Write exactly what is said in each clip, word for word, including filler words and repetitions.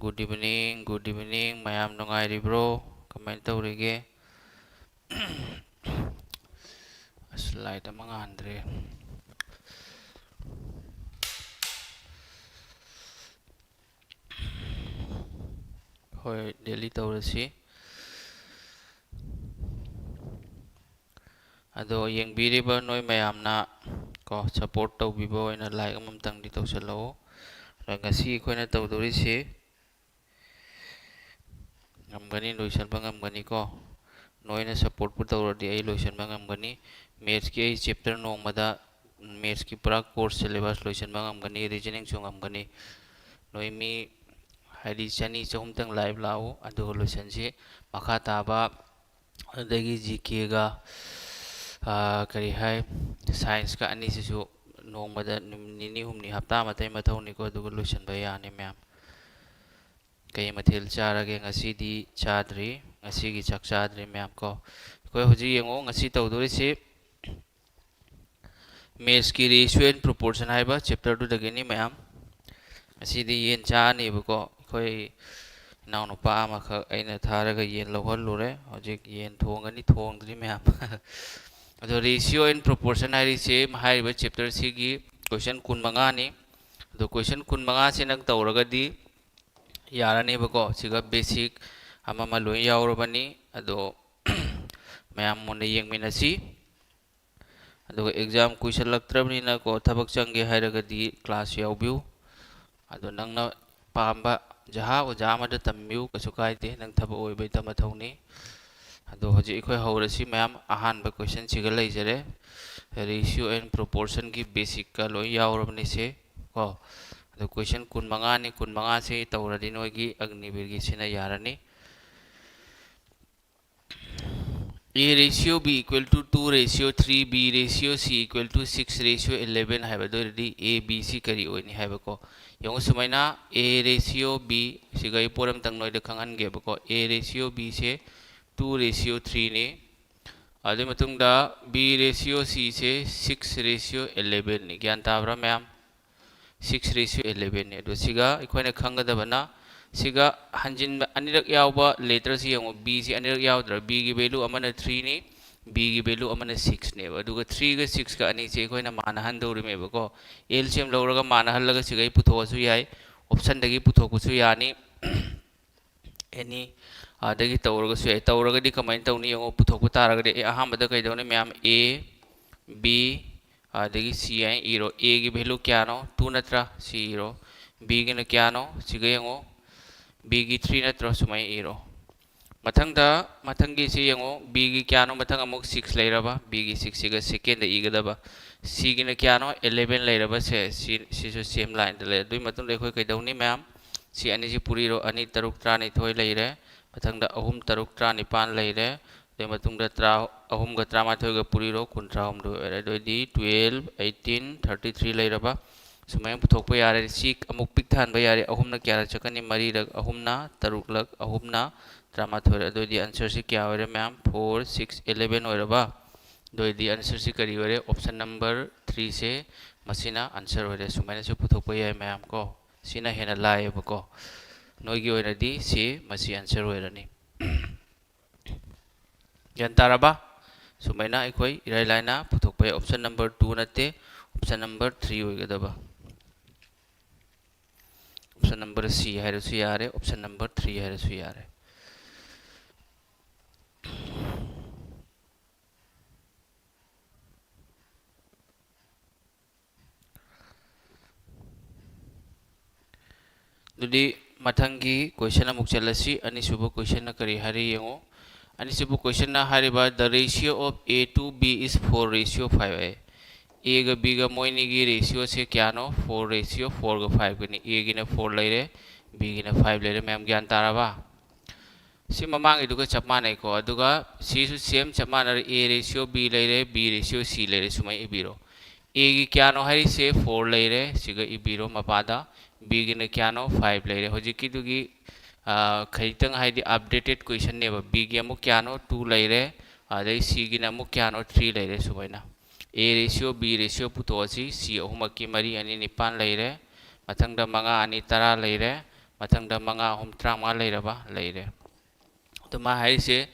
Good evening, good evening. ꯃꯌꯥꯝ ꯅꯨꯡꯉꯥꯏꯔꯤꯕ꯭ꯔꯣ? ꯀꯃꯥꯏꯅ ꯇꯧꯔꯤꯒꯦ? ꯑꯁ, light ꯑꯃ ꯉꯥꯟꯗ꯭ꯔꯦ꯫ ꯍꯣꯏ, daily ꯇꯧꯔꯁꯤ꯫ ꯑꯗꯣ ꯌꯦꯡꯕꯤꯔꯤꯕ ꯅꯣꯏ ꯃꯌꯥꯝꯅ ꯀꯣ, support ꯇꯧꯕꯤꯕ ꯑꯣꯏꯅ like ꯑꯃꯃꯝꯇꯪꯗꯤ ꯇꯧꯁꯜꯂꯛꯑꯣ꯫ ꯑꯗ ꯉꯁꯤ ꯑꯩꯈꯣꯏꯅ ꯇꯧꯗꯣꯔꯤꯁꯤ ꯉꯝꯒꯅꯤ, ꯂꯣꯏꯁꯤꯟꯕ ꯉꯝꯒꯅꯤꯀꯣ꯫ ꯅꯣꯏꯅ supportꯄꯨ ꯇꯧꯔꯗꯤ ꯑꯩ ꯂꯣꯏꯁꯤꯟꯕ ꯉꯝꯒꯅꯤ꯫ Mathsꯀꯤ ꯑꯩ chapter ꯅꯣꯡꯃꯗ, Mathsꯀꯤ ꯄꯨꯔꯥ course syllabus ꯂꯣꯏꯁꯤꯟꯕ ꯉꯝꯒꯅꯤ, reasoningꯁꯨ ꯉꯝꯒꯅꯤ꯫ ꯅꯣꯏ ꯃꯤ ꯍꯥꯏꯗꯤ ꯆꯅꯤ ꯆꯍꯨꯝꯇꯪ live ꯂꯥꯛꯎ, ꯑꯗꯨꯒ ꯂꯣꯏꯁꯤꯟꯁꯤ꯫ ꯃꯈꯥ ꯇꯥꯕ ꯑꯗꯒꯤ GKꯒ, ꯑꯥ, ꯀꯔꯤ ꯍꯥꯏ, scienceꯀ ꯑꯅꯤꯁꯤꯁꯨ ꯅꯣꯡꯃꯗ ꯅꯨꯃꯤꯠ ꯅꯤꯅꯤ ꯍꯨꯝꯅꯤ, ꯍꯞꯇꯥ ꯑꯃꯇꯩ ꯃꯊꯧꯅꯤꯀꯣ, ꯑꯗꯨꯒ ꯂꯣꯏꯁꯤꯟꯕ ꯌꯥꯅꯤ ꯃꯌꯥꯝ꯫ ꯀꯩ ꯃꯊꯦꯜ ꯆꯥꯔꯒꯦ? ꯉꯁꯤꯗꯤ ꯆꯥꯗ꯭ꯔꯤ, ꯉꯁꯤꯒꯤ ꯆꯥꯛ ꯆꯥꯗ꯭ꯔꯤ ꯃꯌꯥꯝ ꯀꯣ꯫ ꯑꯩꯈꯣꯏ ꯍꯧꯖꯤꯛ ꯌꯦꯡꯉꯣ, ꯉꯁꯤ ꯇꯧꯗꯣꯔꯤꯁꯤ Mathsꯀꯤ Ratio and Proportion ꯍꯥꯏꯕ chapterꯗꯨꯗꯒꯤꯅꯤ ꯃꯌꯥꯝ꯫ ꯉꯁꯤꯗꯤ ꯌꯦꯟ ꯆꯥꯅꯦꯕꯀꯣ꯫ ꯑꯩꯈꯣꯏ ꯏꯅꯥꯎꯅꯨꯄꯥ ꯑꯃꯈꯛ ꯑꯩꯅ ꯊꯥꯔꯒ ꯌꯦꯟ ꯂꯧꯍꯜꯂꯨꯔꯦ꯫ ꯍꯧꯖꯤꯛ ꯌꯦꯟ ꯊꯣꯡꯒꯅꯤ, ꯊꯣꯡꯗ꯭ꯔꯤ ꯃꯌꯥꯝ꯫ ꯑꯗꯣ Ratio and Proportion ꯍꯥꯏꯔꯤꯁꯦ, ꯍꯥꯏꯔꯤꯕ chapterꯁꯤꯒꯤ question ꯀꯨꯟꯃꯉꯥꯅꯤ꯫ ꯑꯗꯣ question ꯀꯨꯟꯃꯉꯥꯁꯤ ꯅꯪ ꯇꯧꯔꯒꯗꯤ ꯌꯥꯔꯅꯦꯕꯀꯣ꯫ ꯁꯤꯒ basic ꯑꯃ ꯑꯃ ꯂꯣꯏ ꯌꯥꯎꯔꯕꯅꯤ꯫ ꯑꯗꯣ ꯃꯌꯥꯝ ꯃꯨꯟꯅ ꯌꯦꯡꯃꯤꯟꯅꯁꯤ꯫ ꯑꯗꯨꯒ exam ꯀꯨꯏꯁꯜꯂꯛꯇ꯭ꯔꯕꯅꯤꯅꯀꯣ, ꯊꯕꯛ ꯆꯪꯒꯦ ꯍꯥꯏꯔꯒꯗꯤ class ꯌꯥꯎꯕꯤꯌꯨ꯫ ꯑꯗꯣ ꯅꯪꯅ ꯄꯥꯝꯕ ꯖꯍꯥ ꯑꯣꯖꯥ ꯑꯃꯗ ꯇꯝꯕꯤꯌꯨ, ꯀꯩꯁꯨ ꯀꯥꯏꯗꯦ, ꯅꯪ ꯊꯕꯛ ꯑꯣꯏꯕꯩ ꯃꯊꯧꯅꯤ꯫ ꯑꯗꯣ ꯍꯧꯖꯤꯛ ꯑꯩꯈꯣꯏ ꯍꯧꯔꯁꯤ ꯃꯌꯥꯝ꯫ ꯑꯍꯥꯟꯕ questionꯁꯤꯒ ꯂꯩꯖꯔꯦ, Ratio and Proportionꯒꯤ basicꯀ ꯂꯣꯏ ꯌꯥꯎꯔꯕꯅꯤꯁꯦ ꯀꯣ꯫ ꯑꯗꯣ question ꯀꯨꯟꯃꯉꯥꯅꯤ, ꯀꯨꯟꯃꯉꯥꯁꯤ ꯇꯧꯔꯗꯤ ꯅꯣꯏꯒꯤ ꯑꯒꯅꯤꯕꯤꯔꯒꯤꯁꯤꯅ ꯌꯥꯔꯅꯤ꯫ A ratio B equal to two ratio three, B ratio C equal to six ratio eleven ꯍꯥꯏꯕꯗꯣ ꯑꯣꯏꯔꯗꯤ A B C ꯀꯔꯤ ꯑꯣꯏꯅꯤ ꯍꯥꯏꯕꯀꯣ꯫ ꯌꯦꯡꯉꯨ ꯁꯨꯃꯥꯏꯅ, A ratio B, ꯁꯤꯒ ꯑꯩ ꯄꯣꯠ ꯑꯝꯇꯪ ꯅꯣꯏꯗ ꯈꯪꯍꯟꯒꯦꯕꯀꯣ꯫ A ratio B say two ratio threeꯅꯤ꯫ ꯑꯗꯨꯒꯤ ꯃꯇꯨꯡꯗ B ratio C ꯁꯦ six ratio elevenꯅꯤ꯫ ꯒ꯭ꯌꯥꯟ ꯇꯥꯕ꯭ꯔꯥ ꯃꯌꯥꯝ? Six ratio elevenꯅꯤ꯫ ꯑꯗꯣ ꯁꯤꯒ ꯑꯩꯈꯣꯏꯅ ꯈꯪꯒꯗꯕꯅ ꯁꯤꯒ ꯍꯟꯖꯤꯟꯕ ꯑꯅꯤꯔꯛ ꯌꯥꯎꯕ ꯂꯦꯇꯔꯁꯤ ꯌꯦꯡꯉꯨ, ꯕꯤꯁꯤ ꯑꯅꯤꯔꯛ ꯌꯥꯎꯗ꯭ꯔꯥ? ꯕꯤꯒꯤ ꯚꯦꯂꯨ ꯑꯃꯅ ꯊ꯭ꯔꯤꯅꯤ, ꯕꯤꯒꯤ ꯚꯦꯂꯨ ꯑꯃꯅ ꯁꯤꯛꯁꯅꯦꯕ꯫ ꯑꯗꯨꯒ ꯊ꯭ꯔꯤꯒ ꯁꯤꯛꯁꯀ ꯑꯅꯤꯁꯦ ꯑꯩꯈꯣꯏꯅ ꯃꯥꯟꯅꯍꯟꯗꯧꯔꯤꯃꯦꯕꯀꯣ꯫ ꯑꯦꯜ ꯁꯤ ꯑꯦꯝ ꯂꯧꯔꯒ ꯃꯥꯟꯅꯍꯜꯂꯒ ꯁꯤꯒ ꯑꯩ ꯄꯨꯊꯣꯛꯑꯁꯨ ꯌꯥꯏ, ꯑꯣꯞꯁꯟꯗꯒꯤ ꯄꯨꯊꯣꯛꯄꯁꯨ ꯌꯥꯅꯤ, ꯑꯦꯅꯤ ꯑꯗꯒꯤ ꯇꯧꯔꯒꯁꯨ ꯌꯥꯏ꯫ ꯇꯧꯔꯒꯗꯤ ꯀꯃꯥꯏꯅ ꯇꯧꯅꯤ ꯌꯦꯡꯉꯣ꯫ ꯄꯨꯊꯣꯛꯄ ꯇꯥꯔꯒꯗꯤ ꯑꯦ, ꯑꯍꯥꯟꯕꯗ ꯀꯩꯗꯧꯅꯤ ꯃꯌꯥꯝ? ꯑꯦ, ꯕꯤ, ꯑꯗꯒꯤ ꯁꯤ ꯍꯥꯏꯅ ꯏꯔꯣ꯫ ꯑꯦꯒꯤ ꯚꯦꯂꯨ ꯀꯌꯥꯅꯣ? ꯇꯨ ꯅꯠꯇ꯭ꯔꯥ? ꯁꯤ ꯏꯔꯣ꯫ ꯕꯤꯒꯤꯅ ꯀꯌꯥꯅꯣ? ꯁꯤꯒ ꯌꯦꯡꯉꯣ꯫ ꯕꯤꯒꯤ ꯊ꯭ꯔꯤ ꯅꯠꯇ꯭ꯔꯣ? ꯁꯨꯃꯥꯏꯅ ꯏꯔꯣ꯫ ꯃꯊꯪꯗ, ꯃꯊꯪꯒꯤꯁꯤ ꯌꯦꯡꯉꯣ꯫ ꯕꯤꯒꯤ ꯀꯌꯥꯅꯣ? ꯃꯊꯪ ꯑꯃꯨꯛ ꯁꯤꯛꯁ ꯂꯩꯔꯕ, ꯕꯤꯒꯤ ꯁꯤꯛꯁꯁꯤꯒ ꯁꯦꯀꯦꯟꯗ ꯏꯒꯗꯕ꯫ ꯁꯤꯒꯤꯅ ꯀꯌꯥꯅꯣ? ꯑꯦꯂꯦꯚꯦꯟ ꯂꯩꯔꯕ꯫ ꯁꯦ, ꯁꯤ, ꯁꯤꯁꯨ ꯁꯦꯝ ꯂꯥꯏꯟꯗ ꯂꯩ꯫ ꯑꯗꯨꯒꯤ ꯃꯇꯨꯡꯗ ꯑꯩꯈꯣꯏ ꯀꯩꯗꯧꯅꯤ ꯃꯌꯥꯝ? ꯁꯤ ꯑꯅꯤꯁꯤ ꯄꯨꯔꯤꯔꯣ꯫ ꯑꯅꯤ ꯇꯔꯨꯛ ꯇꯔꯥꯅꯤꯊꯣꯏ ꯂꯩꯔꯦ꯫ ꯃꯊꯪꯗ ꯑꯍꯨꯝ ꯇꯔꯨꯛ ꯇꯔꯥꯅꯤꯄꯥꯟ ꯂꯩꯔꯦ꯫ ꯑꯗꯨꯒꯤ ꯃꯇꯨꯡꯗ ꯇꯔꯥ, ꯑꯍꯨꯝꯒ ꯇꯔꯥꯃꯥꯊꯣꯏꯒ ꯄꯨꯔꯤꯔꯣ, ꯀꯨꯟꯊ꯭ꯔꯥꯍꯨꯝꯗꯣꯏ ꯑꯣꯏꯔꯦ꯫ ꯑꯗꯨꯑꯣꯏꯗꯤ ꯇꯨꯌꯦꯜꯞ, ꯑꯩꯠꯇꯤꯟ, ꯊꯥꯔꯇꯤ ꯊ꯭ꯔꯤ ꯂꯩꯔꯕ꯫ ꯁꯨꯃꯥꯏꯅ ꯄꯨꯊꯣꯛꯄ ꯌꯥꯔꯦ꯫ ꯁꯤ ꯑꯃꯨꯛ ꯄꯤꯛ ꯊꯥꯍꯟꯕ ꯌꯥꯔꯦ꯫ ꯑꯍꯨꯝꯅ ꯀꯌꯥꯔꯛ ꯆꯠꯀꯅꯤ? ꯃꯔꯤꯔꯛ꯫ ꯑꯍꯨꯝꯅ ꯇꯔꯨꯛꯂꯛ, ꯑꯍꯨꯝꯅ ꯇꯔꯥꯃꯥꯊꯣꯏꯔꯛ꯫ ꯑꯗꯨꯑꯣꯏꯗꯤ ꯑꯟꯁꯔꯁꯤ ꯀꯌꯥ ꯑꯣꯏꯔꯦ ꯃꯌꯥꯝ? ꯐꯣꯔ, ꯁꯤꯛꯁ, ꯑꯦꯂꯦꯚꯦꯟ ꯑꯣꯏꯔꯕ꯫ ꯑꯗꯨꯑꯣꯏꯗꯤ ꯑꯟꯁꯔꯁꯤ ꯀꯔꯤ ꯑꯣꯏꯔꯦ? ꯑꯣꯞꯁꯟ ꯅꯝꯕꯔ ꯊ꯭ꯔꯤꯁꯦ ꯃꯁꯤꯅ ꯑꯟꯁꯔ ꯑꯣꯏꯔꯦ꯫ ꯁꯨꯃꯥꯏꯅꯁꯨ ꯄꯨꯊꯣꯛꯄ ꯌꯥꯏ ꯃꯌꯥꯝ ꯀꯣ꯫ ꯁꯤꯅ ꯍꯦꯟꯅ ꯂꯥꯏꯌꯦꯕꯀꯣ꯫ ꯅꯣꯏꯒꯤ ꯑꯣꯏꯅꯗꯤ ꯁꯤ ꯃꯁꯤ ꯑꯟꯁꯔ ꯑꯣꯏꯔꯅꯤ꯫ ꯒ꯭ꯌꯥꯟ ꯇꯥꯔꯕ? ꯁꯨꯃꯥꯏꯅ ꯑꯩꯈꯣꯏ ꯏꯔꯥꯏ ꯂꯥꯏꯅ ꯄꯨꯊꯣꯛꯄ ꯌꯥꯏ꯫ ꯑꯣꯞꯁꯟ ꯅꯝꯕꯔ ꯇꯨ ꯅꯠꯇꯦ, ꯑꯣꯞꯁꯟ ꯅꯝꯕꯔ ꯊ꯭ꯔꯤ ꯑꯣꯏꯒꯗꯕ꯫ ꯑꯣꯞꯁꯟ ꯅꯝꯕꯔ ꯁꯤ ꯍꯥꯏꯔꯁꯨ ꯌꯥꯔꯦ, ꯑꯣꯞꯁꯟ ꯅꯝꯕꯔ ꯊ꯭ꯔꯤ ꯍꯥꯏꯔꯁꯨ ꯌꯥꯔꯦ꯫ ꯑꯗꯨꯗꯤ ꯃꯊꯪꯒꯤ ꯀꯣꯏꯁꯟ ꯑꯃꯨꯛ ꯆꯠꯂꯁꯤ꯫ ꯑꯅꯤꯁꯨꯕ ꯀꯣꯏꯁꯟꯅ ꯀꯔꯤ ꯍꯥꯏꯔꯤ ꯌꯦꯡꯉꯨ꯫ ꯑꯅꯤꯁꯨꯕ ꯀꯣꯏꯁꯟꯅ ꯍꯥꯏꯔꯤꯕ, "The ratio of A to B is four ratio five" ꯍꯥꯏ꯫ ꯑꯦꯒ ꯕꯤꯒ ꯃꯣꯏꯅꯤꯒꯤ ꯔꯦꯁꯤꯌꯣꯁꯦ ꯀꯌꯥꯅꯣ? ꯐꯣꯔ ꯔꯦꯁꯤꯌꯣ ꯐꯣꯔꯒ ꯐꯥꯏꯚꯀꯅꯤ꯫ ꯑꯦꯒꯤꯅ ꯐꯣꯔ ꯂꯩꯔꯦ, ꯕꯤꯒꯤꯅ ꯐꯥꯏꯚ ꯂꯩꯔꯦ꯫ ꯃꯌꯥꯝ ꯒ꯭ꯌꯥꯟ ꯇꯥꯔꯕ? ꯁꯤ ꯃꯃꯥꯡꯒꯤꯗꯨꯒ ꯆꯞ ꯃꯥꯟꯅꯩꯀꯣ꯫ ꯑꯗꯨꯒ ꯁꯤꯁꯨ ꯁꯦꯝ ꯆꯞ ꯃꯥꯟꯅꯔꯦ꯫ ꯑꯦ ꯔꯦꯁꯤꯌꯣ ꯕꯤ ꯂꯩꯔꯦ, ꯕꯤ ꯔꯦꯁꯤꯌꯣ ꯁꯤ ꯂꯩꯔꯦ꯫ ꯁꯨꯃꯥꯏꯅ ꯏꯕꯤꯔꯣ꯫ ꯑꯦꯒꯤ ꯀꯌꯥꯅꯣ ꯍꯥꯏꯔꯤꯁꯦ? ꯐꯣꯔ ꯂꯩꯔꯦ, ꯁꯤꯒ ꯏꯕꯤꯔꯣ ꯃꯄꯥꯗ꯫ ꯕꯤꯒꯤꯅ ꯀꯌꯥꯅꯣ? ꯐꯥꯏꯚ ꯂꯩꯔꯦ꯫ ꯍꯧꯖꯤꯛꯀꯤꯗꯨꯒꯤ, ꯑ, ꯈꯖꯤꯛꯇꯪ ꯍꯥꯏꯗꯤ ꯑꯞꯗꯦꯇꯦꯠ ꯀꯣꯏꯁꯟꯅꯦꯕ꯫ ꯕꯤꯒꯤ ꯑꯃꯨꯛ ꯀꯌꯥꯅꯣ? ꯇꯨ ꯂꯩꯔꯦ꯫ ꯑꯗꯩ ꯁꯤꯒꯤꯅ ꯑꯃꯨꯛ ꯀꯌꯥꯅꯣ? ꯊ꯭ꯔꯤ ꯂꯩꯔꯦ꯫ ꯁꯨꯃꯥꯏꯅ ꯑꯦ ꯔꯦꯁꯤꯌꯣ ꯕꯤ ꯔꯦꯁꯤꯌꯣ ꯄꯨꯊꯣꯛꯑꯁꯤ꯫ ꯁꯤ ꯑꯍꯨꯝꯃꯛꯀꯤ ꯃꯔꯤ ꯑꯅꯤ ꯅꯤꯄꯥꯟ ꯂꯩꯔꯦ꯫ ꯃꯊꯪꯗ ꯃꯉꯥ ꯑꯅꯤ ꯇꯔꯥ ꯂꯩꯔꯦ꯫ ꯃꯊꯪꯗ ꯃꯉꯥ ꯑꯍꯨꯝ ꯇꯔꯥꯃꯉꯥ ꯂꯩꯔꯕ? ꯂꯩꯔꯦ꯫ ꯑꯗꯨ ꯃꯥ ꯍꯥꯏꯔꯤꯁꯦ,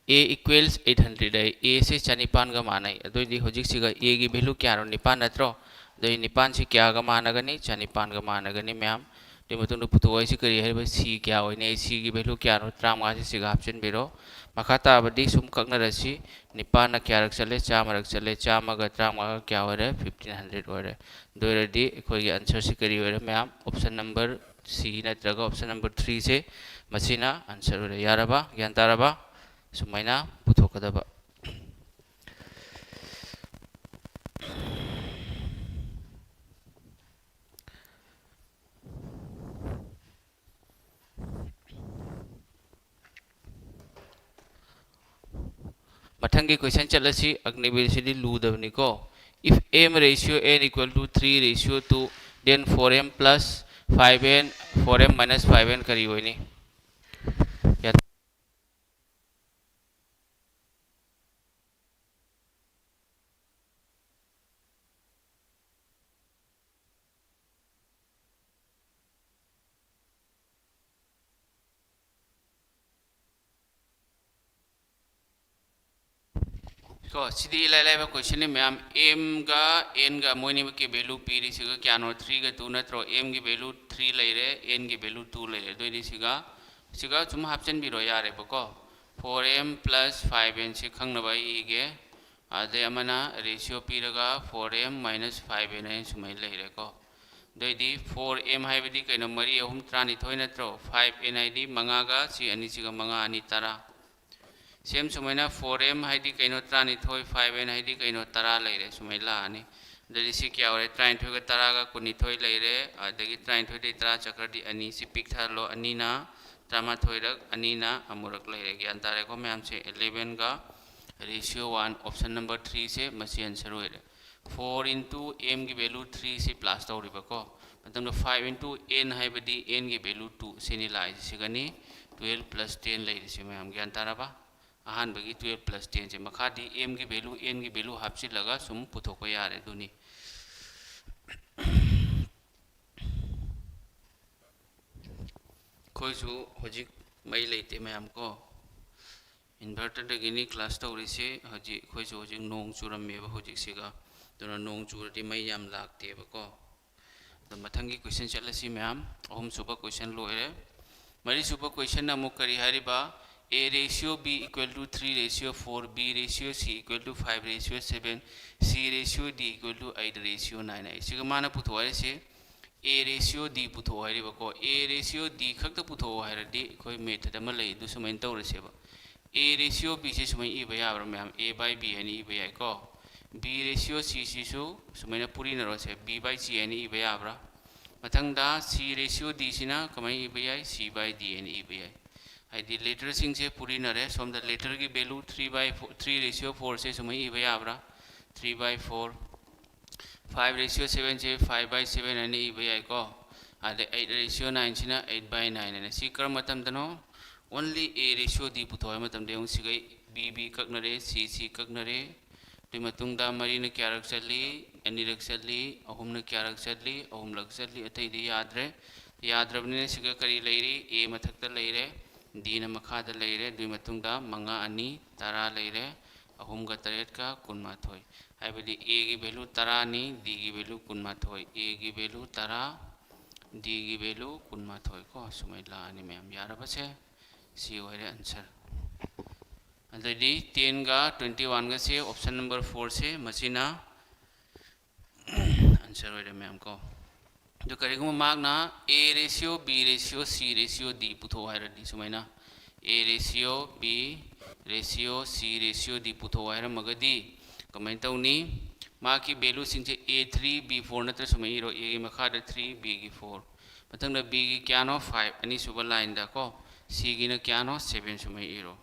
A equals eight hundred high. A ꯁꯦ ꯆꯅꯤꯄꯥꯟꯒ ꯃꯥꯟꯅꯩ꯫ ꯑꯗꯨꯑꯣꯏꯗꯤ ꯍꯧꯖꯤꯛꯁꯤꯒ A ꯒꯤ value ꯀꯌꯥꯅꯣ? ꯅꯤꯄꯥꯟ ꯅꯠꯇ꯭ꯔꯣ? ꯑꯗꯨꯗꯤ ꯅꯤꯄꯥꯟꯁꯤ ꯀꯌꯥꯒ ꯃꯥꯟꯅꯒꯅꯤ? ꯆꯅꯤꯄꯥꯟꯒ ꯃꯥꯟꯅꯒꯅꯤ, ꯃꯌꯥꯝ꯫ ꯑꯗꯨꯒꯤ ꯃꯇꯨꯡꯗ ꯄꯨꯊꯣꯛꯑꯣ ꯍꯥꯏꯁꯤ ꯀꯔꯤ ꯍꯥꯏꯔꯤꯕ? C ꯀꯌꯥ ꯑꯣꯏꯅꯤ? C ꯒꯤ value ꯀꯌꯥꯅꯣ? ꯇꯔꯥꯃꯉꯥꯁꯤ ꯁꯤꯒ ꯍꯥꯞꯆꯤꯟꯕꯤꯔꯣ꯫ ꯃꯈꯥ ꯇꯥꯕꯗꯤ ꯁꯨꯝ ꯀꯛꯅꯔꯁꯤ꯫ ꯅꯤꯄꯥꯟꯅ ꯀꯌꯥꯔꯛ ꯆꯠꯂꯦ? ꯆꯥꯝꯃꯔꯛ ꯆꯠꯂꯦ꯫ ꯆꯥꯝꯃꯒ ꯇꯔꯥꯃꯉꯥꯒ ꯀꯌꯥ ꯑꯣꯏꯔꯦ? Fifteen hundred ꯑꯣꯏꯔꯦ꯫ ꯑꯗꯨ ꯑꯣꯏꯔꯗꯤ ꯑꯩꯈꯣꯏꯒꯤ answer ꯁꯤ ꯀꯔꯤ ꯑꯣꯏꯔꯦ, ꯃꯌꯥꯝ? Option number C ꯅꯠꯇ꯭ꯔꯒ option number three ꯁꯦ, ꯃꯁꯤꯅ answer ꯑꯣꯏꯔꯦ꯫ ꯌꯥꯔꯕ? ꯒ꯭ꯌꯥꯟ ꯇꯥꯔꯕ? ꯁꯨꯃꯥꯏꯅ ꯄꯨꯊꯣꯛꯀꯗꯕ꯫ ꯃꯊꯪꯒꯤ question ꯆꯠꯂꯁꯤ꯫ ꯑꯒꯅꯤꯕꯤꯔꯁꯤꯗꯤ ꯂꯨꯗꯕꯅꯤꯀꯣ꯫ If M ratio n equal to three ratio two, then four m plus five n, four m minus five n ꯀꯔꯤ ꯑꯣꯏꯅꯤ? ꯀꯣ, ꯁꯤꯗꯤ ꯏꯂꯥꯏ ꯂꯥꯏꯕ question ꯅꯤ ꯃꯌꯥꯝ꯫ M ꯒ n ꯒ ꯃꯣꯏꯅꯤꯃꯛꯀꯤ value ꯄꯤꯔꯤꯁꯤꯒ ꯀꯌꯥꯅꯣ? Three ꯒ two ꯅꯠꯇ꯭ꯔꯣ? M ꯒꯤ value three ꯂꯩꯔꯦ, n ꯒꯤ value two ꯂꯩꯔꯦ꯫ ꯑꯗꯨꯑꯣꯏꯗꯤ ꯁꯤꯒ, ꯁꯤꯒ ꯁꯨꯝ ꯍꯥꯞꯆꯤꯟꯕꯤꯔꯣ, ꯌꯥꯔꯦꯕꯀꯣ꯫ Four m plus five n ꯁꯤ ꯈꯪꯅꯕ ꯑꯩ ꯏꯒꯦ꯫ ꯑꯗꯩ ꯑꯃꯅ ratio ꯄꯤꯔꯒ four m minus five n ꯍꯥꯏꯅ ꯁꯨꯃꯥꯏꯅ ꯂꯩꯔꯦꯀꯣ꯫ ꯑꯗꯨꯑꯣꯏꯗꯤ four m ꯍꯥꯏꯕꯗꯤ ꯀꯩꯅꯣ? ꯃꯔꯤ ꯑꯍꯨꯝ ꯇꯔꯥꯅꯤꯊꯣꯏ ꯅꯠꯇ꯭ꯔꯣ? Five n ꯍꯥꯏꯗꯤ ꯃꯉꯥꯒ ꯁꯤ ꯑꯅꯤꯁꯤꯒ ꯃꯉꯥ ꯑꯅꯤ ꯇꯔꯥ꯫ Same ꯁꯨꯃꯥꯏꯅ four m ꯍꯥꯏꯗꯤ ꯀꯩꯅꯣ? ꯇꯔꯥꯅꯤꯊꯣꯏ, five n ꯍꯥꯏꯗꯤ ꯀꯩꯅꯣ? ꯇꯔꯥ ꯂꯩꯔꯦ, ꯁꯨꯃꯥꯏꯅ ꯂꯥꯛꯑꯅꯤ꯫ ꯑꯗꯨꯗꯤ ꯁꯤ ꯀꯌꯥ ꯑꯣꯏꯔꯦ? ꯇꯔꯥꯅꯤꯊꯣꯏꯒ ꯇꯔꯥꯒ ꯀꯨꯟꯅꯤꯊꯣꯏ ꯂꯩꯔꯦ꯫ ꯑꯗꯒꯤ ꯇꯔꯥꯅꯤꯊꯣꯏꯗꯒꯤ ꯇꯔꯥ ꯆꯠꯈ꯭ꯔꯗꯤ ꯑꯅꯤ, ꯁꯤ ꯄꯤꯛꯊꯍꯜꯂꯣ, ꯑꯅꯤꯅ ꯇꯔꯥꯃꯥꯊꯣꯏꯔꯛ, ꯑꯅꯤꯅ ꯑꯃꯨꯔꯛ ꯂꯩꯔꯦ꯫ ꯒ꯭ꯌꯥꯟ ꯇꯥꯔꯦꯀꯣ ꯃꯌꯥꯝꯁꯦ? Eleven ꯒ ratio one, option number three ꯁꯦ ꯃꯁꯤ answer ꯑꯣꯏꯔꯦ꯫ Four into m ꯒꯤ value three ꯁꯤ plus ꯇꯧꯔꯤꯕꯀꯣ꯫ ꯃꯇꯝꯗ five into n ꯍꯥꯏꯕꯗꯤ n ꯒꯤ value two ꯁꯤꯅꯤ ꯂꯥꯛꯏꯁꯦ꯫ ꯁꯤꯒꯅꯤ twelve plus ten ꯂꯩꯔꯤꯁꯦ ꯃꯌꯥꯝ꯫ ꯒ꯭ꯌꯥꯟ ꯇꯥꯔꯕ? ꯑꯍꯥꯟꯕꯒꯤ twelve plus ten ꯁꯦ꯫ ꯃꯈꯥꯗꯤ m ꯒꯤ value, n ꯒꯤ value ꯍꯥꯞꯆꯤꯜꯂꯒ ꯁꯨꯝ ꯄꯨꯊꯣꯛꯄ ꯌꯥꯔꯦ꯫ ꯑꯗꯨꯅꯤ꯫ ꯑꯩꯈꯣꯏꯁꯨ ꯍꯧꯖꯤꯛ ꯃꯩ ꯂꯩꯇꯦ ꯃꯌꯥꯝ ꯀꯣ꯫ Inverterꯗꯒꯤꯅꯤ class ꯇꯧꯔꯤꯁꯤ꯫ ꯍꯧꯖꯤꯛ ꯑꯩꯈꯣꯏꯁꯨ ꯍꯧꯖꯤꯛ ꯅꯣꯡ ꯆꯨꯔꯝꯃꯦꯕ ꯍꯧꯖꯤꯛꯁꯤꯒ꯫ ꯑꯗꯨꯅ ꯅꯣꯡ ꯆꯨꯔꯗꯤ ꯃꯩ ꯌꯥꯝ ꯂꯥꯛꯇꯦꯕꯀꯣ꯫ ꯑꯗꯣ ꯃꯊꯪꯒꯤ question ꯆꯠꯂꯁꯤ ꯃꯌꯥꯝ꯫ ꯑꯍꯨꯝꯁꯨꯕ question ꯂꯣꯏꯔꯦ꯫ ꯃꯔꯤꯁꯨꯕ questionꯅ ꯑꯃꯨꯛ ꯀꯔꯤ ꯍꯥꯏꯔꯤꯕ? A ratio B equal to three ratio four, B ratio C equal to five ratio seven, C ratio D equal to eight ratio nine ꯍꯥꯏ꯫ ꯁꯤꯒ ꯃꯥꯅ ꯄꯨꯊꯣꯛ ꯍꯥꯏꯔꯤꯁꯦ A ratio D ꯄꯨꯊꯣꯛ ꯍꯥꯏꯔꯤꯕꯀꯣ꯫ A ratio D ꯈꯛꯇ ꯄꯨꯊꯣꯛꯑꯣ ꯍꯥꯏꯔꯗꯤ ꯑꯩꯈꯣꯏ method ꯑꯃ ꯂꯩ, ꯑꯗꯨ ꯁꯨꯃꯥꯏꯅ ꯇꯧꯔꯁꯦꯕ꯫ A ratio B ꯁꯦ ꯁꯨꯃꯥꯏꯅ ꯏꯕ ꯌꯥꯕ꯭ꯔꯥ ꯃꯌꯥꯝ? A by B ꯍꯥꯏꯅ ꯏꯕ ꯌꯥꯏꯀꯣ꯫ B ratio C ꯁꯤꯁꯨ ꯁꯨꯃꯥꯏꯅ ꯄꯨꯔꯤꯅꯔꯣꯁꯦ, B by C ꯍꯥꯏꯅ ꯏꯕ ꯌꯥꯕ꯭ꯔꯥ? ꯃꯊꯪꯗ C ratio D ꯁꯤꯅ ꯀꯃꯥꯏꯅ ꯏꯕ ꯌꯥꯏ? C by D ꯍꯥꯏꯅ ꯏꯕ ꯌꯥꯏ꯫ ꯍꯥꯏꯗꯤ letterꯁꯤꯡꯁꯦ ꯄꯨꯔꯤꯅꯔꯦ꯫ ꯁꯣꯝꯗ letterꯒꯤ value three by four, three ratio four ꯁꯦ ꯁꯨꯃꯥꯏꯅ ꯏꯕ ꯌꯥꯕ꯭ꯔꯥ? Three by four꯫ Five ratio seven say five by seven ꯍꯥꯏꯅ ꯏꯕ ꯌꯥꯏꯀꯣ꯫ ꯑꯗꯩ eight ratio nine ꯁꯤꯅ eight by nine ꯍꯥꯏꯅ꯫ ꯁꯤ ꯀꯔꯝꯕ ꯃꯇꯝꯗꯅꯣ? Only A ratio D ꯄꯨꯊꯣꯛꯄ ꯃꯇꯝꯗ ꯌꯦꯡꯉꯨ, ꯁꯤꯒ B B ꯀꯛꯅꯔꯦ, C C ꯀꯛꯅꯔꯦ꯫ ꯑꯗꯨꯒꯤ ꯃꯇꯨꯡꯗ ꯃꯔꯤꯅ ꯀꯌꯥꯔꯛ ꯆꯠꯂꯤ? ꯑꯅꯤꯔꯛ ꯆꯠꯂꯤ꯫ ꯑꯍꯨꯝꯅ ꯀꯌꯥꯔꯛ ꯆꯠꯂꯤ? ꯑꯍꯨꯝꯂꯛ ꯆꯠꯂꯤ꯫ ꯑꯇꯩꯗꯤ ꯌꯥꯗ꯭ꯔꯦ꯫ ꯌꯥꯗ꯭ꯔꯕꯅꯤꯅ ꯁꯤꯒ ꯀꯔꯤ ꯂꯩꯔꯤ? A ꯃꯊꯛꯇ ꯂꯩꯔꯦ, Dꯅ ꯃꯈꯥꯗ ꯂꯩꯔꯦ꯫ ꯑꯗꯨꯒꯤ ꯃꯇꯨꯡꯗ ꯃꯉꯥ ꯑꯅꯤ ꯇꯔꯥ ꯂꯩꯔꯦ, ꯑꯍꯨꯝꯒ ꯇꯔꯦꯠꯀ ꯀꯨꯟꯃꯥꯊꯣꯏ꯫ ꯍꯥꯏꯕꯗꯤ Aꯒꯤ value ꯇꯔꯥꯅꯤ, Dꯒꯤ value ꯀꯨꯟꯃꯥꯊꯣꯏ꯫ Aꯒꯤ value ꯇꯔꯥ, Dꯒꯤ value ꯀꯨꯟꯃꯥꯊꯣꯏ ꯀꯣ, ꯁꯨꯃꯥꯏꯅ ꯂꯥꯛꯑꯅꯤ ꯃꯌꯥꯝ꯫ ꯌꯥꯔꯕꯁꯦ? ꯁꯤ ꯑꯣꯏꯔꯦ answer꯫ ꯑꯗꯩꯗꯤ tenꯒ twenty oneꯒꯁꯦ option number fourꯁꯦ ꯃꯁꯤꯅ answer ꯑꯣꯏꯔꯦ ꯃꯌꯥꯝ ꯀꯣ꯫ ꯑꯗꯨ ꯀꯔꯤꯒꯨꯝꯕ ꯃꯍꯥꯛꯅ A ratio, B ratio, C ratio, D ꯄꯨꯊꯣꯛꯑꯣ ꯍꯥꯏꯔꯗꯤ ꯁꯨꯃꯥꯏꯅ A ratio, B ratio, C ratio, D ꯄꯨꯊꯣꯛꯑꯣ ꯍꯥꯏꯔꯝꯃꯒꯗꯤ ꯀꯃꯥꯏꯅ ꯇꯧꯅꯤ? ꯃꯍꯥꯛꯀꯤ valueꯁꯤꯡꯁꯦ A three, B four ꯅꯠꯇ꯭ꯔ ꯁꯨꯃꯥꯏꯅ ꯏꯔꯣ꯫ Aꯒꯤ ꯃꯈꯥꯗ three, Bꯒꯤ four꯫ ꯃꯊꯪꯗ Bꯒꯤ ꯀꯌꯥꯅꯣ? Five, ꯑꯅꯤꯁꯨꯕ lineꯗ ꯀꯣ꯫ Cꯒꯤꯅ ꯀꯌꯥꯅꯣ? Seven ꯁꯨꯃꯥꯏꯅ ꯏꯔꯣ꯫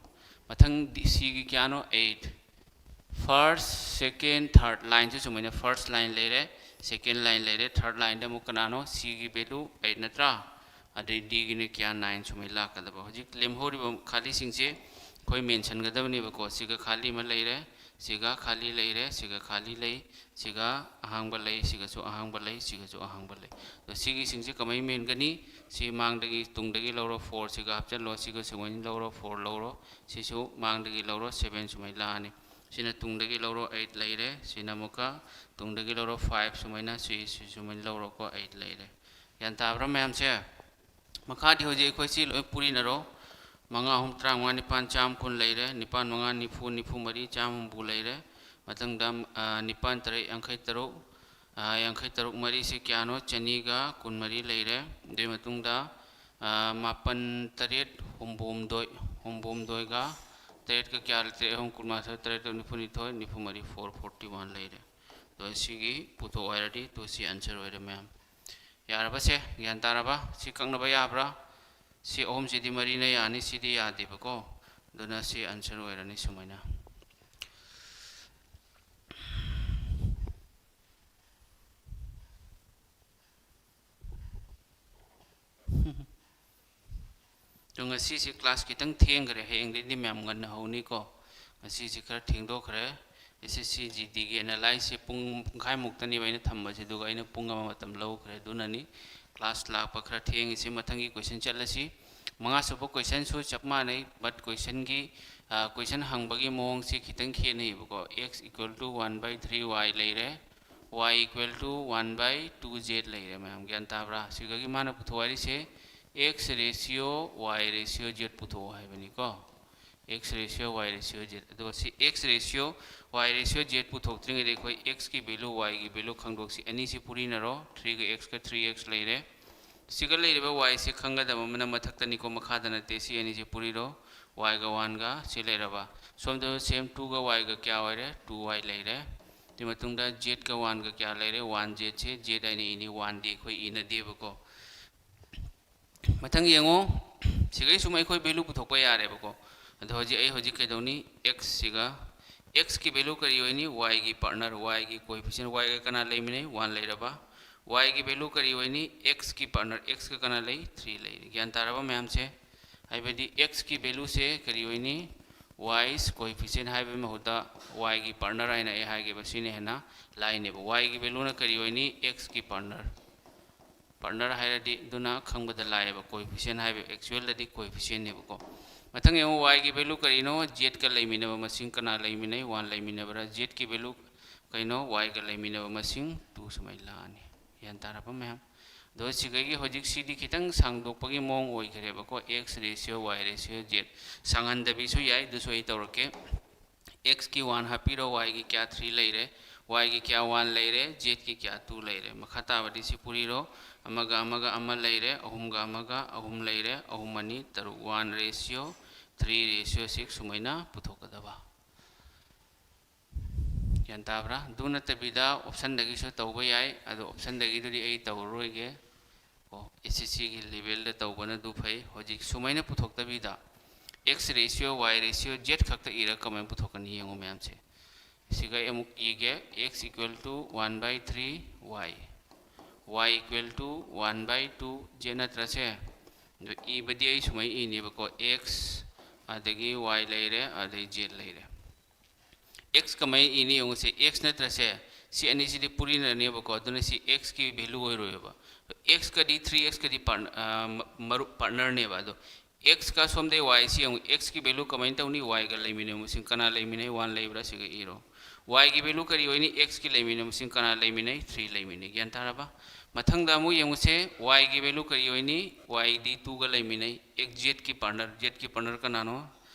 ꯃꯊꯪ D, Cꯒꯤ ꯀꯌꯥꯅꯣ? Eight꯫ First, second, third lineꯁꯨ ꯁꯨꯃꯥꯏꯅ first line ꯂꯩꯔꯦ, second line ꯂꯩꯔꯦ, third lineꯗ ꯑꯃꯨꯛ ꯀꯅꯥꯅꯣ? Cꯒꯤ value eight ꯅꯠꯇ꯭ꯔꯥ? ꯑꯗꯩ Dꯒꯤꯅ ꯀꯌꯥ? Nine ꯁꯨꯃꯥꯏꯅ ꯂꯥꯛꯀꯗꯕ꯫ ꯍꯧꯖꯤꯛ ꯂꯦꯝꯍꯧꯔꯤꯕ ꯈꯥꯂꯤꯁꯤꯡꯁꯦ ꯑꯩꯈꯣꯏ mentionꯒꯗꯕꯅꯦꯕꯀꯣ꯫ ꯁꯤꯒ ꯈꯥꯂꯤ ꯑꯃ ꯂꯩꯔꯦ, ꯁꯤꯒ ꯈꯥꯂꯤ ꯂꯩꯔꯦ, ꯁꯤꯒ ꯈꯥꯂꯤ ꯂꯩ, ꯁꯤꯒ ꯑꯍꯥꯡꯕ ꯂꯩ, ꯁꯤꯒꯁꯨ ꯑꯍꯥꯡꯕ ꯂꯩ, ꯁꯤꯒꯁꯨ ꯑꯍꯥꯡꯕ ꯂꯩ꯫ ꯑꯗꯣ ꯁꯤꯒꯤꯁꯤꯡꯁꯦ ꯀꯃꯥꯏꯅ ꯃꯦꯟꯒꯅꯤ? ꯁꯤ ꯃꯥꯡꯗꯒꯤ, ꯇꯨꯡꯗꯒꯤ ꯂꯧꯔꯣ, four ꯁꯤꯒ ꯍꯥꯞꯆꯤꯜꯂꯣ, ꯁꯤꯒ ꯁꯨꯃꯥꯏꯅ ꯂꯧꯔꯣ, four ꯂꯧꯔꯣ, ꯁꯤꯁꯨ ꯃꯥꯡꯗꯒꯤ ꯂꯧꯔꯣ, seven ꯁꯨꯃꯥꯏꯅ ꯂꯥꯛꯑꯅꯤ꯫ ꯁꯤꯅ ꯇꯨꯡꯗꯒꯤ ꯂꯧꯔꯣ, eight ꯂꯩꯔꯦ, ꯁꯤꯅ ꯑꯃꯨꯛꯀ ꯇꯨꯡꯗꯒꯤ ꯂꯧꯔꯣ, five ꯁꯨꯃꯥꯏꯅ, ꯁꯤ, ꯁꯤ ꯁꯨꯃꯥꯏꯅ ꯂꯧꯔꯣꯀꯣ, eight ꯂꯩꯔꯦ꯫ ꯒ꯭ꯌꯥꯟ ꯇꯥꯕ꯭ꯔꯥ ꯃꯌꯥꯝꯁꯦ? ꯃꯈꯥꯗꯤ ꯍꯧꯖꯤꯛ ꯑꯩꯈꯣꯏ ꯁꯤ ꯂꯣꯏ ꯄꯨꯔꯤꯅꯔꯣ꯫ ꯃꯉꯥ ꯑꯍꯨꯝ ꯇꯔꯥꯃꯉꯥ, ꯅꯤꯄꯥꯟ ꯆꯥꯝꯃ ꯀꯨꯟ ꯂꯩꯔꯦ, ꯅꯤꯄꯥꯟ ꯃꯉꯥ ꯅꯤꯐꯨ, ꯅꯤꯐꯨ ꯃꯔꯤ ꯆꯥꯝꯃ ꯍꯨꯝꯐꯨ ꯂꯩꯔꯦ꯫ ꯃꯊꯪꯗ, ꯑ, ꯅꯤꯄꯥꯟ ꯇꯔꯦꯠ ꯌꯥꯡꯈꯩ ꯇꯔꯨꯛ, ꯑ, ꯌꯥꯡꯈꯩ ꯇꯔꯨꯛ ꯃꯔꯤꯁꯦ ꯀꯌꯥꯅꯣ? ꯆꯅꯤꯒ ꯀꯨꯟ ꯃꯔꯤ ꯂꯩꯔꯦ꯫ ꯑꯗꯨꯒꯤ ꯃꯇꯨꯡꯗ, ꯑ, ꯃꯥꯄꯟ ꯇꯔꯦꯠ ꯍꯨꯝꯐꯨ ꯍꯨꯝꯗꯣꯏ, ꯍꯨꯝꯐꯨ ꯍꯨꯝꯗꯣꯏꯒ ꯇꯔꯦꯠꯀ ꯀꯌꯥ? ꯇꯔꯦꯠ ꯑꯍꯨꯝ ꯀꯨꯟꯃꯥꯊꯣꯏ, ꯇꯔꯦꯠ ꯇꯔꯨꯛ ꯅꯤꯐꯨ ꯅꯤꯊꯣꯏ, ꯅꯤꯐꯨ ꯃꯔꯤ, four forty one ꯂꯩꯔꯦ꯫ ꯑꯗꯣ ꯁꯤꯒꯤ ꯄꯨꯊꯣꯛꯑꯣ ꯍꯥꯏꯔꯗꯤ, ꯇꯨ ꯁꯤ answer ꯑꯣꯏꯔꯦ ꯃꯌꯥꯝ꯫ ꯌꯥꯔꯕꯁꯦ? ꯒ꯭ꯌꯥꯟ ꯇꯥꯔꯕ? ꯁꯤ ꯀꯛꯅꯕ ꯌꯥꯕ꯭ꯔꯥ? ꯁꯤ ꯑꯍꯨꯝꯁꯤꯗꯤ ꯃꯔꯤꯅ ꯌꯥꯅꯤ, ꯁꯤꯗꯤ ꯌꯥꯗꯦꯕꯀꯣ꯫ ꯑꯗꯨꯅ ꯁꯤ answer ꯑꯣꯏꯔꯅꯤ ꯁꯨꯃꯥꯏꯅ꯫ ꯑꯗꯣ ꯉꯁꯤꯁꯦ class ꯈꯤꯇꯪ ꯊꯦꯡꯈ꯭ꯔꯦ, ꯍꯌꯦꯡꯗꯩꯗꯤ ꯃꯌꯥꯝ ꯉꯟꯅ ꯍꯧꯅꯤꯀꯣ꯫ ꯉꯁꯤꯁꯦ ꯈꯔ ꯊꯦꯡꯗꯣꯛꯈ꯭ꯔꯦ꯫ S S C G Dꯒꯤ analyseꯁꯦ ꯄꯨꯡ ꯄꯨꯡꯈꯥꯏꯃꯨꯛꯇꯅꯦꯕ ꯑꯩꯅ ꯊꯝꯕꯁꯦ, ꯑꯗꯨꯒ ꯑꯩꯅ ꯄꯨꯡ ꯑꯃ ꯃꯇꯝ ꯂꯧꯈ꯭ꯔꯦ, ꯑꯗꯨꯅꯅꯤ class ꯂꯥꯛꯄ ꯈꯔ ꯊꯦꯡꯉꯤꯁꯦ꯫ ꯃꯊꯪꯒꯤ question ꯆꯠꯂꯁꯤ꯫ ꯃꯉꯥꯁꯨꯕ questionꯁꯨ ꯆꯞ ꯃꯥꯟꯅꯩ, but questionꯒꯤ, ꯑ, question ꯍꯪꯕꯒꯤ ꯃꯑꯣꯡꯁꯦ ꯈꯤꯇꯪ ꯈꯦꯠꯅꯩꯌꯦꯕꯀꯣ꯫ X equal to one by three y ꯂꯩꯔꯦ, y equal to one by two z ꯂꯩꯔꯦ ꯃꯌꯥꯝ, ꯒ꯭ꯌꯥꯟ ꯇꯥꯕ꯭ꯔꯥ? ꯁꯤꯗꯒꯤ ꯃꯥꯅ ꯄꯨꯊꯣꯛ ꯍꯥꯏꯔꯤꯁꯦ x ratio y ratio z ꯄꯨꯊꯣꯛꯑꯣ ꯍꯥꯏꯕꯅꯤꯀꯣ꯫ X ratio y ratio z꯫ ꯑꯗꯨꯒ ꯁꯤ x ratio y ratio z ꯄꯨꯊꯣꯛꯇ꯭ꯔꯤꯉꯩꯗ ꯑꯩꯈꯣꯏ xꯀꯤ value, yꯒꯤ value ꯈꯪꯗꯣꯛꯁꯤ꯫ ꯑꯅꯤꯁꯤ ꯄꯨꯔꯤꯅꯔꯣ, threeꯒ xꯀ three x ꯂꯩꯔꯦ꯫ ꯁꯤꯒ ꯂꯩꯔꯤꯕ yꯁꯤ ꯈꯪꯒꯗꯕ ꯑꯃꯅ ꯃꯊꯛꯇꯅꯤꯀꯣ, ꯃꯈꯥꯗ ꯅꯠꯇꯦ꯫ ꯁꯤ ꯑꯅꯤꯁꯤ ꯄꯨꯔꯤꯔꯣ, yꯒ oneꯒ ꯁꯤ ꯂꯩꯔꯕ꯫ ꯁꯣꯝꯗ same twoꯒ yꯒ ꯀꯌꯥ ꯑꯣꯏꯔꯦ? Two y ꯂꯩꯔꯦ꯫ ꯑꯗꯨꯒꯤ ꯃꯇꯨꯡꯗ zꯒ oneꯒ ꯀꯌꯥ ꯂꯩꯔꯦ? One zꯁꯦ z ꯍꯥꯏꯅ ꯏꯅꯤ, oneꯗꯤ ꯑꯩꯈꯣꯏ ꯏꯅꯗꯦꯕꯀꯣ꯫ ꯃꯊꯪ ꯌꯦꯡꯉꯣ, ꯁꯤꯈꯩ ꯁꯨꯝ ꯑꯩꯈꯣꯏ value ꯄꯨꯊꯣꯛꯄ ꯌꯥꯔꯦꯕꯀꯣ꯫ ꯑꯗꯣ ꯍꯧꯖꯤꯛ ꯑꯩ ꯍꯧꯖꯤꯛ ꯀꯩꯗꯧꯅꯤ? Xꯁꯤꯒ, xꯀꯤ value ꯀꯔꯤ ꯑꯣꯏꯅꯤ? Yꯒꯤ partner, yꯒꯤ coefficient, yꯒ ꯀꯅꯥ ꯂꯩꯃꯤꯟꯅꯩ? One ꯂꯩꯔꯕ꯫ Yꯒꯤ value ꯀꯔꯤ ꯑꯣꯏꯅꯤ? Xꯀꯤ partner, xꯀ ꯀꯅꯥ ꯂꯩ? Three ꯂꯩꯔꯦ꯫ ꯒ꯭ꯌꯥꯟ ꯇꯥꯔꯕ ꯃꯌꯥꯝꯁꯦ? ꯍꯥꯏꯕꯗꯤ xꯀꯤ valueꯁꯦ ꯀꯔꯤ ꯑꯣꯏꯅꯤ? Y's coefficient ꯍꯥꯏꯕꯒꯤ ꯃꯍꯨꯠꯇ y ꯒꯤ partner ꯍꯥꯏꯅ ꯑꯩ ꯍꯥꯏꯒꯦꯕ, ꯁꯤꯅ ꯍꯦꯟꯅ ꯂꯥꯏꯅꯦꯕ꯫ Y ꯒꯤ value ꯅ ꯀꯔꯤ ꯑꯣꯏꯅꯤ? X ꯀꯤ partner꯫ Partner ꯍꯥꯏꯔꯗꯤ ꯑꯗꯨꯅ ꯈꯪꯕꯗ ꯂꯥꯏꯌꯦꯕ, coefficient ꯍꯥꯏꯕ actual ꯗꯗꯤ coefficient ꯅꯦꯕꯀꯣ꯫ ꯃꯊꯪ ꯌꯦꯡꯉꯨ, y ꯒꯤ value ꯀꯔꯤꯅꯣ? Z ꯀ ꯂꯩꯃꯤꯟꯅꯕ ꯃꯁꯤꯡ ꯀꯅꯥ ꯂꯩꯃꯤꯟꯅꯩ? One ꯂꯩꯃꯤꯟꯅꯕ꯭ꯔꯥ? Z ꯀꯤ value ꯀꯩꯅꯣ? Y ꯒ ꯂꯩꯃꯤꯟꯅꯕ ꯃꯁꯤꯡ two ꯁꯨꯃꯥꯏꯅ ꯂꯥꯛꯑꯅꯤ꯫ ꯒ꯭ꯌꯥꯟ ꯇꯥꯔꯕ ꯃꯌꯥꯝ? ꯑꯗꯣ ꯁꯤꯈꯩꯒꯤ ꯍꯧꯖꯤꯛꯁꯤꯗꯤ ꯈꯤꯇꯪ ꯁꯥꯡꯗꯣꯛꯄꯒꯤ ꯃꯑꯣꯡ ꯑꯣꯏꯈ꯭ꯔꯦꯕꯀꯣ, X ratio, Y ratio, Z꯫ ꯁꯥꯡꯍꯟꯗꯕꯤꯁꯨ ꯌꯥꯏ, ꯑꯗꯨꯁꯨ ꯑꯩ ꯇꯧꯔꯛꯀꯦ꯫ X ꯀꯤ one ꯍꯥꯞꯄꯤꯔꯣ, Y ꯒꯤ ꯀꯌꯥ? Three ꯂꯩꯔꯦ꯫ Y ꯒꯤ ꯀꯌꯥ? One ꯂꯩꯔꯦ꯫ Z ꯀꯤ ꯀꯌꯥ? Two ꯂꯩꯔꯦ꯫ ꯃꯈꯥ ꯇꯥꯕꯗꯤ ꯁꯤ ꯄꯨꯔꯤꯔꯣ, ꯑꯃꯒ ꯑꯃꯒ ꯑꯃ ꯂꯩꯔꯦ, ꯑꯍꯨꯝꯒ ꯑꯃꯒ ꯑꯍꯨꯝ ꯂꯩꯔꯦ, ꯑꯍꯨꯝ ꯑꯅꯤ ꯇꯔꯨꯛ, one ratio, three ratio six ꯁꯨꯃꯥꯏꯅ ꯄꯨꯊꯣꯛꯀꯗꯕ꯫ ꯒ꯭ꯌꯥꯟ ꯇꯥꯕ꯭ꯔꯥ? ꯑꯗꯨ ꯅꯠꯇꯕꯤꯗ option ꯗꯒꯤꯁꯨ ꯇꯧꯕ ꯌꯥꯏ, ꯑꯗꯣ option ꯗꯒꯤꯗꯨꯗꯤ ꯑꯩ ꯇꯧꯔꯔꯣꯏꯒꯦ꯫ ꯑꯣ, S S C ꯒꯤ level ꯗ ꯇꯧꯕꯅ ꯑꯗꯨ ꯐꯩ꯫ ꯍꯧꯖꯤꯛ ꯁꯨꯃꯥꯏꯅ ꯄꯨꯊꯣꯛꯇꯕꯤꯗ X ratio, Y ratio, Z ꯈꯛꯇ ꯏꯔꯒ ꯀꯃꯥꯏꯅ ꯄꯨꯊꯣꯛꯀꯅꯤ ꯌꯦꯡꯉꯨ ꯃꯌꯥꯝꯁꯦ꯫ ꯁꯤꯒ ꯑꯩ ꯑꯃꯨꯛ ꯏꯒꯦ, X equal to one by three Y, Y equal to one by two Z ꯅꯠꯇ꯭ꯔꯁꯦ? ꯑꯗꯣ ꯏꯕꯗꯤ ꯑꯩ ꯁꯨꯃꯥꯏꯅ ꯏꯅꯦꯕꯀꯣ, X, ꯑꯗꯒꯤ Y ꯂꯩꯔꯦ, ꯑꯗꯩ Z ꯂꯩꯔꯦ꯫ X ꯀꯃꯥꯏꯅ ꯏꯅꯤ ꯌꯦꯡꯉꯨꯁꯦ, X ꯅꯠꯇ꯭ꯔꯁꯦ? ꯁꯤ ꯑꯅꯤꯁꯤꯗꯤ ꯄꯨꯔꯤꯅꯅꯦꯕꯀꯣ, ꯑꯗꯨꯅ ꯁꯤ X ꯀꯤ value ꯑꯣꯏꯔꯣꯏꯕ꯫ X ꯀꯗꯤ, three X ꯀꯗꯤ part-, ꯑ, ꯃ-, ꯃꯔꯨꯞ, partner ꯅꯦꯕ꯫ ꯑꯗꯣ X ꯀ ꯁꯣꯝꯗꯩ Y ꯁꯤ ꯌꯦꯡꯉꯨ, X ꯀꯤ value ꯀꯃꯥꯏꯅ ꯇꯧꯅꯤ? Y ꯒ ꯂꯩꯃꯤꯟꯅꯕ ꯃꯁꯤꯡ ꯀꯅꯥ ꯂꯩꯃꯤꯟꯅꯩ? One ꯂꯩꯕ꯭ꯔꯥ? ꯁꯤꯒ ꯏꯔꯣ꯫ Y ꯒꯤ value ꯀꯔꯤ ꯑꯣꯏꯅꯤ? X ꯀꯤ ꯂꯩꯃꯤꯟꯅꯕ ꯃꯁꯤꯡ ꯀꯅꯥ ꯂꯩꯃꯤꯟꯅꯩ? Three ꯂꯩꯃꯤꯟꯅꯩ꯫ ꯒ꯭ꯌꯥꯟ ꯇꯥꯔꯕ? ꯃꯊꯪꯗ ꯑꯃꯨꯛ ꯌꯦꯡꯉꯨꯁꯦ, Y ꯒꯤ value ꯀꯔꯤ ꯑꯣꯏꯅꯤ? Y ꯗꯤ two ꯒ ꯂꯩꯃꯤꯟꯅꯩ꯫ X, Z ꯀꯤ partner, Z ꯀꯤ partner ꯀꯅꯥꯅꯣ?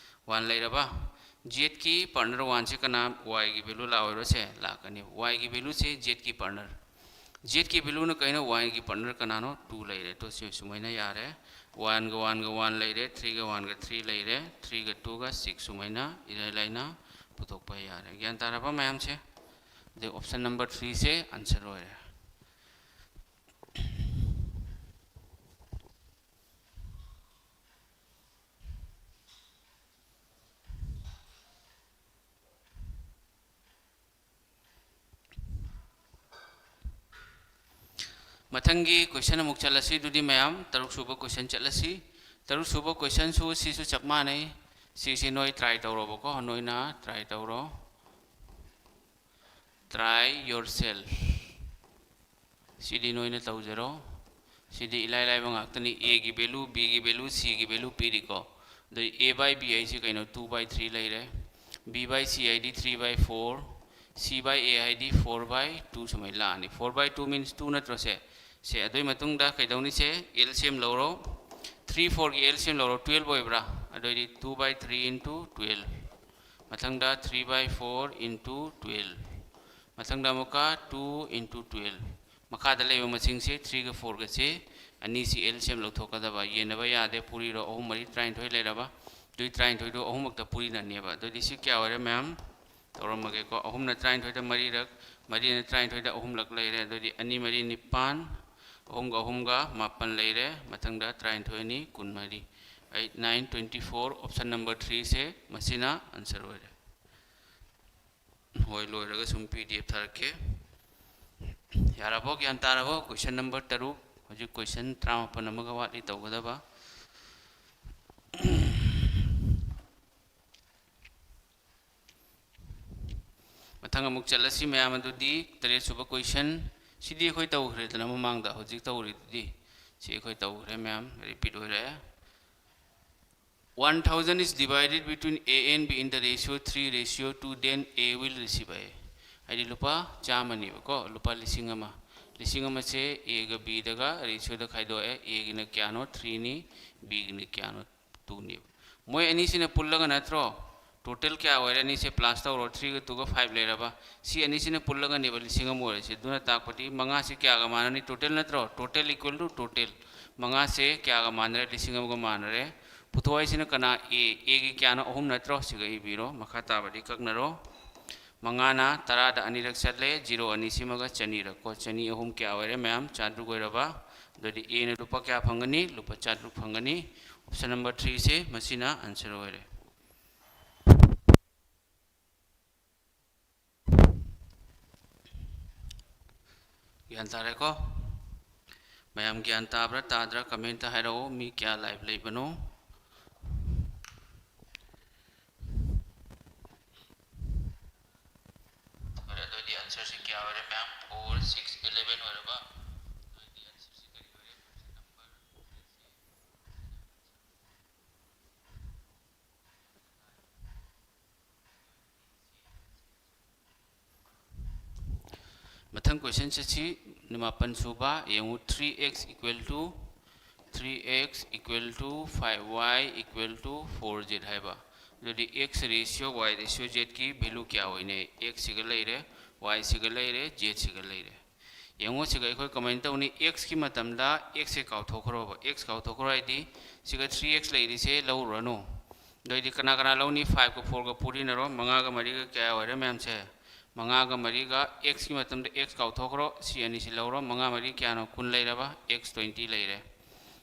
One ꯂꯩꯔꯕ? Z ꯀꯤ partner one ꯁꯦ ꯀꯅꯥ? Y ꯒꯤ value ꯂꯥꯛꯑꯣꯏꯔꯣ? ꯁꯦ ꯂꯥꯛꯀꯅꯤ꯫ Y ꯒꯤ value ꯁꯦ Z ꯀꯤ partner꯫ Z ꯀꯤ value ꯅ ꯀꯩꯅꯣ? Y ꯒꯤ partner ꯀꯅꯥꯅꯣ? Two ꯂꯩꯔꯦ꯫ ꯇꯣ ꯁꯤ ꯁꯨꯃꯥꯏꯅ ꯌꯥꯔꯦ꯫ One ꯒ one ꯒ one ꯂꯩꯔꯦ, three ꯒ one ꯒ three ꯂꯩꯔꯦ, three ꯒ two ꯒ six ꯁꯨꯃꯥꯏꯅ ꯏꯔꯥꯏ ꯂꯥꯏꯅ ꯄꯨꯊꯣꯛꯄ ꯌꯥꯔꯦ꯫ ꯒ꯭ꯌꯥꯟ ꯇꯥꯔꯕ ꯃꯌꯥꯝꯁꯦ? ꯑꯗꯩ option number three ꯁꯦ answer ꯑꯣꯏꯔꯦ꯫ ꯃꯊꯪꯒꯤ question ꯑꯃꯨꯛ ꯆꯠꯂꯁꯤ꯫ ꯑꯗꯨꯗꯤ ꯃꯌꯥꯝ, ꯇꯔꯨꯛ ꯁꯨꯕ question ꯆꯠꯂꯁꯤ꯫ ꯇꯔꯨꯛ ꯁꯨꯕ question ꯁꯨ ꯁꯤꯁꯨ ꯆꯞ ꯃꯥꯟꯅꯩ꯫ ꯁꯤꯁꯦ ꯅꯣꯏ try ꯇꯧꯔꯣꯕꯀꯣ, ꯅꯣꯏꯅ try ꯇꯧꯔꯣ꯫ Try yourself. ꯁꯤꯗꯤ ꯅꯣꯏꯅ ꯇꯧꯖꯔꯣ꯫ ꯁꯤꯗꯤ ꯏꯂꯥꯏ ꯂꯥꯏꯕ ꯉꯥꯛꯇꯅꯤ꯫ A ꯒꯤ value, B ꯒꯤ value, C ꯒꯤ value ꯄꯤꯔꯤꯀꯣ꯫ ꯑꯗꯨ A by B ꯍꯥꯏꯁꯤ ꯀꯩꯅꯣ? Two by three ꯂꯩꯔꯦ꯫ B by C ꯍꯥꯏꯗꯤ three by four, C by A ꯍꯥꯏꯗꯤ four by two ꯁꯨꯃꯥꯏꯅ ꯂꯥꯛꯑꯅꯤ꯫ Four by two means two ꯅꯠꯇ꯭ꯔꯣ ꯁꯦ? ꯁꯦ, ꯑꯗꯨꯒꯤ ꯃꯇꯨꯡꯗ ꯀꯩꯗꯧꯅꯤ ꯁꯦ? L C M ꯂꯧꯔꯣ꯫ Three, four ꯒꯤ L C M ꯂꯧꯔꯣ, twelve ꯑꯣꯏꯕ꯭ꯔꯥ? ꯑꯗꯨꯑꯣꯏꯗꯤ two by three into twelve꯫ ꯃꯊꯪꯗ three by four into twelve꯫ ꯃꯊꯪꯗ ꯑꯃꯨꯛꯀ two into twelve꯫ ꯃꯈꯥꯗ ꯂꯩꯕ ꯃꯁꯤꯡꯁꯦ three ꯒ four ꯒꯁꯦ ꯑꯅꯤꯁꯤ L C M ꯂꯧꯊꯣꯛꯀꯗꯕ꯫ ꯌꯦꯟꯅꯕ ꯌꯥꯗꯦ, ꯄꯨꯔꯤꯔꯣ꯫ ꯑꯍꯨꯝ ꯃꯔꯤ ꯇꯔꯥꯅꯤꯊꯣꯏ ꯂꯩꯔꯕ꯫ ꯑꯗꯨꯏ ꯇꯔꯥꯅꯤꯊꯣꯏꯗꯣ ꯑꯍꯨꯝꯃꯛꯇ ꯄꯨꯔꯤꯅꯅꯦꯕ꯫ ꯑꯗꯨꯗꯤ ꯁꯤ ꯀꯌꯥ ꯑꯣꯏꯔꯦ ꯃꯌꯥꯝ? ꯇꯧꯔꯝꯃꯒꯦꯀꯣ꯫ ꯑꯍꯨꯝꯅ ꯇꯔꯥꯅꯤꯊꯣꯏꯗ ꯃꯔꯤꯔꯛ, ꯃꯔꯤꯅ ꯇꯔꯥꯅꯤꯊꯣꯏꯗ ꯑꯍꯨꯝꯂꯛ ꯂꯩꯔꯦ꯫ ꯑꯗꯨꯗꯤ ꯑꯅꯤ ꯃꯔꯤ ꯅꯤꯄꯥꯟ, ꯑꯍꯨꯝꯒ ꯑꯍꯨꯝꯒ ꯃꯥꯄꯟ ꯂꯩꯔꯦ꯫ ꯃꯊꯪꯗ ꯇꯔꯥꯅꯤꯊꯣꯏ ꯑꯅꯤ ꯀꯨꯟꯃꯔꯤ꯫ Eight, nine, twenty-four, option number three ꯁꯦ ꯃꯁꯤꯅ answer ꯑꯣꯏꯔꯦ꯫ ꯍꯣꯏ, ꯂꯣꯏꯔꯒ ꯁꯨꯝ P D F ꯊꯥꯔꯛꯀꯦ꯫ ꯌꯥꯔꯕꯣ? ꯒ꯭ꯌꯥꯟ ꯇꯥꯔꯕꯣ? Question number ꯇꯔꯨꯛ꯫ ꯍꯧꯖꯤꯛ question ꯇꯔꯥꯃꯥꯄꯟ ꯑꯃꯒ ꯋꯥꯠꯂꯤ ꯇꯧꯒꯗꯕ꯫ ꯃꯊꯪ ꯑꯃꯨꯛ ꯆꯠꯂꯁꯤ ꯃꯌꯥꯝ꯫ ꯑꯗꯨꯗꯤ ꯇꯔꯦꯠ ꯁꯨꯕ question꯫ ꯁꯤꯗꯤ ꯑꯩꯈꯣꯏ ꯇꯧꯈ꯭ꯔꯦꯗꯅ ꯃꯃꯥꯡꯗ, ꯍꯧꯖꯤꯛ ꯇꯧꯔꯤꯗꯨꯗꯤ꯫ ꯁꯤ ꯑꯩꯈꯣꯏ ꯇꯧꯈ꯭ꯔꯦ ꯃꯌꯥꯝ, repeat ꯑꯣꯏꯔꯦ꯫ One thousand is divided between A and B in the ratio three ratio two, then A will receive a. ꯍꯥꯏꯗꯤ ꯂꯨꯄꯥ ꯆꯥꯝꯃꯅꯦꯕꯀꯣ, ꯂꯨꯄꯥ ꯂꯤꯁꯤꯡ ꯑꯃ꯫ ꯂꯤꯁꯤꯡ ꯑꯃꯁꯦ A ꯒ B ꯗꯒ ratio ꯗ ꯈꯥꯏꯗꯣꯛꯑꯦ꯫ A ꯒꯤꯅ ꯀꯌꯥꯅꯣ? Three ꯅꯤ, B ꯒꯤꯅ ꯀꯌꯥꯅꯣ? Two ꯅꯦꯕ꯫ ꯃꯣꯏ ꯑꯅꯤꯁꯤꯅ ꯄꯨꯜꯂꯒ ꯅꯠꯇ꯭ꯔꯣ? Total ꯀꯌꯥ ꯑꯣꯏꯔꯦ? ꯑꯅꯤꯁꯦ plus ꯇꯧꯔꯣ, three ꯒ two ꯒ five ꯂꯩꯔꯕ꯫ ꯁꯤ ꯑꯅꯤꯁꯤꯅ ꯄꯨꯜꯂꯒꯅꯦꯕ ꯂꯤꯁꯤꯡ ꯑꯃ ꯑꯣꯏꯔꯤꯁꯦ꯫ ꯑꯗꯨꯅ ꯇꯥꯛꯄꯗꯤ ꯃꯉꯥꯁꯤ ꯀꯌꯥꯒ ꯃꯥꯟꯅꯅꯤ? Total ꯅꯠꯇ꯭ꯔꯣ? Total equal to total꯫ ꯃꯉꯥꯁꯦ ꯀꯌꯥꯒ ꯃꯥꯟꯅꯔꯦ? ꯂꯤꯁꯤꯡ ꯑꯃꯒ ꯃꯥꯟꯅꯔꯦ꯫ ꯄꯨꯊꯣꯛ ꯍꯥꯏꯁꯤꯅ ꯀꯅꯥ? A꯫ A ꯒꯤ ꯀꯌꯥꯅꯣ? ꯑꯍꯨꯝ ꯅꯠꯇ꯭ꯔꯣ? ꯁꯤꯒ ꯏꯕꯤꯔꯣ, ꯃꯈꯥ ꯇꯥꯕꯗꯤ ꯀꯛꯅꯔꯣ꯫ ꯃꯉꯥꯅ ꯇꯔꯥꯗ ꯑꯅꯤꯔꯛ ꯆꯠꯂꯦ, zero ꯑꯅꯤ ꯁꯤꯃꯒ ꯆꯅꯤꯔꯛ ꯀꯣ꯫ ꯆꯅꯤ ꯑꯍꯨꯝ ꯀꯌꯥ ꯑꯣꯏꯔꯦ ꯃꯌꯥꯝ? ꯆꯥꯇ꯭ꯔꯨꯛ ꯑꯣꯏꯔꯕ꯫ ꯑꯗꯨꯗꯤ A ꯅ ꯂꯨꯄꯥ ꯀꯌꯥ ꯐꯪꯒꯅꯤ? ꯂꯨꯄꯥ ꯆꯥꯇ꯭ꯔꯨꯛ ꯐꯪꯒꯅꯤ꯫ Option number three ꯁꯦ ꯃꯁꯤꯅ answer ꯑꯣꯏꯔꯦ꯫ ꯒ꯭ꯌꯥꯟ ꯇꯥꯔꯦꯀꯣ? ꯃꯌꯥꯝ ꯒ꯭ꯌꯥꯟ ꯇꯥꯕ꯭ꯔꯥ ꯇꯥꯗ꯭ꯔꯥ comment ꯇ ꯍꯥꯏꯔꯛꯑꯣ꯫ ꯃꯤ ꯀꯌꯥ live ꯂꯩꯕꯅꯣ? ꯑꯟꯁꯔꯁꯤ ꯀꯌꯥ ꯑꯣꯏꯔꯦ ꯃꯌꯥꯝ? Four, six, eleven ꯑꯣꯏꯔꯕ? ꯑꯗꯨ ꯑꯣꯏꯗꯤ ꯑꯟꯁꯔꯁꯤ ꯀꯔꯤ ꯑꯣꯏꯔꯦ? ꯅꯝꯕꯔ ꯃꯊꯪ ꯀꯣꯏꯁꯟ ꯆꯠꯁꯤ꯫ ꯃꯥꯄꯟ ꯁꯨꯕ ꯌꯦꯡꯉꯨ, three x equal to three x equal to five y equal to four z ꯍꯥꯏꯕ꯫ ꯑꯗꯨꯗꯤ x ratio y ratio zꯀꯤ value ꯀꯌꯥ ꯑꯣꯏꯅꯩ? Xꯁꯤꯒ ꯂꯩꯔꯦ, yꯁꯤꯒ ꯂꯩꯔꯦ, zꯁꯤꯒ ꯂꯩꯔꯦ꯫ ꯌꯦꯡꯉꯨ, ꯁꯤꯒ ꯑꯩꯈꯣꯏ ꯀꯃꯥꯏꯅ ꯇꯧꯅꯤ? Xꯀꯤ ꯃꯇꯝꯗ xꯁꯦ ꯀꯥꯎꯊꯣꯛꯈ꯭ꯔꯣꯕ꯫ X ꯀꯥꯎꯊꯣꯛꯈ꯭ꯔꯣ ꯍꯥꯏꯗꯤ ꯁꯤꯒ three x ꯂꯩꯔꯤꯁꯦ ꯂꯧꯔꯨꯔꯅꯨ꯫ ꯑꯗꯨ ꯑꯣꯏꯗꯤ ꯀꯅꯥ ꯀꯅꯥ ꯂꯧꯅꯤ? Fiveꯀ fourꯒ ꯄꯨꯔꯤꯅꯔꯣ, ꯃꯉꯥꯒ ꯃꯔꯤꯒ ꯀꯌꯥ ꯑꯣꯏꯔꯦ ꯃꯌꯥꯝꯁꯦ? ꯃꯉꯥꯒ ꯃꯔꯤꯒ, xꯀꯤ ꯃꯇꯝꯗ x ꯀꯥꯎꯊꯣꯛꯈ꯭ꯔꯣ, ꯁꯤ ꯑꯅꯤꯁꯤ ꯂꯧꯔꯣ꯫ ꯃꯉꯥ ꯃꯔꯤ ꯀꯌꯥꯅꯣ? ꯀꯨꯟ ꯂꯩꯔꯕ, x twenty ꯂꯩꯔꯦ꯫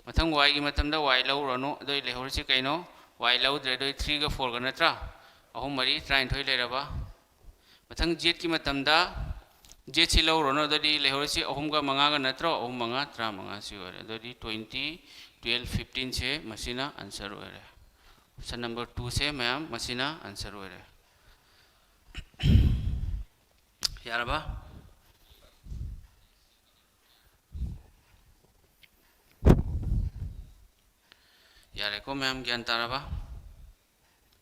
ꯃꯊꯪ yꯒꯤ ꯃꯇꯝꯗ y ꯂꯧꯔꯨꯔꯅꯨ, ꯑꯗꯨ ꯑꯣꯏꯗꯤ ꯂꯩꯍꯧꯔꯤꯁꯤ ꯀꯩꯅꯣ? Y ꯂꯧꯗ꯭ꯔꯦ, ꯑꯗꯨ ꯑꯣꯏꯗꯤ threeꯒ fourꯒ ꯅꯠꯇ꯭ꯔꯥ? ꯑꯍꯨꯝ ꯃꯔꯤ ꯇꯔꯥꯅꯤꯊꯣꯏ ꯂꯩꯔꯕ꯫ ꯃꯊꯪ zꯀꯤ ꯃꯇꯝꯗ zꯁꯤ ꯂꯧꯔꯨꯔꯅꯨ, ꯑꯗꯨꯗꯤ ꯂꯩꯍꯧꯔꯤꯁꯤ ꯑꯍꯨꯝꯒ ꯃꯉꯥꯒ ꯅꯠꯇ꯭ꯔꯣ? ꯑꯍꯨꯝ ꯃꯉꯥ ꯇꯔꯥꯃꯉꯥ ꯁꯤ ꯑꯣꯏꯔꯦ꯫ ꯑꯗꯨꯗꯤ twenty, twelve, fifteenꯁꯦ ꯃꯁꯤꯅ ꯑꯟꯁꯔ ꯑꯣꯏꯔꯦ꯫ Option number twoꯁꯦ ꯃꯌꯥꯝ ꯃꯁꯤꯅ ꯑꯟꯁꯔ ꯑꯣꯏꯔꯦ꯫ ꯌꯥꯔꯕ? ꯌꯥꯔꯦꯀꯣ ꯃꯌꯥꯝ, ꯒ꯭ꯌꯥꯟ ꯇꯥꯔꯕ?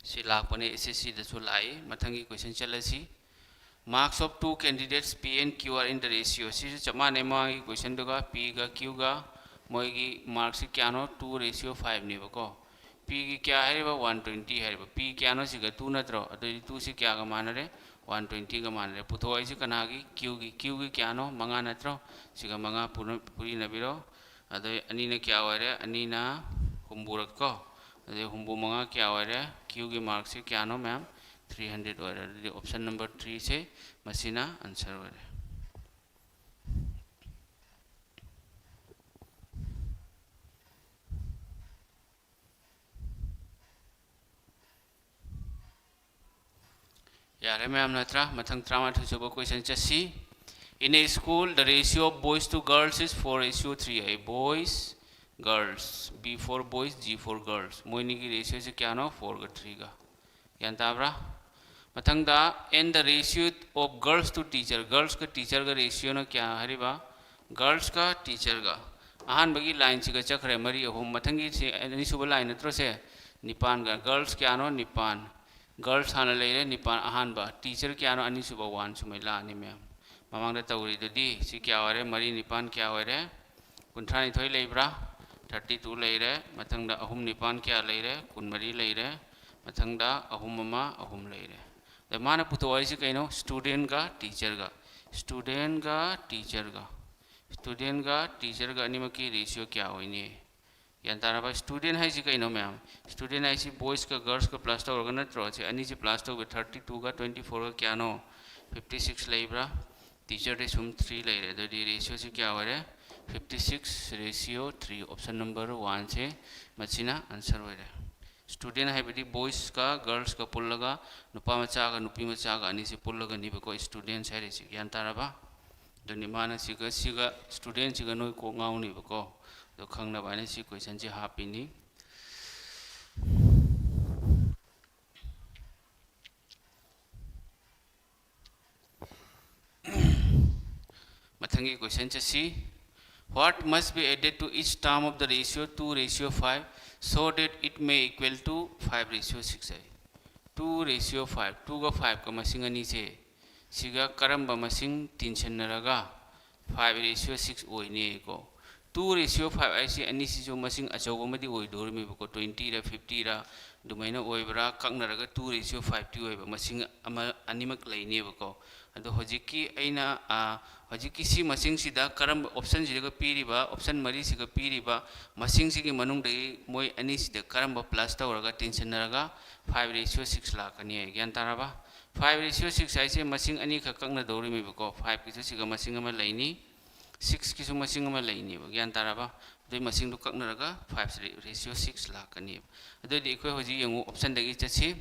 ꯁꯤ ꯂꯥꯛꯄꯅꯦ, S S Cꯗꯁꯨ ꯂꯥꯛꯏ꯫ ꯃꯊꯪꯒꯤ ꯀꯣꯏꯁꯟ ꯆꯠꯂꯁꯤ꯫ Marks of two candidates P and Q are in the ratio. ꯁꯤꯁꯨ ꯆꯞ ꯃꯥꯟꯅꯩ ꯃꯃꯥꯡꯒꯤ ꯀꯣꯏꯁꯟꯗꯨꯒ, Pꯒ Qꯒ ꯃꯣꯏꯒꯤ ꯃꯥꯔꯛꯁꯤ ꯀꯌꯥꯅꯣ? Two ratio fiveꯅꯦꯕꯀꯣ꯫ Pꯒꯤ ꯀꯌꯥ ꯍꯥꯏꯔꯤꯕ? One twenty ꯍꯥꯏꯔꯤꯕ꯫ P ꯀꯌꯥꯅꯣ? ꯁꯤꯒ two ꯅꯠꯇ꯭ꯔꯣ? ꯑꯗꯨꯗꯤ twoꯁꯤ ꯀꯌꯥꯒ ꯃꯥꯟꯅꯔꯦ? One twentyꯒ ꯃꯥꯟꯅꯔꯦ꯫ ꯄꯨꯊꯣꯛꯂꯛꯏꯁꯤ ꯀꯅꯥꯒꯤ? Qꯒꯤ꯫ Qꯒꯤ ꯀꯌꯥꯅꯣ? ꯃꯉꯥ ꯅꯠꯇ꯭ꯔꯣ? ꯁꯤꯒ ꯃꯉꯥ ꯄꯨꯅ-, ꯄꯨꯔꯤꯅꯕꯤꯔꯣ꯫ ꯑꯗꯩ ꯑꯅꯤꯅ ꯀꯌꯥ ꯑꯣꯏꯔꯦ? ꯑꯅꯤꯅ ꯍꯨꯝꯐꯨꯔꯛꯀꯣ꯫ ꯑꯗꯩ ꯍꯨꯝꯐꯨ ꯃꯉꯥ ꯀꯌꯥ ꯑꯣꯏꯔꯦ? Qꯒꯤ ꯃꯥꯔꯛꯁꯤ ꯀꯌꯥꯅꯣ ꯃꯌꯥꯝ? Three hundred ꯑꯣꯏꯔꯦ꯫ ꯑꯗꯨꯗꯤ option number threeꯁꯦ ꯃꯁꯤꯅ ꯑꯟꯁꯔ ꯑꯣꯏꯔꯦ꯫ ꯌꯥꯔꯦ ꯃꯌꯥꯝ ꯅꯠꯇ꯭ꯔꯥ? ꯃꯊꯪ ꯇꯔꯥꯃꯥꯊꯣꯏ ꯁꯨꯕ ꯀꯣꯏꯁꯟ ꯆꯠꯁꯤ꯫ In a school, the ratio of boys to girls is four ratio three ꯑꯩ꯫ Boys, girls, B for boys, G for girls꯫ ꯃꯣꯏꯅꯤꯒꯤ ꯔꯦꯁꯤꯑꯣꯁꯦ ꯀꯌꯥꯅꯣ? Fourꯒ threeꯒ꯫ ꯒ꯭ꯌꯥꯟ ꯇꯥꯕ꯭ꯔꯥ? ꯃꯊꯪꯗ, and the ratio of girls to teacher, girlsꯀ teacherꯒ ratioꯅ ꯀꯌꯥ ꯍꯥꯏꯔꯤꯕ? Girlsꯀ teacherꯒ꯫ ꯑꯍꯥꯟꯕꯒꯤ lineꯁꯤꯒ ꯆꯠꯈ꯭ꯔꯦ, ꯃꯔꯤ ꯑꯍꯨꯝ꯫ ꯃꯊꯪꯒꯤꯁꯤ ꯑꯅꯤꯁꯨꯕ line ꯅꯠꯇ꯭ꯔꯣ ꯁꯦ? ꯅꯤꯄꯥꯟꯒ꯫ Girls ꯀꯌꯥꯅꯣ? ꯅꯤꯄꯥꯟ꯫ Girls ꯍꯥꯟꯅ ꯂꯩꯔꯦ, ꯅꯤꯄꯥꯟ ꯑꯍꯥꯟꯕ꯫ Teacher ꯀꯌꯥꯅꯣ? ꯑꯅꯤꯁꯨꯕ, one ꯁꯨꯃꯥꯏ ꯂꯥꯛꯑꯅꯤ ꯃꯌꯥꯝ꯫ ꯃꯃꯥꯡꯗ ꯇꯧꯔꯤꯗꯨꯗꯤ ꯁꯤ ꯀꯌꯥ ꯑꯣꯏꯔꯦ? ꯃꯔꯤ ꯅꯤꯄꯥꯟ ꯀꯌꯥ ꯑꯣꯏꯔꯦ? ꯀꯨꯟꯊ꯭ꯔꯥꯅꯤꯊꯣꯏ ꯂꯩꯕ꯭ꯔꯥ? Thirty two ꯂꯩꯔꯦ꯫ ꯃꯊꯪꯗ ꯑꯍꯨꯝ ꯅꯤꯄꯥꯟ ꯀꯌꯥ ꯂꯩꯔꯦ? ꯀꯨꯟꯃꯔꯤ ꯂꯩꯔꯦ꯫ ꯃꯊꯪꯗ ꯑꯍꯨꯝ ꯑꯃ ꯑꯍꯨꯝ ꯂꯩꯔꯦ꯫ ꯑꯗ ꯃꯥꯅ ꯄꯨꯊꯣꯛ ꯍꯥꯏꯁꯤ ꯀꯩꯅꯣ? Studentꯒ teacherꯒ꯫ Studentꯒ teacherꯒ꯫ Studentꯒ teacherꯒ ꯑꯅꯤꯃꯛꯀꯤ ratio ꯀꯌꯥ ꯑꯣꯏꯅꯤ? ꯒ꯭ꯌꯥꯟ ꯇꯥꯔꯕ? Student ꯍꯥꯏꯁꯤ ꯀꯩꯅꯣ ꯃꯌꯥꯝ? Student ꯍꯥꯏꯁꯤ boysꯀ girlsꯀ plus ꯇꯧꯔꯒ ꯅꯠꯇ꯭ꯔꯣ? ꯁꯤ ꯑꯅꯤꯁꯤ plus ꯇꯧꯕ, thirty twoꯒ twenty fourꯒ ꯀꯌꯥꯅꯣ? Fifty six ꯂꯩꯕ꯭ꯔꯥ? Teacherꯗꯤ ꯁꯨꯝ three ꯂꯩꯔꯦ꯫ ꯑꯗꯨꯗꯤ ratioꯁꯤ ꯀꯌꯥ ꯑꯣꯏꯔꯦ? Fifty six ratio three, option number oneꯁꯦ ꯃꯁꯤꯅ answer ꯑꯣꯏꯔꯦ꯫ Student ꯍꯥꯏꯕꯗꯤ boysꯀ girlsꯀ ꯄꯨꯜꯂꯒ, ꯅꯨꯄꯥ ꯃꯆꯥꯒ ꯅꯨꯄꯤ ꯃꯆꯥꯒ ꯑꯅꯤꯁꯤ ꯄꯨꯜꯂꯒꯅꯤꯕꯀꯣ students ꯍꯥꯏꯔꯤꯁꯤ꯫ ꯒ꯭ꯌꯥꯟ ꯇꯥꯔꯕ? ꯑꯗꯨꯅꯤ ꯃꯥꯅ ꯁꯤꯒ, ꯁꯤꯒ studentꯁꯤꯒ ꯅꯣꯏ ꯀꯣꯛ ꯉꯥꯎꯅꯤꯕꯀꯣ꯫ ꯑꯗꯣ ꯈꯪꯅꯕ ꯍꯥꯏꯅ ꯁꯤ questionꯁꯤ ꯍꯥꯞꯄꯤꯅꯤ꯫ ꯃꯊꯪꯒꯤ question ꯆꯠꯁꯤ꯫ What must be added to each term of the ratio two ratio five so that it may equal to five ratio six high. Two ratio five, twoꯒ fiveꯀ ꯃꯁꯤꯡ ꯑꯅꯤꯁꯦ, ꯁꯤꯒ ꯀꯔꯝꯕ ꯃꯁꯤꯡ ꯇꯤꯟꯁꯤꯟꯅꯔꯒ five ratio six ꯑꯣꯏꯅꯤꯀꯣ? Two ratio five ꯍꯥꯏꯁꯤ ꯑꯅꯤꯁꯤꯁꯨ ꯃꯁꯤꯡ ꯑꯆꯧꯕ ꯑꯃꯗꯤ ꯑꯣꯏꯗꯣꯔꯤꯃꯦꯕꯀꯣ, twentyꯔ fiftyꯔ ꯑꯗꯨꯃꯥꯏꯅ ꯑꯣꯏꯕ꯭ꯔꯥ, ꯀꯛꯅꯔꯒ two ratio fiveꯇꯤ ꯑꯣꯏꯕ ꯃꯁꯤꯡ ꯑꯃ, ꯑꯅꯤꯃꯛ ꯂꯩꯅꯦꯕꯀꯣ꯫ ꯑꯗꯣ ꯍꯧꯖꯤꯛꯀꯤ ꯑꯩꯅ, ꯑ, ꯍꯧꯖꯤꯛꯀꯤ ꯁꯤ ꯃꯁꯤꯡꯁꯤꯗ ꯀꯔꯝꯕ optionꯁꯤꯗꯒ ꯄꯤꯔꯤꯕ, option ꯃꯔꯤꯁꯤꯒ ꯄꯤꯔꯤꯕ ꯃꯁꯤꯡꯁꯤꯒꯤ ꯃꯅꯨꯡꯗꯒꯤ ꯃꯣꯏ ꯑꯅꯤꯁꯤꯗ ꯀꯔꯝꯕ plus ꯇꯧꯔꯒ ꯇꯤꯟꯁꯤꯟꯅꯔꯒ five ratio six ꯂꯥꯛꯀꯅꯤ? ꯒ꯭ꯌꯥꯟ ꯇꯥꯔꯕ? Five ratio six ꯍꯥꯏꯁꯦ ꯃꯁꯤꯡ ꯑꯅꯤꯈꯛ ꯀꯛꯅꯗꯧꯔꯤꯃꯦꯕꯀꯣ꯫ Fiveꯀꯤꯁꯨ ꯁꯤꯒ ꯃꯁꯤꯡ ꯑꯃ ꯂꯩꯅꯤ, sixꯀꯤꯁꯨ ꯃꯁꯤꯡ ꯑꯃ ꯂꯩꯅꯤꯕ꯫ ꯒ꯭ꯌꯥꯟ ꯇꯥꯔꯕ? ꯑꯗꯨꯏ ꯃꯁꯤꯡꯗꯨ ꯀꯛꯅꯔꯒ five ratio six ꯂꯥꯛꯀꯅꯦꯕ꯫ ꯑꯗꯨꯑꯣꯏꯗꯤ ꯑꯩꯈꯣꯏ ꯍꯧꯖꯤꯛ ꯌꯦꯡꯉꯨ, optionꯗꯒꯤ ꯆꯠꯁꯤ꯫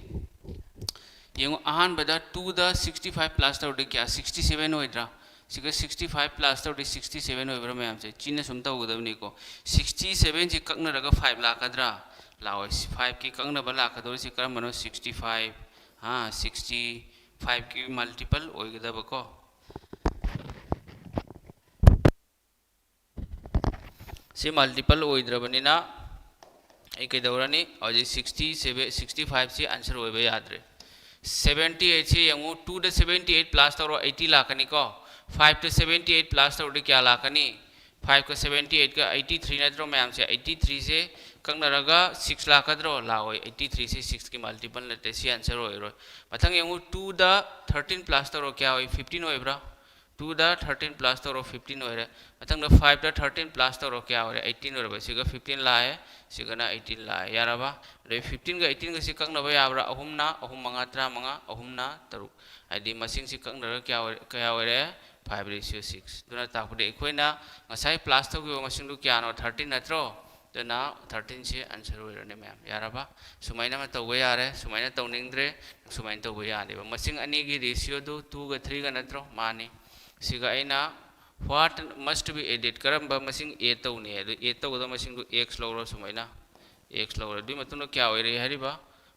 ꯌꯦꯡꯉꯨ, ꯑꯍꯥꯟꯕꯗ twoꯗ sixty five plus ꯇꯧꯔꯗꯤ ꯀꯌꯥ? Sixty seven ꯑꯣꯏꯗ꯭ꯔꯥ? ꯁꯤꯒ sixty five plus ꯇꯧꯔꯗꯤ sixty seven ꯑꯣꯏꯕ꯭ꯔꯥ ꯃꯌꯥꯝꯁꯦ? ꯆꯤꯟꯅ ꯁꯨꯝ ꯇꯧꯒꯗꯕꯅꯤꯀꯣ꯫ Sixty sevenꯁꯤ ꯀꯛꯅꯔꯒ five ꯂꯥꯛꯀꯗ꯭ꯔꯥ? ꯂꯥꯛꯑꯣꯏ꯫ Fiveꯀꯤ ꯀꯛꯅꯕ ꯂꯥꯛꯀꯗꯧꯔꯤꯁꯤ ꯀꯔꯝꯕꯅꯣ? Sixty five꯫ ꯁꯤꯛꯁꯇꯤ ꯐꯥꯏꯚꯀꯤ ꯃꯜꯇꯤꯄꯜ ꯑꯣꯏꯒꯗꯕꯀꯣ꯫ ꯁꯤ ꯃꯜꯇꯤꯄꯜ ꯑꯣꯏꯗ꯭ꯔꯕꯅꯤꯅ ꯑꯩ ꯀꯩꯗꯧꯔꯅꯤ? ꯍꯧꯖꯤꯛ ꯁꯤꯛꯁꯇꯤ ꯁꯤꯛꯁꯇꯤ ꯐꯥꯏꯚꯁꯤ ꯑꯟꯁꯔ ꯑꯣꯏꯕ ꯌꯥꯗ꯭ꯔꯦ꯫ ꯁꯕꯦꯟꯇꯤ ꯑꯩꯠꯁꯤ ꯌꯦꯡꯉꯨ, ꯇꯨꯗ ꯁꯕꯦꯟꯇꯤ ꯑꯩꯠ ꯄ꯭ꯂꯁ ꯇꯧꯔꯣ, ꯑꯩꯠꯇꯤ ꯂꯥꯛꯀꯅꯤꯀꯣ꯫ ꯐꯥꯏꯚꯇ ꯁꯕꯦꯟꯇꯤ ꯑꯩꯠ ꯄ꯭ꯂꯁ ꯇꯧꯔꯗꯤ ꯀꯌꯥ ꯂꯥꯛꯀꯅꯤ? ꯐꯥꯏꯚꯀ ꯁꯕꯦꯟꯇꯤ ꯑꯩꯠꯀ ꯑꯩꯠꯇꯤ ꯊ꯭ꯔꯤ ꯅꯠꯇ꯭ꯔꯣ ꯃꯌꯥꯝꯁꯦ? ꯑꯩꯠꯇꯤ ꯊ꯭ꯔꯤꯁꯦ ꯀꯛꯅꯔꯒ ꯁꯤꯛꯁ ꯂꯥꯛꯀꯗ꯭ꯔꯣ? ꯂꯥꯛꯑꯣꯏ꯫ ꯑꯩꯠꯇꯤ ꯊ꯭ꯔꯤꯁꯦ ꯁꯤꯛꯁꯀꯤ ꯃꯜꯇꯤꯄꯜ ꯅꯠꯇꯦ, ꯁꯤ ꯑꯟꯁꯔ ꯑꯣꯏꯔꯣꯏ꯫ ꯃꯊꯪ ꯌꯦꯡꯉꯨ, ꯇꯨꯗ ꯊꯥꯔꯇꯤꯟ ꯄ꯭ꯂꯁ ꯇꯧꯔꯣ, ꯀꯌꯥ ꯑꯣꯏ? ꯐꯤꯐꯇꯤꯟ ꯑꯣꯏꯕ꯭ꯔꯥ? ꯇꯨꯗ ꯊꯥꯔꯇꯤꯟ ꯄ꯭ꯂꯁ ꯇꯧꯔꯣ, ꯐꯤꯐꯇꯤꯟ ꯑꯣꯏꯔꯦ꯫ ꯃꯊꯪꯗ ꯐꯥꯏꯚꯇ ꯊꯥꯔꯇꯤꯟ ꯄ꯭ꯂꯁ ꯇꯧꯔꯣ, ꯀꯌꯥ ꯑꯣꯏꯔꯦ? ꯑꯩꯠꯇꯤꯟ ꯑꯣꯏꯔꯕ꯫ ꯁꯤꯒ ꯐꯤꯐꯇꯤꯟ ꯂꯥꯛꯑꯦ, ꯁꯤꯒꯅ ꯑꯩꯠꯇꯤꯟ ꯂꯥꯛꯑꯦ꯫ ꯌꯥꯔꯕ? ꯑꯗꯩ ꯐꯤꯐꯇꯤꯟꯒ ꯑꯩꯠꯇꯤꯟꯒꯁꯤ ꯀꯛꯅꯕ ꯌꯥꯕ꯭ꯔꯥ? ꯑꯍꯨꯝꯅ ꯑꯍꯨꯝ ꯃꯉꯥ ꯇꯔꯥꯃꯉꯥ, ꯑꯍꯨꯝꯅ ꯇꯔꯨꯛ꯫ ꯍꯥꯏꯗꯤ ꯃꯁꯤꯡꯁꯤ ꯀꯛꯅꯔꯒ ꯀꯌꯥ ꯑꯣꯏꯔꯦ? ꯀꯌꯥ ꯑꯣꯏꯔꯦ? Five ratio six. ꯑꯗꯨꯅ ꯇꯥꯛꯄꯗꯤ ꯑꯩꯈꯣꯏꯅ ꯉꯁꯥꯏ ꯄ꯭ꯂꯁ ꯇꯧꯈꯤꯕ ꯃꯁꯤꯡꯗꯨ ꯀꯌꯥꯅꯣ? ꯊꯥꯔꯇꯤꯟ ꯅꯠꯇ꯭ꯔꯣ? ꯑꯗꯨꯅ ꯊꯥꯔꯇꯤꯟꯁꯤ ꯑꯟꯁꯔ ꯑꯣꯏꯔꯅꯤ ꯃꯌꯥꯝ꯫ ꯌꯥꯔꯕ? ꯁꯨꯃꯥꯏꯅ ꯑꯃ ꯇꯧꯕ ꯌꯥꯔꯦ꯫ ꯁꯨꯃꯥꯏꯅ ꯇꯧꯅꯤꯡꯗ꯭ꯔꯦ, ꯁꯨꯃꯥꯏꯅ ꯇꯧꯕ ꯌꯥꯅꯦꯕ꯫ ꯃꯁꯤꯡ ꯑꯅꯤꯒꯤ ꯔꯦꯁꯤꯌꯣꯗꯨ ꯇꯨꯒ ꯊ꯭ꯔꯤꯒ ꯅꯠꯇ꯭ꯔꯣ? ꯃꯥꯅꯤ꯫ ꯁꯤꯒ ꯑꯩꯅ what must be added, ꯀꯔꯝꯕ ꯃꯁꯤꯡ ꯑꯦꯗ ꯇꯧꯅꯤ? ꯑꯗꯨ ꯑꯦꯗ ꯇꯧꯒꯗꯕ ꯃꯁꯤꯡꯗꯨ ꯑꯦꯛꯁ ꯂꯧꯔꯣ꯫ ꯁꯨꯃꯥꯏꯅ ꯑꯦꯛꯁ ꯂꯧꯔꯦ꯫ ꯑꯗꯨꯒꯤ ꯃꯇꯨꯡꯗ ꯀꯌꯥ ꯑꯣꯏꯔꯦ ꯍꯥꯏꯔꯤꯕ?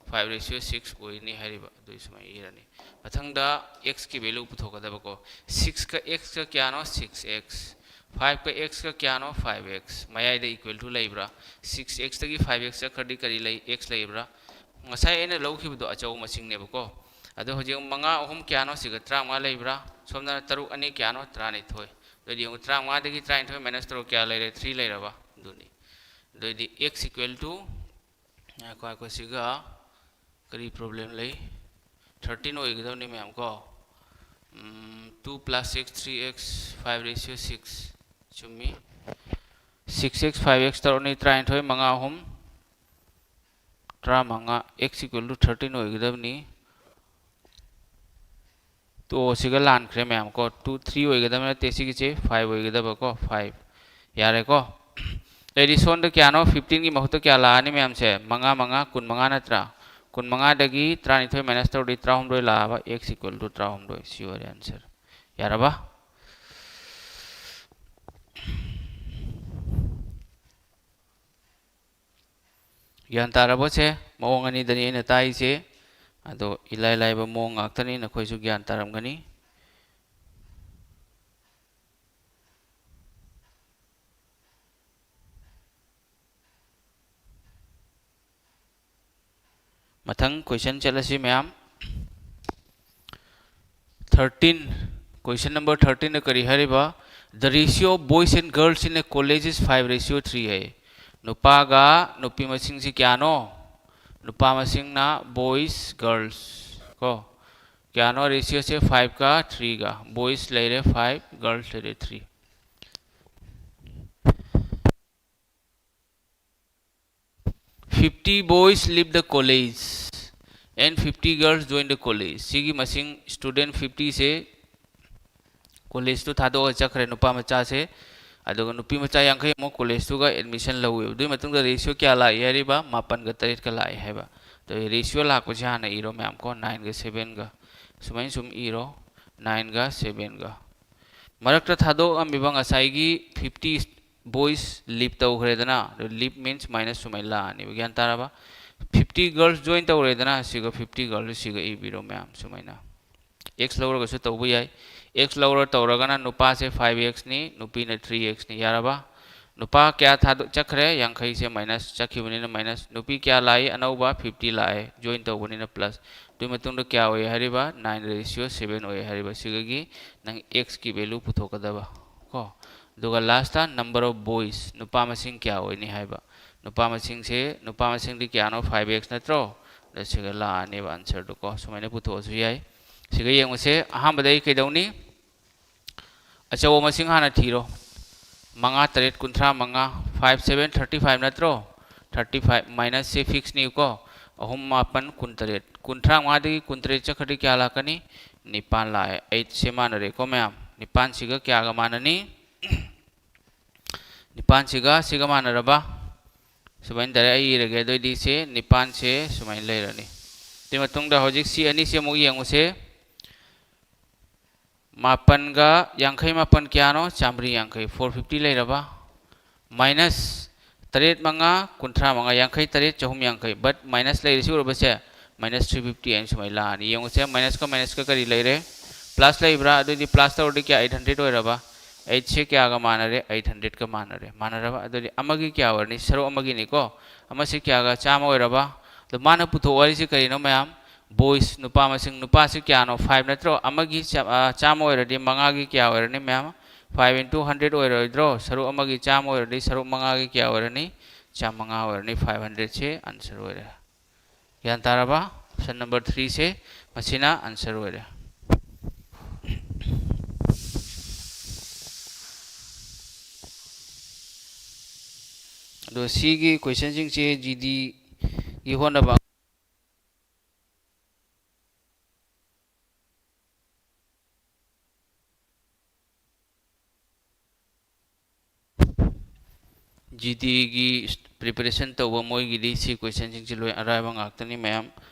ꯐꯥꯏꯚ ꯔꯦꯁꯤꯌꯣ ꯁꯤꯛꯁ ꯑꯣꯏꯅꯤ ꯍꯥꯏꯔꯤꯕ꯫ ꯑꯗꯨꯏ ꯁꯨꯃꯥꯏꯅ ꯏꯔꯅꯤ꯫ ꯃꯊꯪꯗ ꯑꯦꯛꯁꯀꯤ ꯚꯦꯂꯨ ꯄꯨꯊꯣꯛꯀꯗꯕꯀꯣ꯫ ꯁꯤꯛꯁꯀ ꯑꯦꯛꯁꯀ ꯀꯌꯥꯅꯣ? Six X. ꯐꯥꯏꯚꯀ ꯑꯦꯛꯁꯀ ꯀꯌꯥꯅꯣ? Five X. ꯃꯌꯥꯏꯗ ꯏꯀ꯭ꯋꯦꯜ ꯇꯨ ꯂꯩꯕ꯭ꯔꯥ? ꯁꯤꯛꯁ ꯑꯦꯛꯁꯇꯒꯤ ꯐꯥꯏꯚ ꯑꯦꯛꯁ ꯆꯠꯈ꯭ꯔꯗꯤ ꯀꯔꯤ ꯂꯩ? ꯑꯦꯛꯁ ꯂꯩꯕ꯭ꯔꯥ? ꯉꯁꯥꯏ ꯑꯩꯅ ꯂꯧꯈꯤꯕꯗꯣ ꯑꯆꯧꯕ ꯃꯁꯤꯡꯅꯦꯕꯀꯣ꯫ ꯑꯗꯣ ꯍꯧꯖꯤꯛ ꯃꯉꯥ ꯑꯍꯨꯝ ꯀꯌꯥꯅꯣ? ꯁꯤꯒ ꯇꯔꯥꯃꯉꯥ ꯂꯩꯕ꯭ꯔꯥ? ꯁꯣꯝꯗꯅ ꯇꯔꯨꯛ ꯑꯅꯤ ꯀꯌꯥꯅꯣ? ꯇꯔꯥꯅꯤꯊꯣꯏ꯫ ꯑꯗꯨꯗꯤ ꯌꯦꯡꯉꯨ, ꯇꯔꯥꯃꯉꯥꯗꯒꯤ ꯇꯔꯥꯅꯤꯊꯣꯏ ꯃꯥꯏꯅꯁ ꯇꯧꯔꯣ, ꯀꯌꯥ ꯂꯩꯔꯦ? ꯊ꯭ꯔꯤ ꯂꯩꯔꯕ? ꯑꯗꯨꯅꯤ꯫ ꯑꯗꯨꯑꯣꯏꯗꯤ x equal to, ꯉꯥꯏꯈꯣ, ꯉꯥꯏꯈꯣ, ꯁꯤꯒ ꯀꯔꯤ ꯄ꯭ꯔꯣꯕ꯭ꯂꯦꯝ ꯂꯩ? ꯊꯥꯔꯇꯤꯟ ꯑꯣꯏꯒꯗꯕꯅꯤ ꯃꯌꯥꯝ ꯀꯣ꯫ Two plus X, three X, five ratio six. ꯆꯨꯝꯃꯤ꯫ ꯁꯤꯛꯁ ꯑꯦꯛꯁ, ꯐꯥꯏꯚ ꯑꯦꯛꯁ ꯇꯧꯔꯅꯤ, ꯇꯔꯥꯅꯤꯊꯣꯏ, ꯃꯉꯥ ꯑꯍꯨꯝ, ꯇꯔꯥꯃꯉꯥ꯫ X equal to thirteen ꯑꯣꯏꯒꯗꯕꯅꯤ꯫ ꯇꯣ, ꯁꯤꯒ ꯂꯥꯟꯈ꯭ꯔꯦ ꯃꯌꯥꯝ ꯀꯣ꯫ ꯇꯨ, ꯊ꯭ꯔꯤ ꯑꯣꯏꯒꯗꯕ ꯅꯠꯇꯦ ꯁꯤꯒꯤꯁꯦ, ꯐꯥꯏꯚ ꯑꯣꯏꯒꯗꯕ ꯀꯣ, ꯐꯥꯏꯚ꯫ ꯌꯥꯔꯦꯀꯣ? ꯑꯗꯩꯗꯤ ꯁꯣꯝꯗ ꯀꯌꯥꯅꯣ? ꯐꯤꯐꯇꯤꯟꯒꯤ ꯃꯍꯨꯠꯇ ꯀꯌꯥ ꯂꯥꯛꯑꯅꯤ ꯃꯌꯥꯝꯁꯦ? ꯃꯉꯥ, ꯃꯉꯥ, ꯀꯨꯟꯃꯉꯥ ꯅꯠꯇ꯭ꯔꯥ? ꯀꯨꯟꯃꯉꯥꯗꯒꯤ ꯇꯔꯥꯅꯤꯊꯣꯏ ꯃꯥꯏꯅꯁ ꯇꯧꯔꯗꯤ ꯇꯔꯥꯍꯨꯝꯗꯣꯏ ꯂꯥꯛꯑꯕ, x equal to ꯇꯔꯥꯍꯨꯝꯗꯣꯏ꯫ ꯁꯤ ꯑꯣꯏꯔꯦ ꯑꯟꯁꯔ꯫ ꯌꯥꯔꯕ? ꯒ꯭ꯌꯥꯟ ꯇꯥꯔꯕꯣ ꯁꯦ? ꯃꯑꯣꯡ ꯑꯅꯤꯗꯅꯤ ꯑꯩꯅ ꯇꯥꯛꯏꯁꯦ꯫ ꯑꯗꯣ ꯏꯂꯥꯏ ꯂꯥꯏꯕ ꯃꯑꯣꯡ ꯉꯥꯛꯇꯅꯤ, ꯅꯈꯣꯏꯁꯨ ꯒ꯭ꯌꯥꯟ ꯇꯥꯔꯝꯒꯅꯤ꯫ ꯃꯊꯪ question ꯆꯠꯂꯁꯤ ꯃꯌꯥꯝ꯫ Thirteen, question number thirteen ꯀꯔꯤ ꯍꯥꯏꯔꯤꯕ? The ratio of boys and girls in a college is five ratio three ꯍꯥꯏ꯫ ꯅꯨꯄꯥꯒ ꯅꯨꯄꯤ ꯃꯁꯤꯡꯁꯤ ꯀꯌꯥꯅꯣ? ꯅꯨꯄꯥ ꯃꯁꯤꯡꯅ boys, girls ꯀꯣ꯫ ꯀꯌꯥꯅꯣ ratioꯁꯦ? Fiveꯀ threeꯒ꯫ Boys ꯂꯩꯔꯦ five, girls ꯂꯩꯔꯦ three꯫ Fifty boys leave the college and fifty girls join the college. ꯁꯤꯒꯤ ꯃꯁꯤꯡ student fiftyꯁꯦ collegeꯇꯨ ꯊꯥꯗꯣꯛꯑꯒ ꯆꯠꯈ꯭ꯔꯦ ꯅꯨꯄꯥ ꯃꯆꯥꯁꯦ꯫ ꯑꯗꯨꯒ ꯅꯨꯄꯤ ꯃꯆꯥ ꯌꯥꯡꯈꯩ ꯑꯃꯨꯛ collegeꯇꯨꯒ admission ꯂꯧꯋꯦꯕ꯫ ꯑꯗꯨꯒꯤ ꯃꯇꯨꯡꯗ ratio ꯀꯌꯥ ꯂꯥꯛꯏ ꯍꯥꯏꯔꯤꯕ? ꯃꯥꯄꯟꯒ ꯇꯔꯦꯠꯀ ꯂꯥꯛꯏ ꯍꯥꯏꯕ꯫ ꯑꯗꯣ ratio ꯂꯥꯛꯄꯁꯦ ꯍꯥꯟꯅ ꯏꯔꯣ ꯃꯌꯥꯝ ꯀꯣ, nineꯒ sevenꯒ꯫ ꯁꯨꯃꯥꯏꯅ ꯁꯨꯝ ꯏꯔꯣ, nineꯒ sevenꯒ꯫ ꯃꯔꯛꯇ ꯊꯥꯗꯣꯛꯑꯝꯃꯤꯕ ꯉꯁꯥꯏꯒꯤ fifty boys leave ꯇꯧꯈ꯭ꯔꯦꯗꯅ, ꯑꯗꯨ leave means minus ꯁꯨꯃꯥꯏꯅ ꯂꯥꯛꯑꯅꯦꯕ, ꯒ꯭ꯌꯥꯟ ꯇꯥꯔꯕ? Fifty girls join ꯇꯧꯔꯦꯗꯅ, ꯁꯤꯒ fifty girlꯗꯨ ꯁꯤꯒ ꯏꯕꯤꯔꯣ ꯃꯌꯥꯝ ꯁꯨꯃꯥꯏꯅ꯫ X ꯂꯧꯔꯒꯁꯨ ꯇꯧꯕ ꯌꯥꯏ꯫ X ꯂꯧꯔ ꯇꯧꯔꯒꯅ ꯅꯨꯄꯥꯁꯦ five Xꯅꯤ, ꯅꯨꯄꯤꯅ three Xꯅꯤ, ꯌꯥꯔꯕ? ꯅꯨꯄꯥ ꯀꯌꯥ ꯊꯥꯗꯣꯛ ꯆꯠꯈ꯭ꯔꯦ? ꯌꯥꯡꯈꯩꯁꯦ minus ꯆꯠꯈꯤꯕꯅꯤꯅ minus꯫ ꯅꯨꯄꯤ ꯀꯌꯥ ꯂꯥꯛꯏ? ꯑꯅꯧꯕ fifty ꯂꯥꯛꯑꯦ, join ꯇꯧꯕꯅꯤꯅ plus꯫ ꯑꯗꯨꯒꯤ ꯃꯇꯨꯡꯗ ꯀꯌꯥ ꯑꯣꯏ ꯍꯥꯏꯔꯤꯕ? Nine ratio seven ꯑꯣꯏ ꯍꯥꯏꯔꯤꯕ꯫ ꯁꯤꯒꯒꯤ ꯅꯪ Xꯀꯤ value ꯄꯨꯊꯣꯛꯀꯗꯕ ꯀꯣ꯫ ꯑꯗꯨꯒ lastꯇ number of boys, ꯅꯨꯄꯥ ꯃꯁꯤꯡ ꯀꯌꯥ ꯑꯣꯏꯅꯤ ꯍꯥꯏꯕ꯫ ꯅꯨꯄꯥ ꯃꯁꯤꯡꯁꯦ, ꯅꯨꯄꯥ ꯃꯁꯤꯡꯗꯤ ꯀꯌꯥꯅꯣ? Five X ꯅꯠꯇ꯭ꯔꯣ? ꯑꯗ ꯁꯤꯒ ꯂꯥꯛꯑꯅꯦꯕ answerꯗꯨ ꯀꯣ꯫ ꯁꯨꯃꯥꯏꯅ ꯄꯨꯊꯣꯛꯑꯁꯨ ꯌꯥꯏ꯫ ꯁꯤꯒ ꯌꯦꯡꯉꯨꯁꯦ꯫ ꯑꯍꯥꯟꯕꯗ ꯑꯩ ꯀꯩꯗꯧꯅꯤ? ꯑꯆꯧꯕ ꯃꯁꯤꯡ ꯍꯥꯟꯅ ꯊꯤꯔꯣ꯫ ꯃꯉꯥ ꯇꯔꯦꯠ ꯀꯨꯟꯊ꯭ꯔꯥ ꯃꯉꯥ, five seven thirty five ꯅꯠꯇ꯭ꯔꯣ? Thirty five minusꯁꯦ fixꯅꯤꯀꯣ꯫ ꯑꯍꯨꯝ ꯃꯥꯄꯟ ꯀꯨꯟꯇꯔꯦꯠ꯫ ꯀꯨꯟꯊ꯭ꯔꯥ ꯃꯉꯥꯗꯒꯤ ꯀꯨꯟꯇꯔꯦꯠ ꯆꯠꯈ꯭ꯔꯗꯤ ꯀꯌꯥ ꯂꯥꯛꯀꯅꯤ? ꯅꯤꯄꯥꯟ ꯂꯥꯛꯑꯦ꯫ Eightꯁꯦ ꯃꯥꯟꯅꯔꯦꯀꯣ ꯃꯌꯥꯝ꯫ ꯅꯤꯄꯥꯟꯁꯤꯒ ꯀꯌꯥꯒ ꯃꯥꯟꯅꯅꯤ? ꯅꯤꯄꯥꯟꯁꯤꯒ ꯁꯤꯒ ꯃꯥꯟꯅꯔꯕ? ꯁꯨꯃꯥꯏꯅ direct ꯑꯩ ꯏꯔꯒꯦ꯫ ꯑꯗꯨꯑꯣꯏꯗꯤ ꯁꯤ ꯅꯤꯄꯥꯟꯁꯦ ꯁꯨꯃꯥꯏꯅ ꯂꯩꯔꯅꯤ꯫ ꯑꯗꯨꯒꯤ ꯃꯇꯨꯡꯗ ꯍꯧꯖꯤꯛ ꯁꯤ ꯑꯅꯤꯁꯤ ꯑꯃꯨꯛ ꯌꯦꯡꯉꯨꯁꯦ꯫ ꯃꯥꯄꯟꯒ ꯌꯥꯡꯈꯩ ꯃꯥꯄꯟ ꯀꯌꯥꯅꯣ? ꯆꯥꯝꯃꯔꯤ ꯌꯥꯡꯈꯩ꯫ Four fifty ꯂꯩꯔꯕ? Minus ꯇꯔꯦꯠ ꯃꯉꯥ ꯀꯨꯟꯊ꯭ꯔꯥ ꯃꯉꯥ, ꯌꯥꯡꯈꯩ ꯇꯔꯦꯠ, ꯆꯍꯨꯝ ꯌꯥꯡꯈꯩ꯫ But minus ꯂꯩꯔꯤꯁꯤ ꯎꯔꯕꯁꯦ? ꯃꯥꯏꯅꯁ ꯊ꯭ꯔꯤ ꯐꯤꯐꯇꯤ ꯍꯥꯏꯅ ꯁꯨꯃꯥꯏꯅ ꯂꯥꯛꯑꯅꯤ꯫ ꯌꯦꯡꯉꯨꯁꯦ, ꯃꯥꯏꯅꯁꯀ ꯃꯥꯏꯅꯁꯀ ꯀꯔꯤ ꯂꯩꯔꯦ? ꯄ꯭ꯂꯁ ꯂꯩꯕ꯭ꯔꯥ? ꯑꯗꯨꯗꯤ ꯄ꯭ꯂꯁ ꯇꯧꯔꯗꯤ ꯀꯌꯥ? ꯑꯩꯠ ꯍꯟꯗ꯭ꯔꯦꯗ ꯑꯣꯏꯔꯕ? ꯑꯩꯠꯁꯦ ꯀꯌꯥꯒ ꯃꯥꯟꯅꯔꯦ? ꯑꯩꯠ ꯍꯟꯗ꯭ꯔꯦꯗꯀ ꯃꯥꯟꯅꯔꯦ꯫ ꯃꯥꯟꯅꯔꯕ? ꯑꯗꯨꯗꯤ ꯑꯃꯒꯤ ꯀꯌꯥ ꯑꯣꯏꯔꯅꯤ? ꯁꯔꯨꯛ ꯑꯃꯒꯤꯅꯤꯀꯣ꯫ ꯑꯃꯁꯤ ꯀꯌꯥꯒ? ꯆꯥꯝꯃ ꯑꯣꯏꯔꯕ? ꯑꯗꯣ ꯃꯥꯅ ꯄꯨꯊꯣꯛꯑꯣ ꯍꯥꯏꯔꯤꯁꯤ ꯀꯔꯤꯅꯣ ꯃꯌꯥꯝ? ꯕꯣꯏꯁ, ꯅꯨꯄꯥ ꯃꯁꯤꯡ꯫ ꯅꯨꯄꯥꯁꯤ ꯀꯌꯥꯅꯣ? ꯐꯥꯏꯚ ꯅꯠꯇ꯭ꯔꯣ? ꯑꯃꯒꯤ ꯆꯥ-, ꯑ, ꯆꯥꯝꯃ ꯑꯣꯏꯔꯗꯤ ꯃꯉꯥꯒꯤ ꯀꯌꯥ ꯑꯣꯏꯔꯅꯤ ꯃꯌꯥꯝ? ꯐꯥꯏꯚ ꯏꯟꯇꯨ ꯍꯟꯗ꯭ꯔꯦꯗ ꯑꯣꯏꯔꯣꯏꯗ꯭ꯔꯣ? ꯁꯔꯨꯛ ꯑꯃꯒꯤ ꯆꯥꯝꯃ ꯑꯣꯏꯔꯗꯤ ꯁꯔꯨꯛ ꯃꯉꯥꯒꯤ ꯀꯌꯥ ꯑꯣꯏꯔꯅꯤ? ꯆꯥꯝꯃꯉꯥ ꯑꯣꯏꯔꯅꯤ꯫ ꯐꯥꯏꯚ ꯍꯟꯗ꯭ꯔꯦꯗꯁꯦ ꯑꯟꯁꯔ ꯑꯣꯏꯔꯦ꯫ ꯒ꯭ꯌꯥꯟ ꯇꯥꯔꯕ? ꯑꯣꯞꯁꯟ ꯅꯝꯕꯔ ꯊ꯭ꯔꯤꯁꯦ ꯃꯁꯤꯅ ꯑꯟꯁꯔ ꯑꯣꯏꯔꯦ꯫ ꯑꯗꯣ ꯁꯤꯒꯤ ꯀꯣꯏꯁꯟꯁꯤꯡꯁꯦ ꯖꯤ ꯗꯤꯒꯤ ꯍꯣꯠꯅꯕ ꯖꯤ ꯗꯤꯒꯤ ꯄ꯭ꯔꯤꯄꯦꯔꯦꯁꯟ ꯇꯧꯕ ꯃꯣꯏꯒꯤꯗꯤ ꯁꯤ ꯀꯣꯏꯁꯟꯁꯤꯡꯁꯤ ꯂꯣꯏ ꯑꯔꯥꯏꯕ ꯉꯥꯛꯇꯅꯤ ꯃꯌꯥꯝ꯫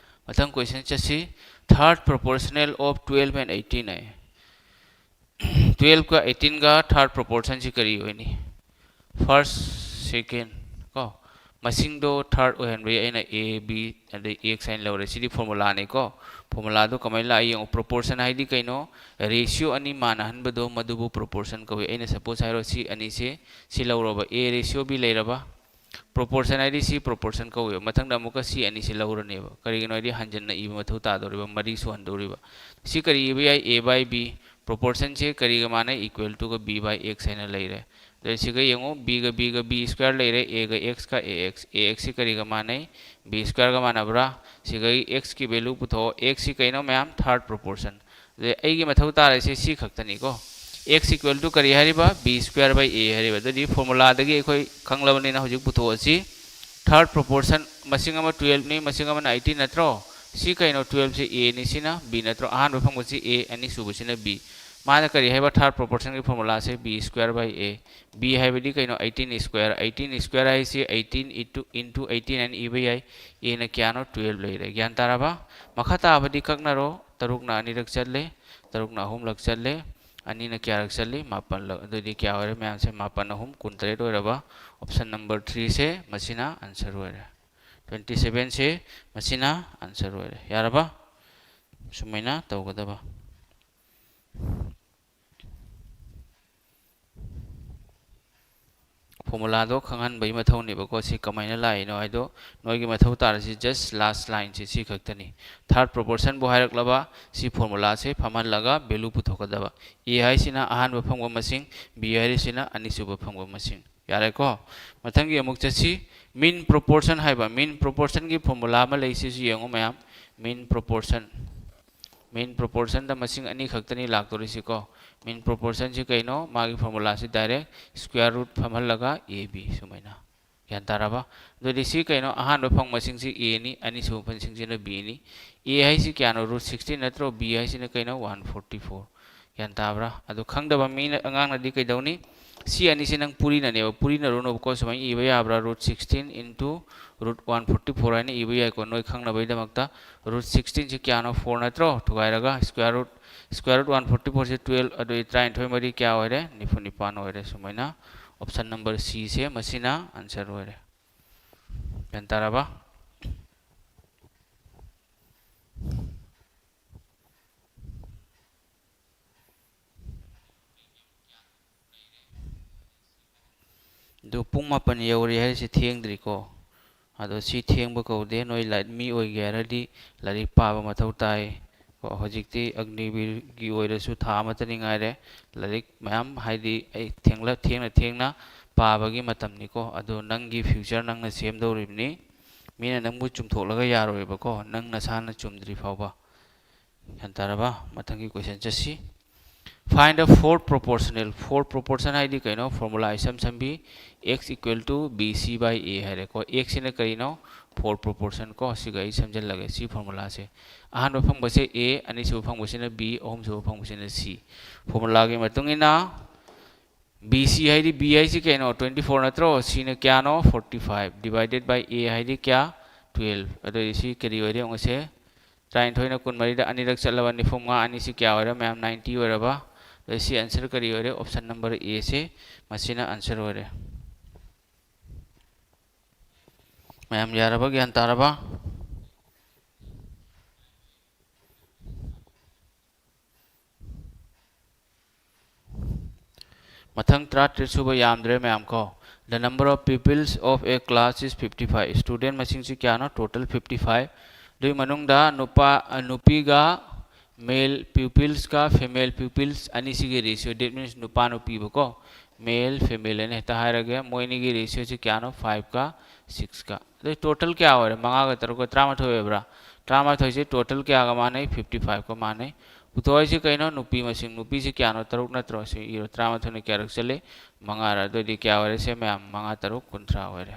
ꯃꯊꯪ ꯀꯣꯏꯁꯟ ꯆꯠꯁꯤ꯫ Third proportional of twelve and eighteen ꯍꯥꯏ꯫ ꯇꯨꯌꯦꯜꯐꯀ ꯑꯩꯠꯇꯤꯟꯒ ꯊꯥꯔꯠ ꯄ꯭ꯔꯣꯄꯣꯔꯁꯟꯁꯤ ꯀꯔꯤ ꯑꯣꯏꯅꯤ? ꯐꯥꯔꯁ, ꯁꯦꯀꯦꯟ ꯀꯣ꯫ ꯃꯁꯤꯡꯗꯣ ꯊꯥꯔꯠ ꯑꯣꯏꯍꯟꯕꯒꯤ ꯑꯩꯅ ꯑꯦ, ꯕꯤ, ꯑꯗꯩ ꯑꯦꯛꯁ ꯍꯥꯏꯅ ꯂꯧꯔꯦ꯫ ꯁꯤꯗꯤ ꯐꯣꯔꯃꯨꯂꯥꯅꯤꯀꯣ꯫ ꯐꯣꯔꯃꯨꯂꯥꯗꯣ ꯀꯃꯥꯏꯅ ꯂꯥꯛꯏ ꯌꯦꯡꯉꯣ꯫ ꯄ꯭ꯔꯣꯄꯣꯔꯁꯟ ꯍꯥꯏꯗꯤ ꯀꯩꯅꯣ? ꯔꯦꯁꯤꯌꯣ ꯑꯅꯤ ꯃꯥꯟꯅꯍꯟꯕꯗꯣ, ꯃꯗꯨꯕꯨ ꯄ꯭ꯔꯣꯄꯣꯔꯁꯟ ꯀꯧꯏ꯫ ꯑꯩꯅ ꯁꯄꯣꯁ ꯍꯥꯏꯔꯣ, ꯁꯤ ꯑꯅꯤꯁꯦ, ꯁꯤ ꯂꯧꯔꯕ, ꯑꯦ ꯔꯦꯁꯤꯌꯣ ꯕꯤ ꯂꯩꯔꯕ, ꯄ꯭ꯔꯣꯄꯣꯔꯁꯟ ꯍꯥꯏꯗꯤ ꯁꯤ ꯄ꯭ꯔꯣꯄꯣꯔꯁꯟ ꯀꯧꯏꯕ꯫ ꯃꯊꯪꯗ ꯑꯃꯨꯛꯀ ꯁꯤ ꯑꯅꯤꯁꯤ ꯂꯧꯔꯅꯦꯕ꯫ ꯀꯔꯤꯒꯤꯅꯣ ꯍꯥꯏꯗꯤ ꯍꯟꯖꯟꯅ ꯏꯕ ꯃꯊꯧ ꯇꯥꯗꯧꯔꯤꯕ, ꯃꯔꯤ ꯁꯨꯍꯟꯗꯧꯔꯤꯕ꯫ ꯁꯤ ꯀꯔꯤ ꯏꯕ ꯌꯥꯏ? ꯑꯦ ꯕꯥꯏ ꯕꯤ꯫ ꯄ꯭ꯔꯣꯄꯣꯔꯁꯟꯁꯦ ꯀꯔꯤꯒ ꯃꯥꯟꯅꯩ? ꯏꯀ꯭ꯋꯦꯜ ꯇꯨꯒ ꯕꯤ ꯕꯥꯏ ꯑꯦꯛꯁ ꯍꯥꯏꯅ ꯂꯩꯔꯦ꯫ ꯑꯗꯩ ꯁꯤꯒ ꯌꯦꯡꯉꯨ, ꯕꯤꯒ ꯕꯤꯒ ꯕꯤ ꯁ꯭ꯀ꯭ꯋꯦꯔ ꯂꯩꯔꯦ, ꯑꯦꯒ ꯑꯦꯛꯁꯀ ꯑꯦ ꯑꯦꯛꯁ꯫ ꯑꯦ ꯑꯦꯛꯁꯁꯤ ꯀꯔꯤꯒ ꯃꯥꯟꯅꯩ? ꯕꯤ ꯁ꯭ꯀ꯭ꯋꯦꯔꯒ ꯃꯥꯟꯅꯕ꯭ꯔꯥ? ꯁꯤꯒ ꯑꯦꯛꯁꯀꯤ ꯚꯦꯂꯨ ꯄꯨꯊꯣꯛꯑꯣ꯫ ꯑꯦꯛꯁꯁꯤ ꯀꯩꯅꯣ ꯃꯌꯥꯝ? ꯊꯥꯔꯠ ꯄ꯭ꯔꯣꯄꯣꯔꯁꯟ꯫ ꯑꯗꯩ ꯑꯩꯒꯤ ꯃꯊꯧ ꯇꯥꯔꯤꯁꯦ ꯁꯤ ꯈꯛꯇꯅꯤꯀꯣ꯫ X equal to ꯀꯔꯤ ꯍꯥꯏꯔꯤꯕ? B square by A ꯍꯥꯏꯔꯤꯕ꯫ ꯑꯗꯨꯗꯤ ꯐꯣꯔꯃꯨꯂꯥꯗꯒꯤ ꯑꯩꯈꯣꯏ ꯈꯪꯂꯕꯅꯤꯅ ꯍꯧꯖꯤꯛ ꯄꯨꯊꯣꯛꯑꯁꯤ꯫ ꯊꯥꯔꯠ ꯄ꯭ꯔꯣꯄꯣꯔꯁꯟ, ꯃꯁꯤꯡ ꯑꯃ ꯇꯨꯌꯦꯜꯐꯅꯤ, ꯃꯁꯤꯡ ꯑꯃꯅ ꯑꯩꯠꯇꯤꯟ ꯅꯠꯇ꯭ꯔꯣ? ꯁꯤ ꯀꯩꯅꯣ? ꯇꯨꯌꯦꯜꯐꯁꯤ Aꯅꯤ, ꯁꯤꯅ B ꯅꯠꯇ꯭ꯔꯣ? ꯑꯍꯥꯟꯕ ꯐꯪꯕꯁꯤ A, ꯑꯅꯤꯁꯨꯕꯁꯤꯅ B꯫ ꯃꯥꯅ ꯀꯔꯤ ꯍꯥꯏꯕ? ꯊꯥꯔꯠ ꯄ꯭ꯔꯣꯄꯣꯔꯁꯟꯒꯤ ꯐꯣꯔꯃꯨꯂꯥꯁꯦ B square by A꯫ B ꯍꯥꯏꯕꯗꯤ ꯀꯩꯅꯣ? Eighteen square. ꯑꯩꯠꯇꯤꯟ ꯁ꯭ꯀ꯭ꯋꯦꯔ ꯍꯥꯏꯁꯤ eighteen into, into eighteen ꯍꯥꯏꯅ ꯏꯕ ꯌꯥꯏ꯫ Aꯅ ꯀꯌꯥꯅꯣ? ꯇꯨꯌꯦꯜꯐ ꯂꯩꯔꯦ꯫ ꯒ꯭ꯌꯥꯟ ꯇꯥꯔꯕ? ꯃꯈꯥ ꯇꯥꯕꯗꯤ ꯀꯛꯅꯔꯣ꯫ ꯇꯔꯨꯛꯅ ꯑꯅꯤꯔꯛ ꯆꯠꯂꯦ, ꯇꯔꯨꯛꯅ ꯑꯍꯨꯝꯂꯛ ꯆꯠꯂꯦ, ꯑꯅꯤꯅ ꯀꯌꯥꯔꯛ ꯆꯠꯂꯤ? ꯃꯥꯄꯜꯂꯛ꯫ ꯑꯗꯨꯗꯤ ꯀꯌꯥ ꯑꯣꯏꯔꯦ ꯃꯌꯥꯝꯁꯦ? ꯃꯥꯄꯜ ꯑꯍꯨꯝ ꯀꯨꯟꯇꯔꯦꯠ ꯑꯣꯏꯔꯕ꯫ Option number threeꯁꯦ ꯃꯁꯤꯅ answer ꯑꯣꯏꯔꯦ꯫ ꯇ꯭ꯋꯦꯟꯇꯤ ꯁꯚꯦꯟꯁꯦ ꯃꯁꯤꯅ ꯑꯟꯁꯔ ꯑꯣꯏꯔꯦ꯫ ꯌꯥꯔꯕ? ꯁꯨꯃꯥꯏꯅ ꯇꯧꯒꯗꯕ꯫ ꯐꯣꯔꯃꯨꯂꯥꯗꯣ ꯈꯪꯍꯟꯕꯒꯤ ꯃꯊꯧꯅꯦꯕꯀꯣ꯫ ꯁꯤ ꯀꯃꯥꯏꯅ ꯂꯥꯛꯏꯅꯣ ꯍꯥꯏꯗꯣ ꯅꯣꯏꯒꯤ ꯃꯊꯧ ꯇꯥꯔꯤꯁꯤ just last lineꯁꯦ ꯁꯤ ꯈꯛꯇꯅꯤ꯫ ꯊꯥꯔꯠ ꯄ꯭ꯔꯣꯄꯣꯔꯁꯟꯕꯨ ꯍꯥꯏꯔꯛꯂꯕ ꯁꯤ ꯐꯣꯔꯃꯨꯂꯥꯁꯦ ꯐꯝꯍꯜꯂꯒ ꯚꯦꯂꯨ ꯄꯨꯊꯣꯛꯀꯗꯕ꯫ ꯑꯦ ꯍꯥꯏꯁꯤꯅ ꯑꯍꯥꯟꯕ ꯐꯪꯕ ꯃꯁꯤꯡ, ꯕꯤ ꯍꯥꯏꯔꯤꯁꯤꯅ ꯑꯅꯤꯁꯨꯕ ꯐꯪꯕ ꯃꯁꯤꯡ꯫ ꯌꯥꯔꯦꯀꯣ? ꯃꯊꯪꯒꯤ ꯑꯃꯨꯛ ꯆꯠꯁꯤ꯫ ꯃꯤꯟ ꯄ꯭ꯔꯣꯄꯣꯔꯁꯟ ꯍꯥꯏꯕ, ꯃꯤꯟ ꯄ꯭ꯔꯣꯄꯣꯔꯁꯟꯒꯤ ꯐꯣꯔꯃꯨꯂꯥ ꯑꯃ ꯂꯩ, ꯁꯤꯁꯨ ꯌꯦꯡꯉꯨ ꯃꯌꯥꯝ꯫ ꯃꯤꯟ ꯄ꯭ꯔꯣꯄꯣꯔꯁꯟ, ꯃꯤꯟ ꯄ꯭ꯔꯣꯄꯣꯔꯁꯟꯗ ꯃꯁꯤꯡ ꯑꯅꯤ ꯈꯛꯇꯅꯤ ꯂꯥꯛꯇꯣꯔꯤꯁꯤꯀꯣ꯫ ꯃꯤꯟ ꯄ꯭ꯔꯣꯄꯣꯔꯁꯟꯁꯤ ꯀꯩꯅꯣ? ꯃꯥꯒꯤ ꯐꯣꯔꯃꯨꯂꯥꯁꯤ ꯗꯥꯏꯔꯦꯛ ꯁ꯭ꯀ꯭ꯋꯦꯔ ꯔꯨꯠ ꯐꯝꯍꯜꯂꯒ ꯑꯦ ꯕꯤ ꯁꯨꯃꯥꯏꯅ꯫ ꯒ꯭ꯌꯥꯟ ꯇꯥꯔꯕ? ꯑꯗꯨꯗꯤ ꯁꯤ ꯀꯩꯅꯣ? ꯑꯍꯥꯟꯕ ꯐꯪꯕꯁꯤꯡꯁꯤ ꯑꯦꯅꯤ, ꯑꯅꯤꯁꯨꯕ ꯐꯪꯕꯁꯤꯡꯁꯤꯅ ꯕꯤꯅꯤ꯫ ꯑꯦ ꯍꯥꯏꯁꯤ ꯀꯌꯥꯅꯣ? ꯔꯨꯠ ꯁꯤꯛꯁꯇꯤꯟ ꯅꯠꯇ꯭ꯔꯣ? ꯕꯤ ꯍꯥꯏꯁꯤꯅ ꯀꯩꯅꯣ? One forty four. ꯒ꯭ꯌꯥꯟ ꯇꯥꯕ꯭ꯔꯥ? ꯑꯗꯣ ꯈꯪꯗꯕ ꯃꯤꯅ, ꯑꯉꯥꯡꯅꯗꯤ ꯀꯩꯗꯧꯅꯤ? ꯁꯤ ꯑꯅꯤꯁꯤ ꯅꯪ ꯄꯨꯔꯤꯅꯅꯦꯕ, ꯄꯨꯔꯤꯅꯔꯨꯅꯣꯕꯀꯣ꯫ ꯁꯨꯃꯥꯏꯅ ꯏꯕ ꯌꯥꯕ꯭ꯔꯥ? Route sixteen into route one forty four ꯍꯥꯏꯅ ꯏꯕ ꯌꯥꯏꯀꯣ, ꯅꯣꯏ ꯈꯪꯅꯕꯒꯤꯗꯃꯛꯇ꯫ ꯔꯨꯠ ꯁꯤꯛꯁꯇꯤꯟꯁꯤ ꯀꯌꯥꯅꯣ? ꯐꯣꯔ ꯅꯠꯇ꯭ꯔꯣ? ꯊꯨꯒꯥꯏꯔꯒ square root, square root one forty ꯐꯣꯔꯁꯤ ꯇꯨꯌꯦꯜꯞ, ꯑꯗꯨꯗꯤ ꯇꯔꯥꯅꯤꯊꯣꯏ ꯃꯔꯤ ꯀꯌꯥ ꯑꯣꯏꯔꯦ? ꯅꯤꯐꯨ ꯅꯤꯄꯥꯟ ꯑꯣꯏꯔꯦ꯫ ꯁꯨꯃꯥꯏꯅ ꯑꯣꯞꯁꯟ ꯅꯝꯕꯔ ꯁꯤꯁꯦ ꯃꯁꯤꯅ ꯑꯟꯁꯔ ꯑꯣꯏꯔꯦ꯫ ꯒ꯭ꯌꯥꯟ ꯇꯥꯔꯕ? ꯑꯗꯨ ꯄꯨꯡ ꯃꯥꯄꯟ ꯌꯧꯔꯦ ꯍꯥꯏꯔꯤꯁꯦ ꯊꯦꯡꯗ꯭ꯔꯤꯀꯣ꯫ ꯑꯗꯣ ꯁꯤ ꯊꯦꯡꯕ ꯀꯧꯗꯦ꯫ ꯅꯣꯏ ꯂꯥꯏ-, ꯃꯤ ꯑꯣꯏꯒꯦ ꯍꯥꯏꯔꯗꯤ ꯂꯥꯏꯔꯤꯛ ꯄꯥꯕ ꯃꯊꯧ ꯇꯥꯏ꯫ ꯀꯣ, ꯍꯧꯖꯤꯛꯇꯤ ꯑꯒꯅꯤꯕꯤꯔꯒꯤ ꯑꯣꯏꯔꯁꯨ ꯊꯥ ꯑꯃꯇꯅꯤ ꯉꯥꯏꯔꯦ꯫ ꯂꯥꯏꯔꯤꯛ ꯃꯌꯥꯝ, ꯍꯥꯏꯗꯤ ꯑꯩ ꯊꯦꯡꯂ-, ꯊꯦꯡꯅ ꯊꯦꯡꯅ ꯄꯥꯕꯒꯤ ꯃꯇꯝꯅꯤꯀꯣ꯫ ꯑꯗꯣ ꯅꯪꯒꯤ ꯐ꯭ꯌꯨꯆꯔ ꯅꯪꯅ ꯁꯦꯝꯗꯧꯔꯤꯕꯅꯤ꯫ ꯃꯤꯅ ꯅꯪꯕꯨ ꯆꯨꯝꯊꯣꯛꯂꯒ ꯌꯥꯔꯣꯏꯕꯀꯣ, ꯅꯪ ꯅꯁꯥꯅ ꯆꯨꯝꯗ꯭ꯔꯤ ꯐꯥꯎꯕ꯫ ꯒ꯭ꯌꯥꯟ ꯇꯥꯔꯕ? ꯃꯊꯪꯒꯤ ꯀꯣꯏꯁꯟ ꯆꯠꯁꯤ꯫ Find the fourth proportional. Fourth proportion ꯍꯥꯏꯗꯤ ꯀꯩꯅꯣ? ꯐꯣꯔꯃꯨꯂꯥ ꯏꯁꯝ ꯁꯝꯕꯤ, x equal to bc by a ꯍꯥꯏꯔꯦꯀꯣ꯫ X ꯁꯤꯅ ꯀꯔꯤꯅꯣ? Fourth proportion ꯀꯣ꯫ ꯁꯤꯒ ꯑꯩ ꯁꯝꯖꯜꯂꯒꯦ, ꯁꯤ ꯐꯣꯔꯃꯨꯂꯥꯁꯦ꯫ ꯑꯍꯥꯟꯕ ꯐꯪꯕꯁꯦ a, ꯑꯅꯤꯁꯨꯕ ꯐꯪꯕꯁꯤꯅ b, ꯑꯍꯨꯝꯁꯨꯕ ꯐꯪꯕꯁꯤꯅ c꯫ ꯐꯣꯔꯃꯨꯂꯥꯒꯤ ꯃꯇꯨꯡ ꯏꯟꯅ bc ꯍꯥꯏꯗꯤ, b ꯍꯥꯏꯁꯤ ꯀꯩꯅꯣ? ꯇ꯭ꯋꯦꯟꯇꯤ ꯐꯣꯔ ꯅꯠꯇ꯭ꯔꯣ? C ꯅ ꯀꯌꯥꯅꯣ? Forty five. Divided by a ꯍꯥꯏꯗꯤ ꯀꯌꯥ? ꯇꯨꯌꯦꯜꯞ꯫ ꯑꯗꯨꯗꯤ ꯁꯤ ꯀꯔꯤ ꯑꯣꯏꯔꯦ ꯌꯦꯡꯉꯨꯁꯦ꯫ ꯇꯔꯥꯅꯤꯊꯣꯏꯅ ꯀꯨꯟꯃꯔꯤꯗ ꯑꯅꯤꯔꯛ ꯆꯠꯂꯕ ꯅꯤꯐꯨꯃꯉꯥ, ꯑꯅꯤꯁꯤ ꯀꯌꯥ ꯑꯣꯏꯔꯦ ꯃꯌꯥꯝ? ꯅꯥꯏꯟꯇꯤ ꯑꯣꯏꯔꯕ꯫ ꯑꯗꯨꯗꯤ ꯁꯤ ꯑꯟꯁꯔ ꯀꯔꯤ ꯑꯣꯏꯔꯦ? ꯑꯣꯞꯁꯟ ꯅꯝꯕꯔ ꯑꯦꯁꯦ ꯃꯁꯤꯅ ꯑꯟꯁꯔ ꯑꯣꯏꯔꯦ꯫ ꯃꯌꯥꯝ ꯌꯥꯔꯕ? ꯒ꯭ꯌꯥꯟ ꯇꯥꯔꯕ? ꯃꯊꯪ ꯇꯔꯥꯇꯔꯦꯠ ꯁꯨꯕ, ꯌꯥꯝꯗ꯭ꯔꯦ ꯃꯌꯥꯝ ꯀꯣ꯫ The number of pupils of a class is fifty five. Student ꯃꯁꯤꯡꯁꯤ ꯀꯌꯥꯅꯣ? Total fifty five꯫ ꯑꯗꯨꯒꯤ ꯃꯅꯨꯡꯗ ꯅꯨꯄꯥ, ꯑ, ꯅꯨꯄꯤꯒ male pupilsꯀ female pupils ꯑꯅꯤꯁꯤꯒꯤ ratio, that means ꯅꯨꯄꯥ ꯅꯨꯄꯤꯕꯀꯣ, male female ꯑꯅ ꯍꯦꯛꯇ ꯍꯥꯏꯔꯒꯦ, ꯃꯣꯏ ꯑꯅꯤꯒꯤ ratioꯁꯤ ꯀꯌꯥꯅꯣ? Fiveꯀ sixꯀ꯫ ꯑꯗꯩ total ꯀꯌꯥ ꯑꯣꯏꯔꯦ? ꯃꯉꯥꯒ ꯇꯔꯨꯛꯀ ꯇꯔꯥꯃꯥꯊꯣꯏ ꯑꯣꯏꯕ꯭ꯔꯥ? ꯇꯔꯥꯃꯥꯊꯣꯏꯁꯦ total ꯀꯌꯥꯒ ꯃꯥꯟꯅꯩ? Fifty fiveꯀ ꯃꯥꯟꯅꯩ꯫ ꯄꯨꯊꯣꯛ ꯍꯥꯏꯁꯤ ꯀꯩꯅꯣ? ꯅꯨꯄꯤ ꯃꯁꯤꯡ꯫ ꯅꯨꯄꯤꯁꯤ ꯀꯌꯥꯅꯣ? ꯇꯔꯨꯛ ꯅꯠꯇ꯭ꯔꯣ? ꯁꯤ ꯏꯔꯣ꯫ ꯇꯔꯥꯃꯥꯊꯣꯏꯅ ꯀꯌꯥꯔꯛ ꯆꯠꯂꯤ? ꯃꯉꯥꯔ꯫ ꯑꯗꯨꯑꯣꯏꯗꯤ ꯀꯌꯥ ꯑꯣꯏꯔꯦ? ꯁꯦ ꯃꯌꯥꯝ, ꯃꯉꯥ ꯇꯔꯨꯛ ꯀꯨꯟꯊ꯭ꯔꯥ ꯑꯣꯏꯔꯦ꯫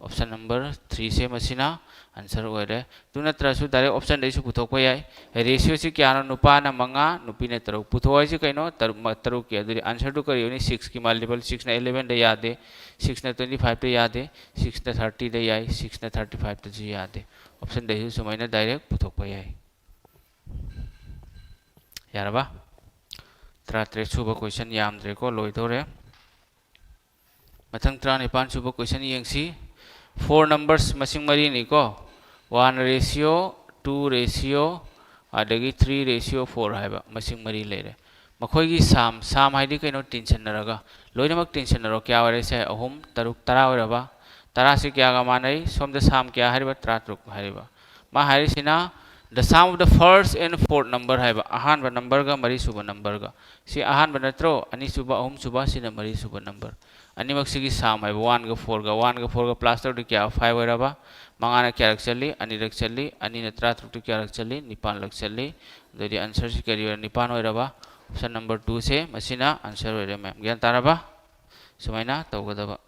Option number threeꯁꯦ ꯃꯁꯤꯅ answer ꯑꯣꯏꯔꯦ꯫ ꯑꯗꯨ ꯅꯠꯇ꯭ꯔꯁꯨ direct optionꯗꯩꯁꯨ ꯄꯨꯊꯣꯛꯄ ꯌꯥꯏ꯫ Ratioꯁꯤ ꯀꯌꯥꯅꯣ? ꯅꯨꯄꯥꯅ ꯃꯉꯥ, ꯅꯨꯄꯤꯅ ꯇꯔꯨꯛ꯫ ꯄꯨꯊꯣꯛ ꯍꯥꯏꯁꯤ ꯀꯩꯅꯣ? ꯇꯔꯨꯛ, ꯃ-, ꯇꯔꯨꯛꯀꯤ꯫ ꯑꯗꯨꯗꯤ answerꯗꯨ ꯀꯔꯤ ꯑꯣꯏꯅꯤ? Sixꯀꯤ multiple꯫ Sixꯅ elevenꯗ ꯌꯥꯗꯦ, sixꯅ twenty fiveꯇ ꯌꯥꯗꯦ, sixꯅ thirtyꯗ ꯌꯥꯏ, sixꯅ thirty fiveꯇꯁꯨ ꯌꯥꯗꯦ꯫ Optionꯗꯩꯁꯨ ꯁꯨꯃꯥꯏꯅ direct ꯄꯨꯊꯣꯛꯄ ꯌꯥꯏ꯫ ꯌꯥꯔꯕ? ꯇꯔꯥꯇꯔꯦꯠ ꯁꯨꯕ question ꯌꯥꯝꯗ꯭ꯔꯦꯀꯣ, ꯂꯣꯏꯗꯧꯔꯦ꯫ ꯃꯊꯪ ꯇꯔꯥꯅꯤꯄꯥꯟ ꯁꯨꯕ question ꯌꯦꯡꯁꯤ꯫ Four numbers ꯃꯁꯤꯡ ꯃꯔꯤꯅꯤꯀꯣ, one ratio, two ratio, ꯑꯗꯒꯤ three ratio four ꯍꯥꯏꯕ ꯃꯁꯤꯡ ꯃꯔꯤ ꯂꯩꯔꯦ꯫ ꯃꯈꯣꯏꯒꯤ sum, sum ꯍꯥꯏꯗꯤ ꯀꯩꯅꯣ? ꯇꯤꯟꯁꯤꯟꯅꯔꯒ꯫ ꯂꯣꯏꯅꯃꯛ ꯇꯤꯟꯁꯤꯟꯅꯔꯣ꯫ ꯀꯌꯥ ꯑꯣꯏꯔꯦ? ꯁꯦ ꯑꯍꯨꯝ, ꯇꯔꯨꯛ, ꯇꯔꯥ ꯑꯣꯏꯔꯕ? ꯇꯔꯥꯁꯤ ꯀꯌꯥꯒ ꯃꯥꯟꯅꯩ? ꯁꯣꯝꯗ sum ꯀꯌꯥ ꯍꯥꯏꯔꯤꯕ? ꯇꯔꯥꯇꯔꯨꯛ ꯍꯥꯏꯔꯤꯕ꯫ ꯃꯥ ꯍꯥꯏꯔꯤꯁꯤꯅ the sum of the first and fourth number ꯍꯥꯏꯕ, ꯑꯍꯥꯟꯕ numberꯒ ꯃꯔꯤꯁꯨꯕ numberꯒ꯫ ꯁꯤ ꯑꯍꯥꯟꯕ ꯅꯠꯇ꯭ꯔꯣ? ꯑꯅꯤꯁꯨꯕ, ꯑꯍꯨꯝꯁꯨꯕ, ꯁꯤꯅ ꯃꯔꯤꯁꯨꯕ number꯫ ꯑꯅꯤꯃꯛꯁꯤꯒꯤ sum ꯍꯥꯏꯕ, oneꯒ fourꯒ꯫ Oneꯒ fourꯒ plus ꯇꯧꯔꯗꯤ ꯀꯌꯥ? Five ꯑꯣꯏꯔꯕ? ꯃꯉꯥꯅ ꯀꯌꯥꯔꯛ ꯆꯠꯂꯤ? ꯑꯅꯤꯔꯛ ꯆꯠꯂꯤ꯫ ꯑꯅꯤꯅ ꯇꯔꯥꯇꯔꯨꯛꯇ ꯀꯌꯥꯔꯛ ꯆꯠꯂꯤ? ꯅꯤꯄꯥꯜꯂꯛ ꯆꯠꯂꯤ꯫ ꯑꯗꯨꯗꯤ answerꯁꯤ ꯀꯔꯤ ꯑꯣꯏꯔꯦ? ꯅꯤꯄꯥꯜ ꯑꯣꯏꯔꯕ? Option number twoꯁꯦ ꯃꯁꯤꯅ answer ꯑꯣꯏꯔꯦ ꯃꯌꯥꯝ꯫ ꯒ꯭ꯌꯥꯟ ꯇꯥꯔꯕ? ꯁꯨꯃꯥꯏꯅ ꯇꯧꯒꯗꯕ꯫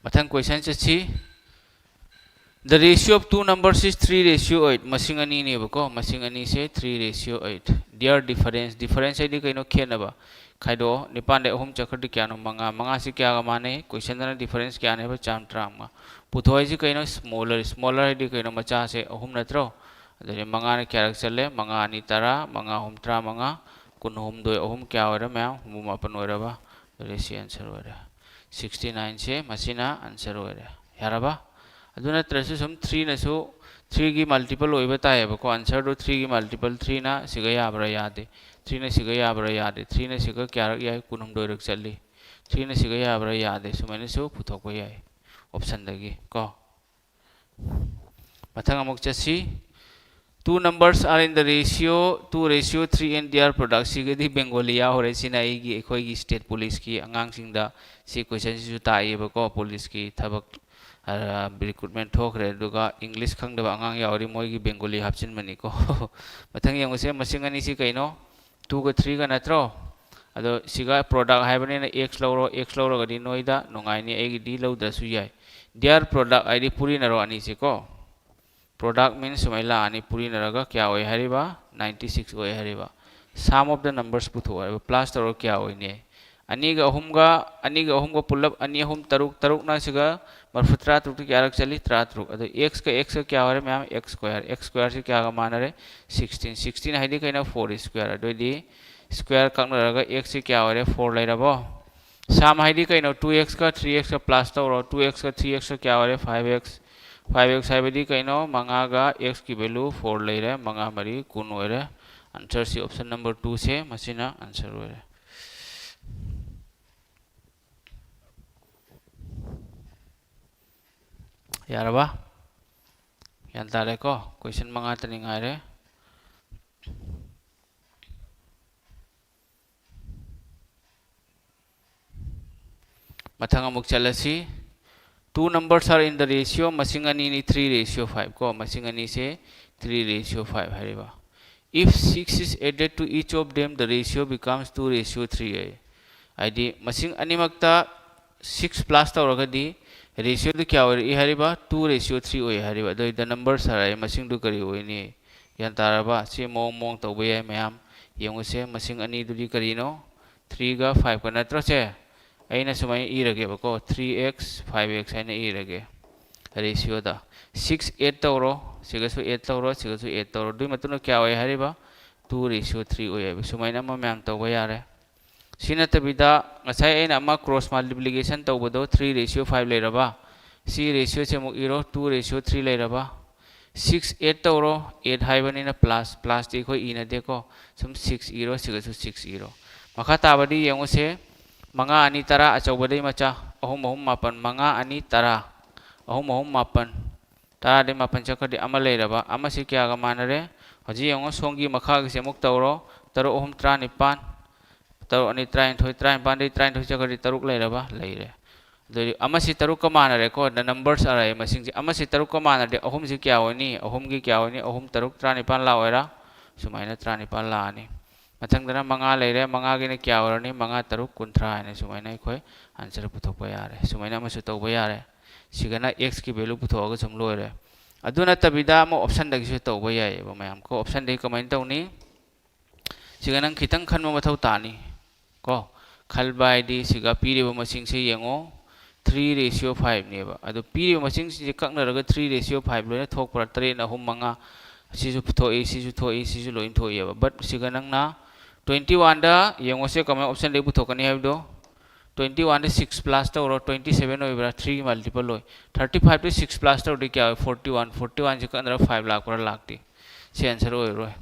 ꯃꯊꯪ question ꯆꯠꯁꯤ꯫ The ratio of two numbers is three ratio eight. ꯃꯁꯤꯡ ꯑꯅꯤꯅꯦꯕꯀꯣ, ꯃꯁꯤꯡ ꯑꯅꯤꯁꯦ three ratio eight꯫ Their difference, difference ꯍꯥꯏꯗꯤ ꯀꯩꯅꯣ? ꯈꯦꯠꯅꯕ꯫ ꯈꯥꯏꯗꯣꯛꯑꯣ꯫ ꯅꯤꯄꯥꯟꯗꯩ ꯑꯍꯨꯝ ꯆꯠꯈ꯭ꯔꯗꯤ ꯀꯌꯥꯅꯣ? ꯃꯉꯥ꯫ ꯃꯉꯥꯁꯤ ꯀꯌꯥꯒ ꯃꯥꯟꯅꯩ? Questionꯗꯅ difference ꯀꯌꯥꯅꯦꯕ? ꯆꯥꯝ ꯇꯔꯥꯃꯉꯥ꯫ ꯄꯨꯊꯣꯛ ꯍꯥꯏꯁꯤ ꯀꯩꯅꯣ? Smaller꯫ Smaller ꯍꯥꯏꯗꯤ ꯀꯩꯅꯣ? ꯃꯆꯥꯁꯦ ꯑꯍꯨꯝ ꯅꯠꯇ꯭ꯔꯣ? ꯑꯗꯨꯗꯤ ꯃꯉꯥꯅ ꯀꯌꯥꯔꯛ ꯆꯠꯂꯦ? ꯃꯉꯥ ꯑꯅꯤ ꯇꯔꯥ, ꯃꯉꯥ ꯑꯍꯨꯝ ꯇꯔꯥꯃꯉꯥ, ꯀꯨꯟꯍꯨꯝꯗꯣꯏ, ꯑꯍꯨꯝ ꯀꯌꯥ ꯑꯣꯏꯔꯦ ꯃꯌꯥꯝ? ꯍꯨꯝꯐꯨ ꯃꯥꯄꯟ ꯑꯣꯏꯔꯕ? ꯑꯗꯨꯗꯤ ꯁꯤ answer ꯑꯣꯏꯔꯦ꯫ Sixty nineꯁꯦ ꯃꯁꯤꯅ answer ꯑꯣꯏꯔꯦ꯫ ꯌꯥꯔꯕ? ꯑꯗꯨ ꯅꯠꯇ꯭ꯔꯁꯨ ꯁꯨꯝ threeꯅꯁꯨ, threeꯒꯤ multiple ꯑꯣꯏꯕ ꯇꯥꯏꯌꯦꯕꯀꯣ꯫ Answerꯗꯣ threeꯒꯤ multiple, threeꯅ ꯁꯤꯒ ꯌꯥꯕ꯭ꯔꯥ? ꯌꯥꯗꯦ꯫ Threeꯅ ꯁꯤꯒ ꯌꯥꯕ꯭ꯔꯥ? ꯌꯥꯗꯦ꯫ Threeꯅ ꯁꯤꯒ ꯀꯌꯥꯔꯛ ꯌꯥꯏ? ꯀꯨꯟꯍꯨꯝꯗꯣꯏꯔꯛ ꯆꯠꯂꯤ꯫ Threeꯅ ꯁꯤꯒ ꯌꯥꯕ꯭ꯔꯥ? ꯌꯥꯗꯦ꯫ ꯁꯨꯃꯥꯏꯅꯁꯨ ꯄꯨꯊꯣꯛꯄ ꯌꯥꯏ optionꯗꯒꯤ ꯀꯣ꯫ ꯃꯊꯪ ꯑꯃꯨꯛ ꯆꯠꯁꯤ꯫ Two numbers are in the ratio two ratio three and their product. ꯁꯤꯒꯗꯤ Bengali ꯌꯥꯎꯈ꯭ꯔꯦ꯫ ꯁꯤꯅ ꯑꯩꯒꯤ, ꯑꯩꯈꯣꯏꯒꯤ state policeꯀꯤ ꯑꯉꯥꯡꯁꯤꯡꯗ ꯁꯤ questionꯁꯤꯁꯨ ꯇꯥꯛꯏꯕꯀꯣ, policeꯀꯤ ꯊꯕꯛ, ꯑ, recruitment ꯊꯣꯛꯈ꯭ꯔꯦ꯫ ꯑꯗꯨꯒ English ꯈꯪꯗꯕ ꯑꯉꯥꯡ ꯌꯥꯎꯔꯗꯤ ꯃꯣꯏꯒꯤ Bengali ꯍꯥꯞꯆꯤꯟꯕꯅꯤꯀꯣ꯫ ꯃꯊꯪ ꯌꯦꯡꯉꯨꯁꯦ, ꯃꯁꯤꯡ ꯑꯅꯤꯁꯤ ꯀꯩꯅꯣ? Twoꯒ threeꯒ ꯅꯠꯇ꯭ꯔꯣ? ꯑꯗꯣ ꯁꯤꯒ product ꯍꯥꯏꯕꯅꯤꯅ x ꯂꯧꯔꯣ, x ꯂꯧꯔꯒꯗꯤ ꯅꯣꯏꯗ ꯅꯨꯡꯉꯥꯏꯅꯤ, ꯑꯩꯒꯤꯗꯤ ꯂꯧꯗ꯭ꯔꯁꯨ ꯌꯥꯏ꯫ Their product ꯍꯥꯏꯗꯤ ꯄꯨꯔꯤꯅꯔꯣ ꯑꯅꯤꯁꯦꯀꯣ꯫ Product means ꯁꯨꯃꯥꯏꯅ ꯂꯥꯛꯑꯅꯤ, ꯄꯨꯔꯤꯅꯔꯒ ꯀꯌꯥ ꯑꯣꯏ ꯍꯥꯏꯔꯤꯕ? Ninety six ꯑꯣꯏ ꯍꯥꯏꯔꯤꯕ꯫ Sum of the numbers ꯄꯨꯊꯣꯛꯑꯣ ꯍꯥꯏꯕ, plus ꯇꯧꯔꯒ ꯀꯌꯥ ꯑꯣꯏꯅꯤ? ꯑꯅꯤꯒ ꯑꯍꯨꯝꯒ, ꯑꯅꯤꯒ ꯑꯍꯨꯝꯒ ꯄꯨꯂꯞ ꯑꯅꯤ ꯑꯍꯨꯝ ꯇꯔꯨꯛ, ꯇꯔꯨꯛꯅ ꯁꯤꯒ ꯃꯔꯐꯨ ꯇꯔꯥ ꯇꯔꯨꯛꯇ ꯀꯌꯥꯔꯛ ꯆꯠꯂꯤ? ꯇꯔꯥ ꯇꯔꯨꯛ꯫ ꯑꯗꯣ x ꯀ x ꯀ ꯀꯌꯥ ꯑꯣꯏꯔꯦ ꯃꯌꯥꯝ? X square꯫ X squareꯁꯤ ꯀꯌꯥꯒ ꯃꯥꯟꯅꯔꯦ? Sixteen꯫ Sixteen ꯍꯥꯏꯗꯤ ꯀꯩꯅꯣ? Four square꯫ ꯑꯗꯨꯑꯣꯏꯗꯤ square ꯀꯛꯅꯔꯒ x ꯁꯤ ꯀꯌꯥ ꯑꯣꯏꯔꯦ? Four ꯂꯩꯔꯕꯣ? Sum ꯍꯥꯏꯗꯤ ꯀꯩꯅꯣ? Two x ꯀ three x ꯀ plus ꯇꯧꯔꯣ꯫ Two x ꯀ three x ꯀ ꯀꯌꯥ ꯑꯣꯏꯔꯦ? Five x꯫ Five x ꯍꯥꯏꯕꯗꯤ ꯀꯩꯅꯣ? ꯃꯉꯥꯒ x ꯀꯤ value four ꯂꯩꯔꯦ꯫ ꯃꯉꯥ ꯃꯔꯤ ꯀꯨꯟ ꯑꯣꯏꯔꯦ꯫ Answerꯁꯤ option number twoꯁꯦ, ꯃꯁꯤꯅ answer ꯑꯣꯏꯔꯦ꯫ ꯌꯥꯔꯕ? ꯒ꯭ꯌꯥꯟ ꯇꯥꯔꯦꯀꯣ? Question ꯃꯉꯥꯇꯅꯤ ꯉꯥꯏꯔꯦ꯫ ꯃꯊꯪ ꯑꯃꯨꯛ ꯆꯠꯂꯁꯤ꯫ Two numbers are in the ratio, ꯃꯁꯤꯡ ꯑꯅꯤꯅꯤ, three ratio five ꯀꯣ, ꯃꯁꯤꯡ ꯑꯅꯤꯁꯦ three ratio five ꯍꯥꯏꯔꯤꯕ꯫ If six is added to each of them, the ratio becomes two ratio three ꯍꯥꯏ꯫ ꯍꯥꯏꯗꯤ ꯃꯁꯤꯡ ꯑꯅꯤꯃꯛꯇ six plus ꯇꯧꯔꯒꯗꯤ ratioꯗꯨ ꯀꯌꯥ ꯑꯣꯏꯔꯛꯏ ꯍꯥꯏꯔꯤꯕ? Two ratio three ꯑꯣꯏ ꯍꯥꯏꯔꯤꯕ꯫ ꯑꯗꯨ ꯑꯣꯏꯗꯤ number ꯁꯥꯔꯛꯑꯦ, ꯃꯁꯤꯡꯗꯨ ꯀꯔꯤ ꯑꯣꯏꯅꯤ? ꯒ꯭ꯌꯥꯟ ꯇꯥꯔꯕ? ꯁꯤ ꯃꯑꯣꯡ ꯃꯑꯣꯡ ꯇꯧꯕ ꯌꯥꯏ ꯃꯌꯥꯝ꯫ ꯌꯦꯡꯉꯨꯁꯦ, ꯃꯁꯤꯡ ꯑꯅꯤꯗꯨꯗꯤ ꯀꯔꯤꯅꯣ? Threeꯒ fiveꯀ ꯅꯠꯇ꯭ꯔꯣ ꯁꯦ? ꯑꯩꯅ ꯁꯨꯃꯥꯏꯅ ꯏꯔꯒꯦꯕꯀꯣ, three x five x ꯍꯥꯏꯅ ꯏꯔꯒꯦ꯫ ꯔꯦꯁꯤꯌꯣꯗ ꯁꯤꯛꯁ ꯑꯦꯗ ꯇꯧꯔꯣ, ꯁꯤꯒꯁꯨ ꯑꯦꯗ ꯇꯧꯔꯣ, ꯁꯤꯒꯁꯨ ꯑꯦꯗ ꯇꯧꯔꯣ꯫ ꯑꯗꯨꯒꯤ ꯃꯇꯨꯡꯗ ꯀꯌꯥ ꯑꯣꯏ ꯍꯥꯏꯔꯤꯕ? ꯇꯨ ꯔꯦꯁꯤꯌꯣ ꯊ꯭ꯔꯤ ꯑꯣꯏ ꯍꯥꯏꯕ꯫ ꯁꯨꯃꯥꯏꯅ ꯑꯃ ꯃꯌꯥꯝ ꯇꯧꯕ ꯌꯥꯔꯦ꯫ ꯁꯤ ꯅꯠꯇꯕꯤꯗ ꯉꯁꯥꯏ ꯑꯩꯅ ꯑꯃ ꯀ꯭ꯔꯣꯁ ꯃꯜꯇꯤꯄ꯭ꯂꯤꯀꯦꯁꯟ ꯇꯧꯕꯗꯣ, ꯊ꯭ꯔꯤ ꯔꯦꯁꯤꯌꯣ ꯐꯥꯏꯚ ꯂꯩꯔꯕ, ꯁꯤ ꯔꯦꯁꯤꯌꯣꯁꯦ ꯑꯃꯨꯛ ꯏꯔꯣ, ꯇꯨ ꯔꯦꯁꯤꯌꯣ ꯊ꯭ꯔꯤ ꯂꯩꯔꯕ꯫ ꯁꯤꯛꯁ ꯑꯦꯗ ꯇꯧꯔꯣ, ꯑꯦꯗ ꯍꯥꯏꯕꯅꯤꯅ ꯄ꯭ꯂꯁ, ꯄ꯭ꯂꯁꯇꯤ ꯑꯩꯈꯣꯏ ꯏꯅꯗꯦꯀꯣ꯫ ꯁꯨꯝ ꯁꯤꯛꯁ ꯏꯔꯣ, ꯁꯤꯒꯁꯨ ꯁꯤꯛꯁ ꯏꯔꯣ꯫ ꯃꯈꯥ ꯇꯥꯕꯗꯤ ꯌꯦꯡꯉꯨꯁꯦ, ꯃꯉꯥ ꯑꯅꯤ ꯇꯔꯥ, ꯑꯆꯧꯕꯗꯩ ꯃꯆꯥ, ꯑꯍꯨꯝ ꯑꯍꯨꯝ ꯃꯥꯄꯟ, ꯃꯉꯥ ꯑꯅꯤ ꯇꯔꯥ, ꯑꯍꯨꯝ ꯑꯍꯨꯝ ꯃꯥꯄꯟ, ꯇꯔꯥꯗꯩ ꯃꯥꯄꯟ ꯆꯠꯈ꯭ꯔꯗꯤ ꯑꯃ ꯂꯩꯔꯕ꯫ ꯑꯃꯁꯤ ꯀꯌꯥꯒ ꯃꯥꯟꯅꯔꯦ? ꯍꯧꯖꯤꯛ ꯌꯦꯡꯉꯣ, ꯁꯣꯝꯒꯤ ꯃꯈꯥꯒꯤꯁꯦ ꯑꯃꯨꯛ ꯇꯧꯔꯣ꯫ ꯇꯔꯨꯛ ꯑꯍꯨꯝ ꯇꯔꯥꯅꯤꯄꯥꯟ, ꯇꯔꯨꯛ ꯑꯅꯤ ꯇꯔꯥꯅꯤꯊꯣꯏ, ꯇꯔꯥꯅꯤꯄꯥꯟꯗꯩ ꯇꯔꯥꯅꯤꯊꯣꯏ ꯆꯠꯈ꯭ꯔꯗꯤ ꯇꯔꯨꯛ ꯂꯩꯔꯕ? ꯂꯩꯔꯦ꯫ ꯑꯗꯨꯗꯤ ꯑꯃꯁꯤ ꯇꯔꯨꯛꯀ ꯃꯥꯟꯅꯔꯦꯀꯣ, the numbers array ꯃꯁꯤꯡꯁꯦ꯫ ꯑꯃꯁꯤ ꯇꯔꯨꯛꯀ ꯃꯥꯟꯅꯔꯗꯤ ꯑꯍꯨꯝꯁꯤ ꯀꯌꯥ ꯑꯣꯏꯅꯤ? ꯑꯍꯨꯝꯒꯤ ꯀꯌꯥ ꯑꯣꯏꯅꯤ? ꯑꯍꯨꯝ ꯇꯔꯨꯛ ꯇꯔꯥꯅꯤꯄꯥꯟ ꯂꯥꯛꯑꯣꯏꯔꯥ? ꯁꯨꯃꯥꯏꯅ ꯇꯔꯥꯅꯤꯄꯥꯟ ꯂꯥꯛꯑꯅꯤ꯫ ꯃꯊꯪꯗꯅ ꯃꯉꯥ ꯂꯩꯔꯦ, ꯃꯉꯥꯒꯤꯅ ꯀꯌꯥ ꯑꯣꯏꯔꯅꯤ? ꯃꯉꯥ ꯇꯔꯨꯛ ꯀꯨꯟꯊ꯭ꯔꯥ ꯍꯥꯏꯅ ꯁꯨꯃꯥꯏꯅ ꯑꯩꯈꯣꯏ ꯑꯟꯁꯔ ꯄꯨꯊꯣꯛꯄ ꯌꯥꯔꯦ꯫ ꯁꯨꯃꯥꯏꯅ ꯑꯃꯁꯨ ꯇꯧꯕ ꯌꯥꯔꯦ꯫ ꯁꯤꯒꯅ ꯑꯦꯛꯁꯀꯤ ꯚꯦꯂꯨ ꯄꯨꯊꯣꯛꯑꯒ ꯁꯨꯝ ꯂꯣꯏꯔꯦ꯫ ꯑꯗꯨ ꯅꯠꯇꯕꯤꯗ ꯑꯃꯨꯛ ꯑꯣꯞꯁꯟꯗꯒꯤꯁꯨ ꯇꯧꯕ ꯌꯥꯏꯑꯕ ꯃꯌꯥꯝ ꯀꯣ꯫ ꯑꯣꯞꯁꯟꯗꯒꯤ ꯀꯃꯥꯏꯅ ꯇꯧꯅꯤ? ꯁꯤꯒ ꯅꯪ ꯈꯤꯇꯪ ꯈꯟꯕ ꯃꯊꯧ ꯇꯥꯅꯤ ꯀꯣ꯫ ꯈꯟꯕ ꯍꯥꯏꯗꯤ ꯁꯤꯒ ꯄꯤꯔꯤꯕ ꯃꯁꯤꯡꯁꯦ ꯌꯦꯡꯉꯣ, ꯊ꯭ꯔꯤ ꯔꯦꯁꯤꯌꯣ ꯐꯥꯏꯚꯅꯦꯕ꯫ ꯑꯗꯣ ꯄꯤꯔꯤꯕ ꯃꯁꯤꯡꯁꯤꯡꯁꯦ ꯀꯛꯅꯔꯒ ꯊ꯭ꯔꯤ ꯔꯦꯁꯤꯌꯣ ꯐꯥꯏꯚ ꯂꯣꯏꯅ ꯊꯣꯛꯄ꯭ꯔꯥ? ꯇꯔꯦꯠꯅ ꯑꯍꯨꯝ ꯃꯉꯥ, ꯁꯤꯁꯨ ꯊꯣꯛꯏ, ꯁꯤꯁꯨ ꯊꯣꯛꯏ, ꯁꯤꯁꯨ ꯂꯣꯏꯅ ꯊꯣꯛꯏꯑꯕ꯫ ꯕꯠ ꯁꯤꯒ ꯅꯪꯅ ꯇ꯭ꯋꯦꯟꯇꯤ ꯋꯥꯟꯗ ꯌꯦꯡꯉꯣꯁꯦ, ꯀꯃꯥꯏꯅ ꯑꯣꯞꯁꯟꯗꯒꯤ ꯄꯨꯊꯣꯛꯀꯅꯤ ꯍꯥꯏꯕꯗꯣ꯫ ꯇ꯭ꯋꯦꯟꯇꯤ ꯋꯥꯟꯗ ꯁꯤꯛꯁ ꯄ꯭ꯂꯁ ꯇꯧꯔꯣ, ꯇ꯭ꯋꯦꯟꯇꯤ ꯁꯚꯦꯟ ꯑꯣꯏꯕ꯭ꯔꯥ? ꯊ꯭ꯔꯤꯒꯤ ꯃꯜꯇꯤꯄꯜ ꯑꯣꯏ꯫ ꯊꯥꯔꯇꯤ ꯐꯥꯏꯚꯇ ꯁꯤꯛꯁ ꯄ꯭ꯂꯁ ꯇꯧꯔꯗꯤ ꯀꯌꯥ ꯑꯣꯏ? Forty one. ꯐꯣꯔꯇꯤ ꯋꯥꯟꯁꯤ ꯀꯛꯅꯔꯒ ꯐꯥꯏꯚ ꯂꯥꯛꯄ꯭ꯔꯥ? ꯂꯥꯛꯇꯦ꯫ ꯁꯤ ꯑꯟꯁꯔ ꯑꯣꯏꯔꯣꯏ꯫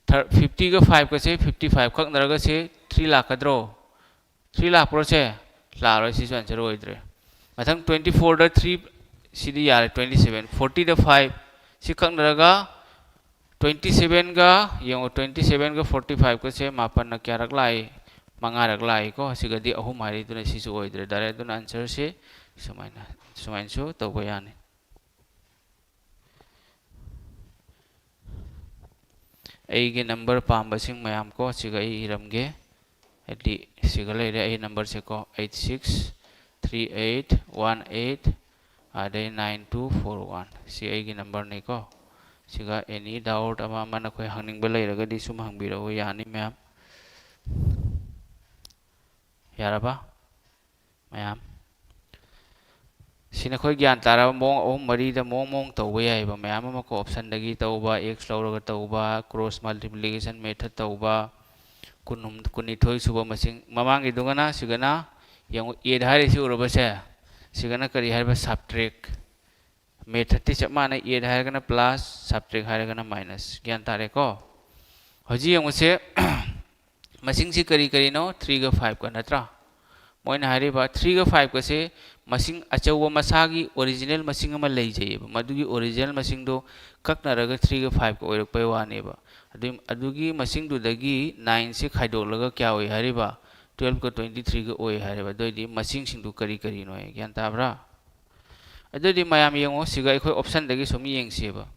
ꯊꯥꯔ-, ꯐꯤꯐꯇꯤꯒ ꯐꯥꯏꯚꯀꯁꯦ, ꯐꯤꯐꯇꯤ ꯐꯥꯏꯚ ꯀꯛꯅꯔꯒꯁꯦ ꯊ꯭ꯔꯤ ꯂꯥꯛꯀꯗ꯭ꯔꯣ? ꯊ꯭ꯔꯤ ꯂꯥꯛꯄ꯭ꯔꯣ ꯁꯦ? ꯂꯥꯛꯑꯔꯣꯏ, ꯁꯤꯁꯨ ꯑꯟꯁꯔ ꯑꯣꯏꯗ꯭ꯔꯦ꯫ ꯃꯊꯪ ꯇ꯭ꯋꯦꯟꯇꯤ ꯐꯣꯔꯗ ꯊ꯭ꯔꯤ, ꯁꯤꯗꯤ ꯌꯥꯔꯦ, ꯇ꯭ꯋꯦꯟꯇꯤ ꯁꯚꯦꯟ꯫ ꯐꯣꯔꯇꯤꯗ ꯐꯥꯏꯚ, ꯁꯤ ꯀꯛꯅꯔꯒ ꯇ꯭ꯋꯦꯟꯇꯤ ꯁꯚꯦꯟꯒ, ꯌꯦꯡꯉꯣ, ꯇ꯭ꯋꯦꯟꯇꯤ ꯁꯚꯦꯟꯒ ꯐꯣꯔꯇꯤ ꯐꯥꯏꯚꯀꯁꯦ ꯃꯥꯄꯟꯅ ꯀꯌꯥꯔꯛ ꯂꯥꯛꯏ? ꯃꯉꯥꯔꯛ ꯂꯥꯛꯏꯀꯣ꯫ ꯁꯤꯒꯗꯤ ꯑꯍꯨꯝ ꯍꯥꯏꯔꯤꯗꯨꯅ ꯁꯤꯁꯨ ꯑꯣꯏꯗ꯭ꯔꯦ ꯗꯥꯏꯔꯦꯛ꯫ ꯑꯗꯨꯅ ꯑꯟꯁꯔꯁꯦ ꯁꯨꯃꯥꯏꯅ, ꯁꯨꯃꯥꯏꯅꯁꯨ ꯇꯧꯕ ꯌꯥꯅꯤ꯫ ꯑꯩꯒꯤ ꯅꯝꯕꯔ ꯄꯥꯝꯕꯁꯤꯡ ꯃꯌꯥꯝ ꯀꯣ, ꯁꯤꯒ ꯑꯩ ꯏꯔꯝꯒꯦ꯫ ꯍꯥꯏꯗꯤ ꯁꯤꯒ ꯂꯩꯔꯦ ꯑꯩ ꯅꯝꯕꯔꯁꯦꯀꯣ, eight six three eight one eight, ꯑꯗꯩ ꯅꯥꯏꯟ ꯇꯨ ꯐꯣꯔ ꯋꯥꯟ꯫ ꯁꯤ ꯑꯩꯒꯤ ꯅꯝꯕꯔꯅꯤꯀꯣ꯫ ꯁꯤꯒ ꯑꯦꯅꯤ ꯗꯥꯎꯠ ꯑꯃ ꯑꯃ ꯅꯈꯣꯏ ꯍꯪꯅꯤꯡꯕ ꯂꯩꯔꯒꯗꯤ ꯁꯨꯝ ꯍꯪꯕꯤꯔꯛꯎ, ꯌꯥꯅꯤ ꯃꯌꯥꯝ꯫ ꯌꯥꯔꯕ? ꯃꯌꯥꯝ꯫ ꯁꯤ ꯅꯈꯣꯏ ꯒ꯭ꯌꯥꯟ ꯇꯥꯔꯕ ꯃꯑꯣꯡ ꯑꯍꯨꯝ ꯃꯔꯤꯗ ꯃꯑꯣꯡ ꯃꯑꯣꯡ ꯇꯧꯕ ꯌꯥꯏꯑꯕ꯫ ꯃꯌꯥꯝ ꯑꯃ ꯀꯣ, option ꯗꯒꯤ ꯇꯧꯕ, x ꯂꯧꯔꯒ ꯇꯧꯕ, cross multiplication method ꯇꯧꯕ, ꯀꯨꯟ, ꯀꯨꯟꯅꯤꯊꯣꯏ ꯁꯨꯕ ꯃꯁꯤꯡ꯫ ꯃꯃꯥꯡꯒꯤꯗꯨꯒꯅ, ꯁꯤꯒꯅ ꯌꯦꯡꯉꯨ, add ꯍꯥꯏꯔꯤꯁꯤ ꯎꯔꯕꯁꯦ? ꯁꯤꯒꯅ ꯀꯔꯤ ꯍꯥꯏꯔꯤꯕ? Subtract꯫ Method ꯇꯤ ꯆꯞ ꯃꯥꯟꯅꯩ, add ꯍꯥꯏꯔꯒꯅ plus, subtract ꯍꯥꯏꯔꯒꯅ minus꯫ ꯒ꯭ꯌꯥꯟ ꯇꯥꯔꯦꯀꯣ? ꯍꯧꯖꯤꯛ ꯌꯦꯡꯉꯨꯁꯦ, ꯃꯁꯤꯡꯁꯤ ꯀꯔꯤ ꯀꯔꯤꯅꯣ? Three ꯒ five ꯀ ꯅꯠꯇ꯭ꯔꯥ? ꯃꯣꯏꯅ ꯍꯥꯏꯔꯤꯕ three ꯒ five ꯀꯁꯦ ꯃꯁꯤꯡ ꯑꯆꯧꯕ ꯃꯁꯥꯒꯤ original ꯃꯁꯤꯡ ꯑꯃ ꯂꯩꯖꯩꯑꯕ꯫ ꯃꯗꯨꯒꯤ original ꯃꯁꯤꯡꯗꯣ ꯀꯛꯅꯔꯒ three ꯒ five ꯀ ꯑꯣꯏꯔꯛꯄꯩ ꯋꯥꯅꯦꯕ꯫ ꯑꯗꯨꯏ, ꯑꯗꯨꯒꯤ ꯃꯁꯤꯡꯗꯨꯗꯒꯤ nine ꯁꯦ ꯈꯥꯏꯗꯣꯛꯂꯒ ꯀꯌꯥ ꯑꯣꯏ ꯍꯥꯏꯔꯤꯕ? Twelve ꯀ twenty three ꯒ ꯑꯣꯏ ꯍꯥꯏꯔꯤꯕ꯫ ꯑꯗꯨꯑꯣꯏꯗꯤ ꯃꯁꯤꯡꯁꯤꯡꯗꯨ ꯀꯔꯤ ꯀꯔꯤꯅꯣ? ꯒ꯭ꯌꯥꯟ ꯇꯥꯕ꯭ꯔꯥ? ꯑꯗꯨꯗꯤ ꯃꯌꯥꯝ ꯌꯦꯡꯉꯣ, ꯁꯤꯒ ꯑꯩꯈꯣꯏ option ꯗꯒꯤ ꯁꯨꯝ ꯌꯦꯡꯁꯦꯕ꯫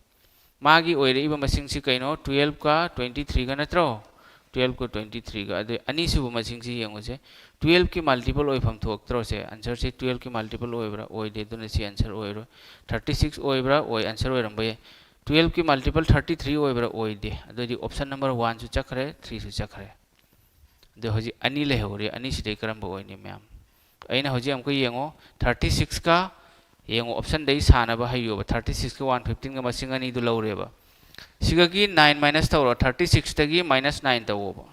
ꯃꯥꯒꯤ ꯑꯣꯏꯔꯛꯏꯕ ꯃꯁꯤꯡꯁꯤ ꯀꯩꯅꯣ? Twelve ꯀ twenty three ꯒ ꯅꯠꯇ꯭ꯔꯣ? Twelve ꯀ twenty three ꯒ꯫ ꯑꯗꯨ ꯑꯅꯤꯁꯨꯕ ꯃꯁꯤꯡꯁꯤ ꯌꯦꯡꯉꯨꯁꯦ꯫ Twelve ꯀꯤ multiple ꯑꯣꯏꯐꯝ ꯊꯣꯛꯇ꯭ꯔꯣ ꯁꯦ? Answer ꯁꯦ twelve ꯀꯤ multiple ꯑꯣꯏꯕ꯭ꯔꯥ? ꯑꯣꯏꯗꯦ꯫ ꯑꯗꯨꯅ ꯁꯤ answer ꯑꯣꯏꯔꯣꯏ꯫ Thirty six ꯑꯣꯏꯕ꯭ꯔꯥ? ꯑꯣꯏ, answer ꯑꯣꯏꯔꯝꯕ ꯌꯥꯏ꯫ Twelve ꯀꯤ multiple thirty three ꯑꯣꯏꯕ꯭ꯔꯥ? ꯑꯣꯏꯗꯦ꯫ ꯑꯗꯨꯑꯣꯏꯗꯤ option number one ꯁꯨ ꯆꯠꯈ꯭ꯔꯦ, three ꯁꯨ ꯆꯠꯈ꯭ꯔꯦ꯫ ꯑꯗꯣ ꯍꯧꯖꯤꯛ ꯑꯅꯤ ꯂꯩꯍꯧꯔꯤ꯫ ꯑꯅꯤꯁꯤꯗꯩ ꯀꯔꯝꯕ ꯑꯣꯏꯅꯤ ꯃꯌꯥꯝ? ꯑꯩꯅ ꯍꯧꯖꯤꯛ ꯑꯃꯨꯛꯀ ꯌꯦꯡꯉꯣ, thirty six ꯀ, ꯌꯦꯡꯉꯣ, option ꯗꯩ ꯁꯥꯟꯅꯕ ꯍꯩꯌꯣꯕ꯫ Thirty six ꯀ one fifteen ꯒ ꯃꯁꯤꯡ ꯑꯅꯤꯗꯨ ꯂꯧꯔꯦꯕ꯫ ꯁꯤꯒꯒꯤ nine minus ꯇꯧꯔꯣ, thirty six ꯇꯒꯤ minus nine ꯇꯧꯋꯣꯕ꯫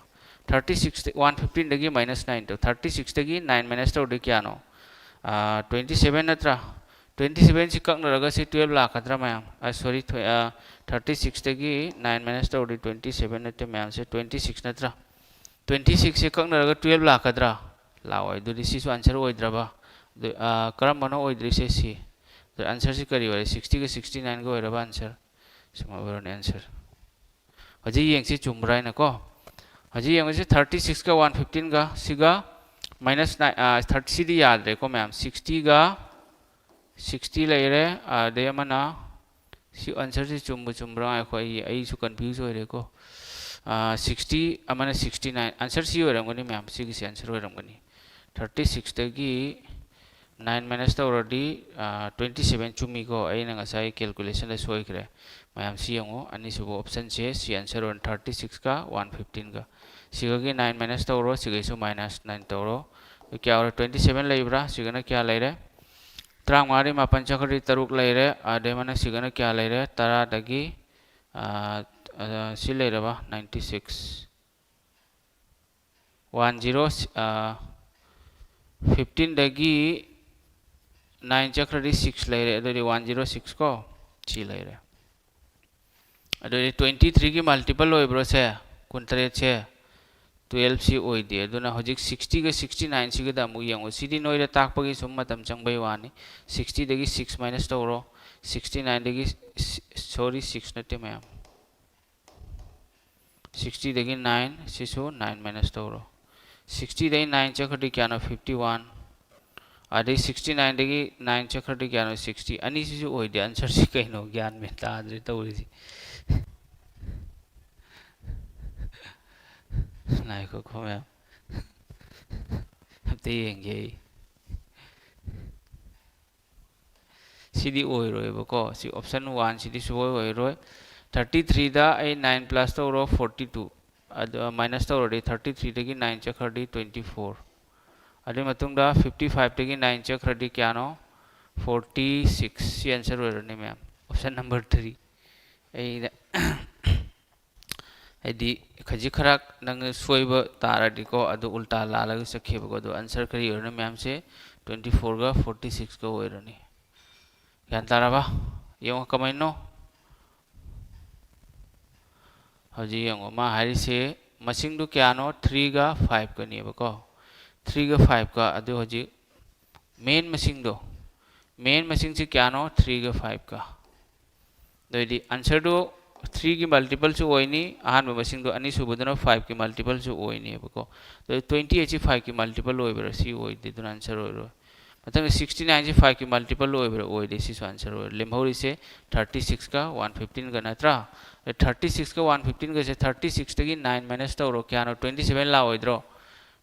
Thirty six, one fifteen ꯗꯒꯤ minus nine ꯇꯧ꯫ Thirty six ꯇꯒꯤ nine minus ꯇꯧꯔꯗꯤ ꯀꯌꯥꯅꯣ? ꯑꯥ, twenty seven ꯅꯠꯇ꯭ꯔꯥ? Twenty seven ꯁꯤ ꯀꯛꯅꯔꯒ ꯁꯤ twelve ꯂꯥꯛꯀꯗ꯭ꯔꯥ ꯃꯌꯥꯝ? ꯑꯥ, sorry, ꯊꯣꯏ-, ꯑꯥ, thirty six ꯇꯒꯤ nine minus ꯇꯧꯔꯗꯤ twenty seven ꯅꯠꯇꯦ ꯃꯌꯥꯝꯁꯦ, twenty six ꯅꯠꯇ꯭ꯔꯥ? Twenty six ꯁꯦ ꯀꯛꯅꯔꯒ twelve ꯂꯥꯛꯀꯗ꯭ꯔꯥ? ꯂꯥꯛꯑꯣꯏ꯫ ꯑꯗꯨꯗꯤ ꯁꯤꯁꯨ answer ꯑꯣꯏꯗ꯭ꯔꯕ? ꯑꯗꯨ, ꯑꯥ, ꯀꯔꯝꯕꯅꯣ ꯑꯣꯏꯗ꯭ꯔꯤꯁꯦ? ꯁꯤ꯫ ꯑꯗꯨ answer ꯁꯤ ꯀꯔꯤ ꯑꯣꯏꯔꯦ? Sixty ꯒ sixty nine ꯒ ꯑꯣꯏꯔꯕ answer? ꯁꯨꯃꯥꯏ ꯑꯣꯏꯔꯅꯤ answer꯫ ꯍꯧꯖꯤꯛ ꯌꯦꯡꯁꯤ ꯆꯨꯝꯕ꯭ꯔꯥ ꯍꯥꯏꯅꯀꯣ꯫ ꯍꯧꯖꯤꯛ ꯌꯦꯡꯉꯁꯤ thirty six ꯀ one fifteen ꯒ ꯁꯤꯒ minus nine, ꯑꯥ, thirty, ꯁꯤꯗꯤ ꯌꯥꯗ꯭ꯔꯦꯀꯣ ꯃꯌꯥꯝ꯫ Sixty ꯒ sixty ꯂꯩꯔꯦ, ꯑꯗꯩ ꯑꯃꯅ ꯁꯤ answer ꯁꯤ ꯆꯨꯝꯕꯨ ꯆꯨꯝꯕ꯭ꯔꯥ? ꯉꯥꯏꯈꯣ, ꯑꯩ, ꯑꯩꯁꯨ confuse ꯑꯣꯏꯔꯦꯀꯣ꯫ ꯑꯥ, sixty, ꯑꯃꯅ sixty nine꯫ Answer ꯁꯤ ꯑꯣꯏꯔꯝꯒꯅꯤ ꯃꯌꯥꯝ, ꯁꯤꯒꯤꯁꯤ answer ꯑꯣꯏꯔꯝꯒꯅꯤ꯫ Thirty six ꯇꯒꯤ nine minus ꯇꯧꯔꯗꯤ, ꯑꯥ, twenty seven ꯆꯨꯝꯃꯤꯀꯣ, ꯑꯩꯅ ꯉꯁꯥꯏ calculation ꯗ ꯁꯣꯏꯈ꯭ꯔꯦ꯫ ꯃꯌꯥꯝ ꯁꯤ ꯌꯦꯡꯉꯨ, ꯑꯅꯤꯁꯨꯕ option ꯁꯦ ꯁꯤ answer ꯑꯣꯏꯔꯅꯤ, thirty six ꯀ one fifteen ꯒ꯫ ꯁꯤꯒꯒꯤ nine minus ꯇꯧꯔꯣ, ꯁꯤꯒꯩꯁꯨ minus nine ꯇꯧꯔꯣ꯫ ꯑꯗꯨ ꯀꯌꯥ ꯑꯣꯏꯔꯦ? Twenty seven ꯂꯩꯕ꯭ꯔꯥ? ꯁꯤꯒꯅ ꯀꯌꯥ ꯂꯩꯔꯦ? ꯇꯔꯥꯃꯉꯥꯗꯒꯤ ꯃꯥꯄꯟ ꯆꯠꯈ꯭ꯔꯗꯤ ꯇꯔꯨꯛ ꯂꯩꯔꯦ꯫ ꯑꯗꯩ ꯃꯅꯥꯛꯁꯤꯒꯅ ꯀꯌꯥ ꯂꯩꯔꯦ? ꯇꯔꯥꯗꯒꯤ, ꯑ, ꯑ, ꯁꯤ ꯂꯩꯔꯕ, ninety six꯫ One zero, ꯑ, fifteenꯗꯒꯤ nine ꯆꯠꯈ꯭ꯔꯗꯤ six ꯂꯩꯔꯦ꯫ ꯑꯗꯨꯗꯤ one zero six ꯀꯣ, ꯁꯤ ꯂꯩꯔꯦ꯫ ꯑꯗꯨꯗꯤ twenty threeꯒꯤ multiple ꯑꯣꯏꯕ꯭ꯔꯣ ꯁꯦ? ꯀꯨꯟꯇꯔꯦꯠꯁꯦ? Twelveꯁꯤ ꯑꯣꯏꯗꯦ꯫ ꯑꯗꯨꯅ ꯍꯧꯖꯤꯛ sixtyꯒ sixty nineꯁꯤꯒꯗ ꯑꯃꯨꯛ ꯌꯦꯡꯉꯨ꯫ ꯁꯤꯗꯤ ꯅꯣꯏꯗ ꯇꯥꯛꯄꯒꯤ ꯁꯨꯝ ꯃꯇꯝ ꯆꯪꯕꯩ ꯋꯥꯅꯤ꯫ Sixtyꯗꯒꯤ six minus ꯇꯧꯔꯣ꯫ Sixty nineꯗꯒꯤ, sorry, six ꯅꯠꯇꯦ ꯃꯌꯥꯝ꯫ Sixtyꯗꯒꯤ nine, ꯁꯤꯁꯨ nine minus ꯇꯧꯔꯣ꯫ Sixtyꯗꯒꯤ nine ꯆꯠꯈ꯭ꯔꯗꯤ ꯀꯌꯥꯅꯣ? Fifty one꯫ ꯑꯗꯩ sixty nineꯗꯒꯤ nine ꯆꯠꯈ꯭ꯔꯗꯤ ꯀꯌꯥꯅꯣ? Sixty꯫ ꯑꯅꯤꯁꯤꯁꯨ ꯑꯣꯏꯗꯦ꯫ Answerꯁꯤ ꯀꯩꯅꯣ? ꯒ꯭ꯌꯥꯟ ꯃꯦꯟ ꯇꯥꯗ꯭ꯔꯦ ꯇꯧꯔꯤꯁꯤ꯫ ꯉꯥꯏꯈꯣꯀꯣ ꯃꯌꯥꯝ꯫ ꯑꯝꯇ ꯌꯦꯡꯒꯦ ꯑꯩ꯫ ꯁꯤꯗꯤ ꯑꯣꯏꯔꯣꯏꯕꯀꯣ꯫ ꯁꯤ option one ꯁꯤꯗꯤ ꯁꯨꯡꯑꯣꯏ ꯑꯣꯏꯔꯣꯏ꯫ Thirty threeꯗ ꯑꯩ nine plus ꯇꯧꯔꯣ, forty two꯫ ꯑꯗꯨ minus ꯇꯧꯔꯗꯤ thirty threeꯗꯒꯤ nine ꯆꯠꯈ꯭ꯔꯗꯤ twenty four꯫ ꯑꯗꯨꯒꯤ ꯃꯇꯨꯡꯗ fifty fiveꯇꯒꯤ nine ꯆꯠꯈ꯭ꯔꯗꯤ ꯀꯌꯥꯅꯣ? Forty six꯫ ꯁꯤ answer ꯑꯣꯏꯔꯅꯤ ꯃꯌꯥꯝ, option number three꯫ ꯑꯩꯅ ꯍꯥꯏꯗꯤ ꯈꯖꯤꯛ ꯈꯔ ꯅꯪꯅ ꯁꯣꯏꯕ ꯇꯥꯔꯗꯤꯀꯣ, ꯑꯗꯨ ꯎꯜꯇꯥ ꯂꯥꯜꯂꯒ ꯆꯠꯈꯤꯕꯀꯣ꯫ ꯑꯗꯨ answer ꯀꯔꯤ ꯑꯣꯏꯔꯅꯤ ꯃꯌꯥꯝꯁꯦ? Twenty fourꯒ forty sixꯀ ꯑꯣꯏꯔꯅꯤ꯫ ꯒ꯭ꯌꯥꯟ ꯇꯥꯔꯕ? ꯌꯦꯡꯉꯣ ꯀꯃꯥꯏꯅꯣ? ꯍꯧꯖꯤꯛ ꯌꯦꯡꯉꯣ, ꯃꯥ ꯍꯥꯏꯔꯤꯁꯦ ꯃꯁꯤꯡꯗꯨ ꯀꯌꯥꯅꯣ? Threeꯒ fiveꯀꯅꯦꯕꯀꯣ꯫ Threeꯒ fiveꯀ꯫ ꯑꯗꯨ ꯍꯧꯖꯤꯛ main ꯃꯁꯤꯡꯗꯣ, main ꯃꯁꯤꯡꯁꯤ ꯀꯌꯥꯅꯣ? Threeꯒ fiveꯀ꯫ ꯑꯗꯨꯑꯣꯏꯗꯤ answerꯗꯨ threeꯒꯤ multipleꯁꯨ ꯑꯣꯏꯅꯤ, ꯑꯍꯥꯟꯕ ꯃꯁꯤꯡꯗꯣ, ꯑꯅꯤꯁꯨꯕꯗꯨꯅ fiveꯀꯤ multipleꯁꯨ ꯑꯣꯏꯅꯦꯕꯀꯣ꯫ ꯑꯗꯨ twenty eightꯁꯤ fiveꯀꯤ multiple ꯑꯣꯏꯕ꯭ꯔꯥ? ꯁꯤ ꯑꯣꯏꯗꯦ, ꯑꯗꯨꯅ answer ꯑꯣꯏꯔꯣꯏ꯫ ꯃꯊꯪꯗ sixty nineꯁꯤ fiveꯀꯤ multiple ꯑꯣꯏꯕ꯭ꯔꯥ? ꯑꯣꯏꯗꯦ, ꯁꯤꯁꯨ answer ꯑꯣꯏꯔꯣꯏ꯫ ꯂꯦꯝꯍꯧꯔꯤꯁꯦ thirty sixꯀ one fifteenꯒ ꯅꯠꯇ꯭ꯔꯥ? Thirty sixꯀ one fifteenꯒꯁꯦ thirty sixꯇꯒꯤ nine minus ꯇꯧꯔꯣ, ꯀꯌꯥꯅꯣ? Twenty seven ꯂꯥꯛꯑꯣꯏꯗ꯭ꯔꯣ?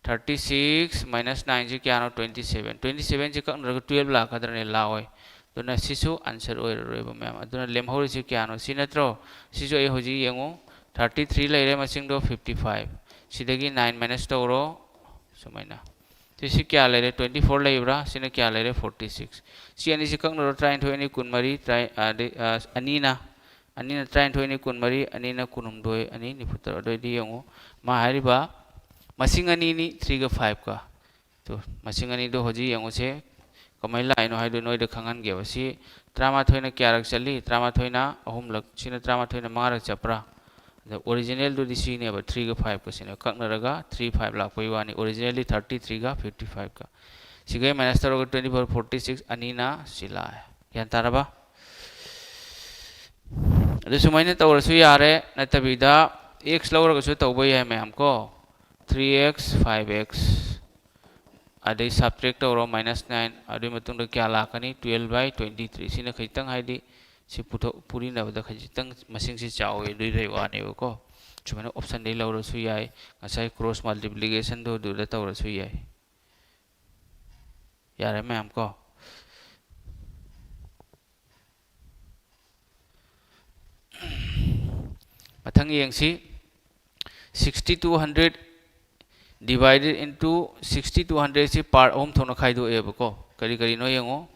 Thirty six minus nineꯁꯤ ꯀꯌꯥꯅꯣ? Twenty seven꯫ Twenty sevenꯁꯤ ꯀꯛꯅꯔꯒ twelve ꯂꯥꯛꯀꯗ꯭ꯔꯅꯦ? ꯂꯥꯛꯑꯣꯏ꯫ ꯑꯗꯨꯅ ꯁꯤꯁꯨ answer ꯑꯣꯏꯔꯔꯣꯏꯕ ꯃꯌꯥꯝ꯫ ꯑꯗꯨꯅ ꯂꯦꯝꯍꯧꯔꯤꯁꯤ ꯀꯌꯥꯅꯣ? ꯁꯤ ꯅꯠꯇ꯭ꯔꯣ? ꯁꯤꯁꯨ ꯑꯩ ꯍꯧꯖꯤꯛ ꯌꯦꯡꯉꯨ, thirty three ꯂꯩꯔꯦ, ꯃꯁꯤꯡꯗꯣ fifty five꯫ ꯁꯤꯗꯒꯤ nine minus ꯇꯧꯔꯣ, ꯁꯨꯃꯥꯏꯅ꯫ ꯁꯤ ꯀꯌꯥ ꯂꯩꯔꯦ? Twenty four ꯂꯩꯕ꯭ꯔꯥ? ꯁꯤꯅ ꯀꯌꯥ ꯂꯩꯔꯦ? Forty six꯫ ꯁꯤ ꯑꯅꯤꯁꯤ ꯀꯛꯅꯔꯣ꯫ ꯇꯔꯥꯅꯤꯊꯣꯏ ꯑꯅꯤ ꯀꯨꯟꯃꯔꯤ, ꯇꯔꯥ-, ꯑꯗꯩ, ꯑ, ꯑꯅꯤꯅ, ꯑꯅꯤꯅ ꯇꯔꯥꯅꯤꯊꯣꯏ ꯑꯅꯤ ꯀꯨꯟꯃꯔꯤ, ꯑꯅꯤꯅ ꯀꯨꯟꯍꯨꯝꯗꯣꯏ, ꯑꯅꯤ ꯅꯤꯐꯨꯇꯔꯨꯛ꯫ ꯑꯗꯨꯑꯣꯏꯗꯤ ꯌꯦꯡꯉꯨ, ꯃꯥ ꯍꯥꯏꯔꯤꯕ ꯃꯁꯤꯡ ꯑꯅꯤꯅꯤ, three ꯒ five ꯀ꯫ ꯇꯨ, ꯃꯁꯤꯡ ꯑꯅꯤꯗꯣ ꯍꯧꯖꯤꯛ ꯌꯦꯡꯉꯨꯁꯦ, ꯀꯃꯥꯏꯅ ꯂꯥꯛꯏꯅꯣ ꯍꯥꯏꯗꯣ ꯅꯣꯏꯗ ꯈꯪꯍꯟꯒꯦꯕ꯫ ꯁꯤ ꯇꯔꯥꯃꯥꯊꯣꯏꯅ ꯀꯌꯥꯔꯛ ꯆꯠꯂꯤ? ꯇꯔꯥꯃꯥꯊꯣꯏꯅ ꯑꯍꯨꯝꯂꯛ, ꯁꯤꯅ ꯇꯔꯥꯃꯥꯊꯣꯏꯅ ꯃꯉꯥꯔꯛ ꯆꯠꯄ꯭ꯔꯥ? ꯑꯗ originalꯗꯨꯗꯤ ꯁꯤꯅꯦꯕ, three ꯒ five ꯀ ꯁꯤꯅꯦꯕ꯫ ꯀꯛꯅꯔꯒ three five ꯂꯥꯛꯄꯒꯤ ꯋꯥꯅꯤ꯫ Originalꯗꯤ thirty three ꯒ fifty five ꯀ꯫ ꯁꯤꯒꯩ minus ꯇꯧꯔꯒ twenty four, forty six, ꯑꯅꯤꯅ ꯁꯤ ꯂꯥꯛꯑꯦ꯫ ꯒ꯭ꯌꯥꯟ ꯇꯥꯔꯕ? ꯑꯗꯨ ꯁꯨꯃꯥꯏꯅ ꯇꯧꯔꯁꯨ ꯌꯥꯔꯦ, ꯅꯠꯇꯕꯤꯗ x ꯂꯧꯔꯒꯁꯨ ꯇꯧꯕ ꯌꯥꯏ ꯃꯌꯥꯝ ꯀꯣ꯫ Three x, five x, ꯑꯗꯩ subtract ꯇꯧꯔꯣ, minus nine, ꯑꯗꯨꯒꯤ ꯃꯇꯨꯡꯗ ꯀꯌꯥ ꯂꯥꯛꯀꯅꯤ? Twelve by twenty three꯫ ꯁꯤꯅ ꯈꯖꯤꯛꯇꯪ, ꯍꯥꯏꯗꯤ ꯁꯤ ꯄꯨꯊꯣꯛ-, ꯄꯨꯔꯤꯅꯕꯗ ꯈꯖꯤꯛꯇꯪ ꯃꯁꯤꯡꯁꯤ ꯆꯥꯎꯋꯦ ꯑꯗꯨꯏ ꯋꯥꯅꯦꯕꯀꯣ꯫ ꯁꯨꯃꯥꯏꯅ optionꯗꯩ ꯂꯧꯔꯁꯨ ꯌꯥꯏ, ꯉꯁꯥꯏ cross multiplicationꯗꯣ ꯑꯗꯨꯗ ꯇꯧꯔꯁꯨ ꯌꯥꯏ꯫ ꯌꯥꯔꯦ ꯃꯌꯥꯝ ꯀꯣ꯫ ꯃꯊꯪ ꯌꯦꯡꯁꯤ꯫ Sixty two hundred divided into sixty two hundred ꯁꯤ part ꯑꯍꯨꯝ ꯊꯣꯛꯅ ꯈꯥꯏꯗꯣꯛꯑꯦꯕꯀꯣ꯫ ꯀꯔꯤ ꯀꯔꯤꯅꯣ ꯌꯦꯡꯉꯣ꯫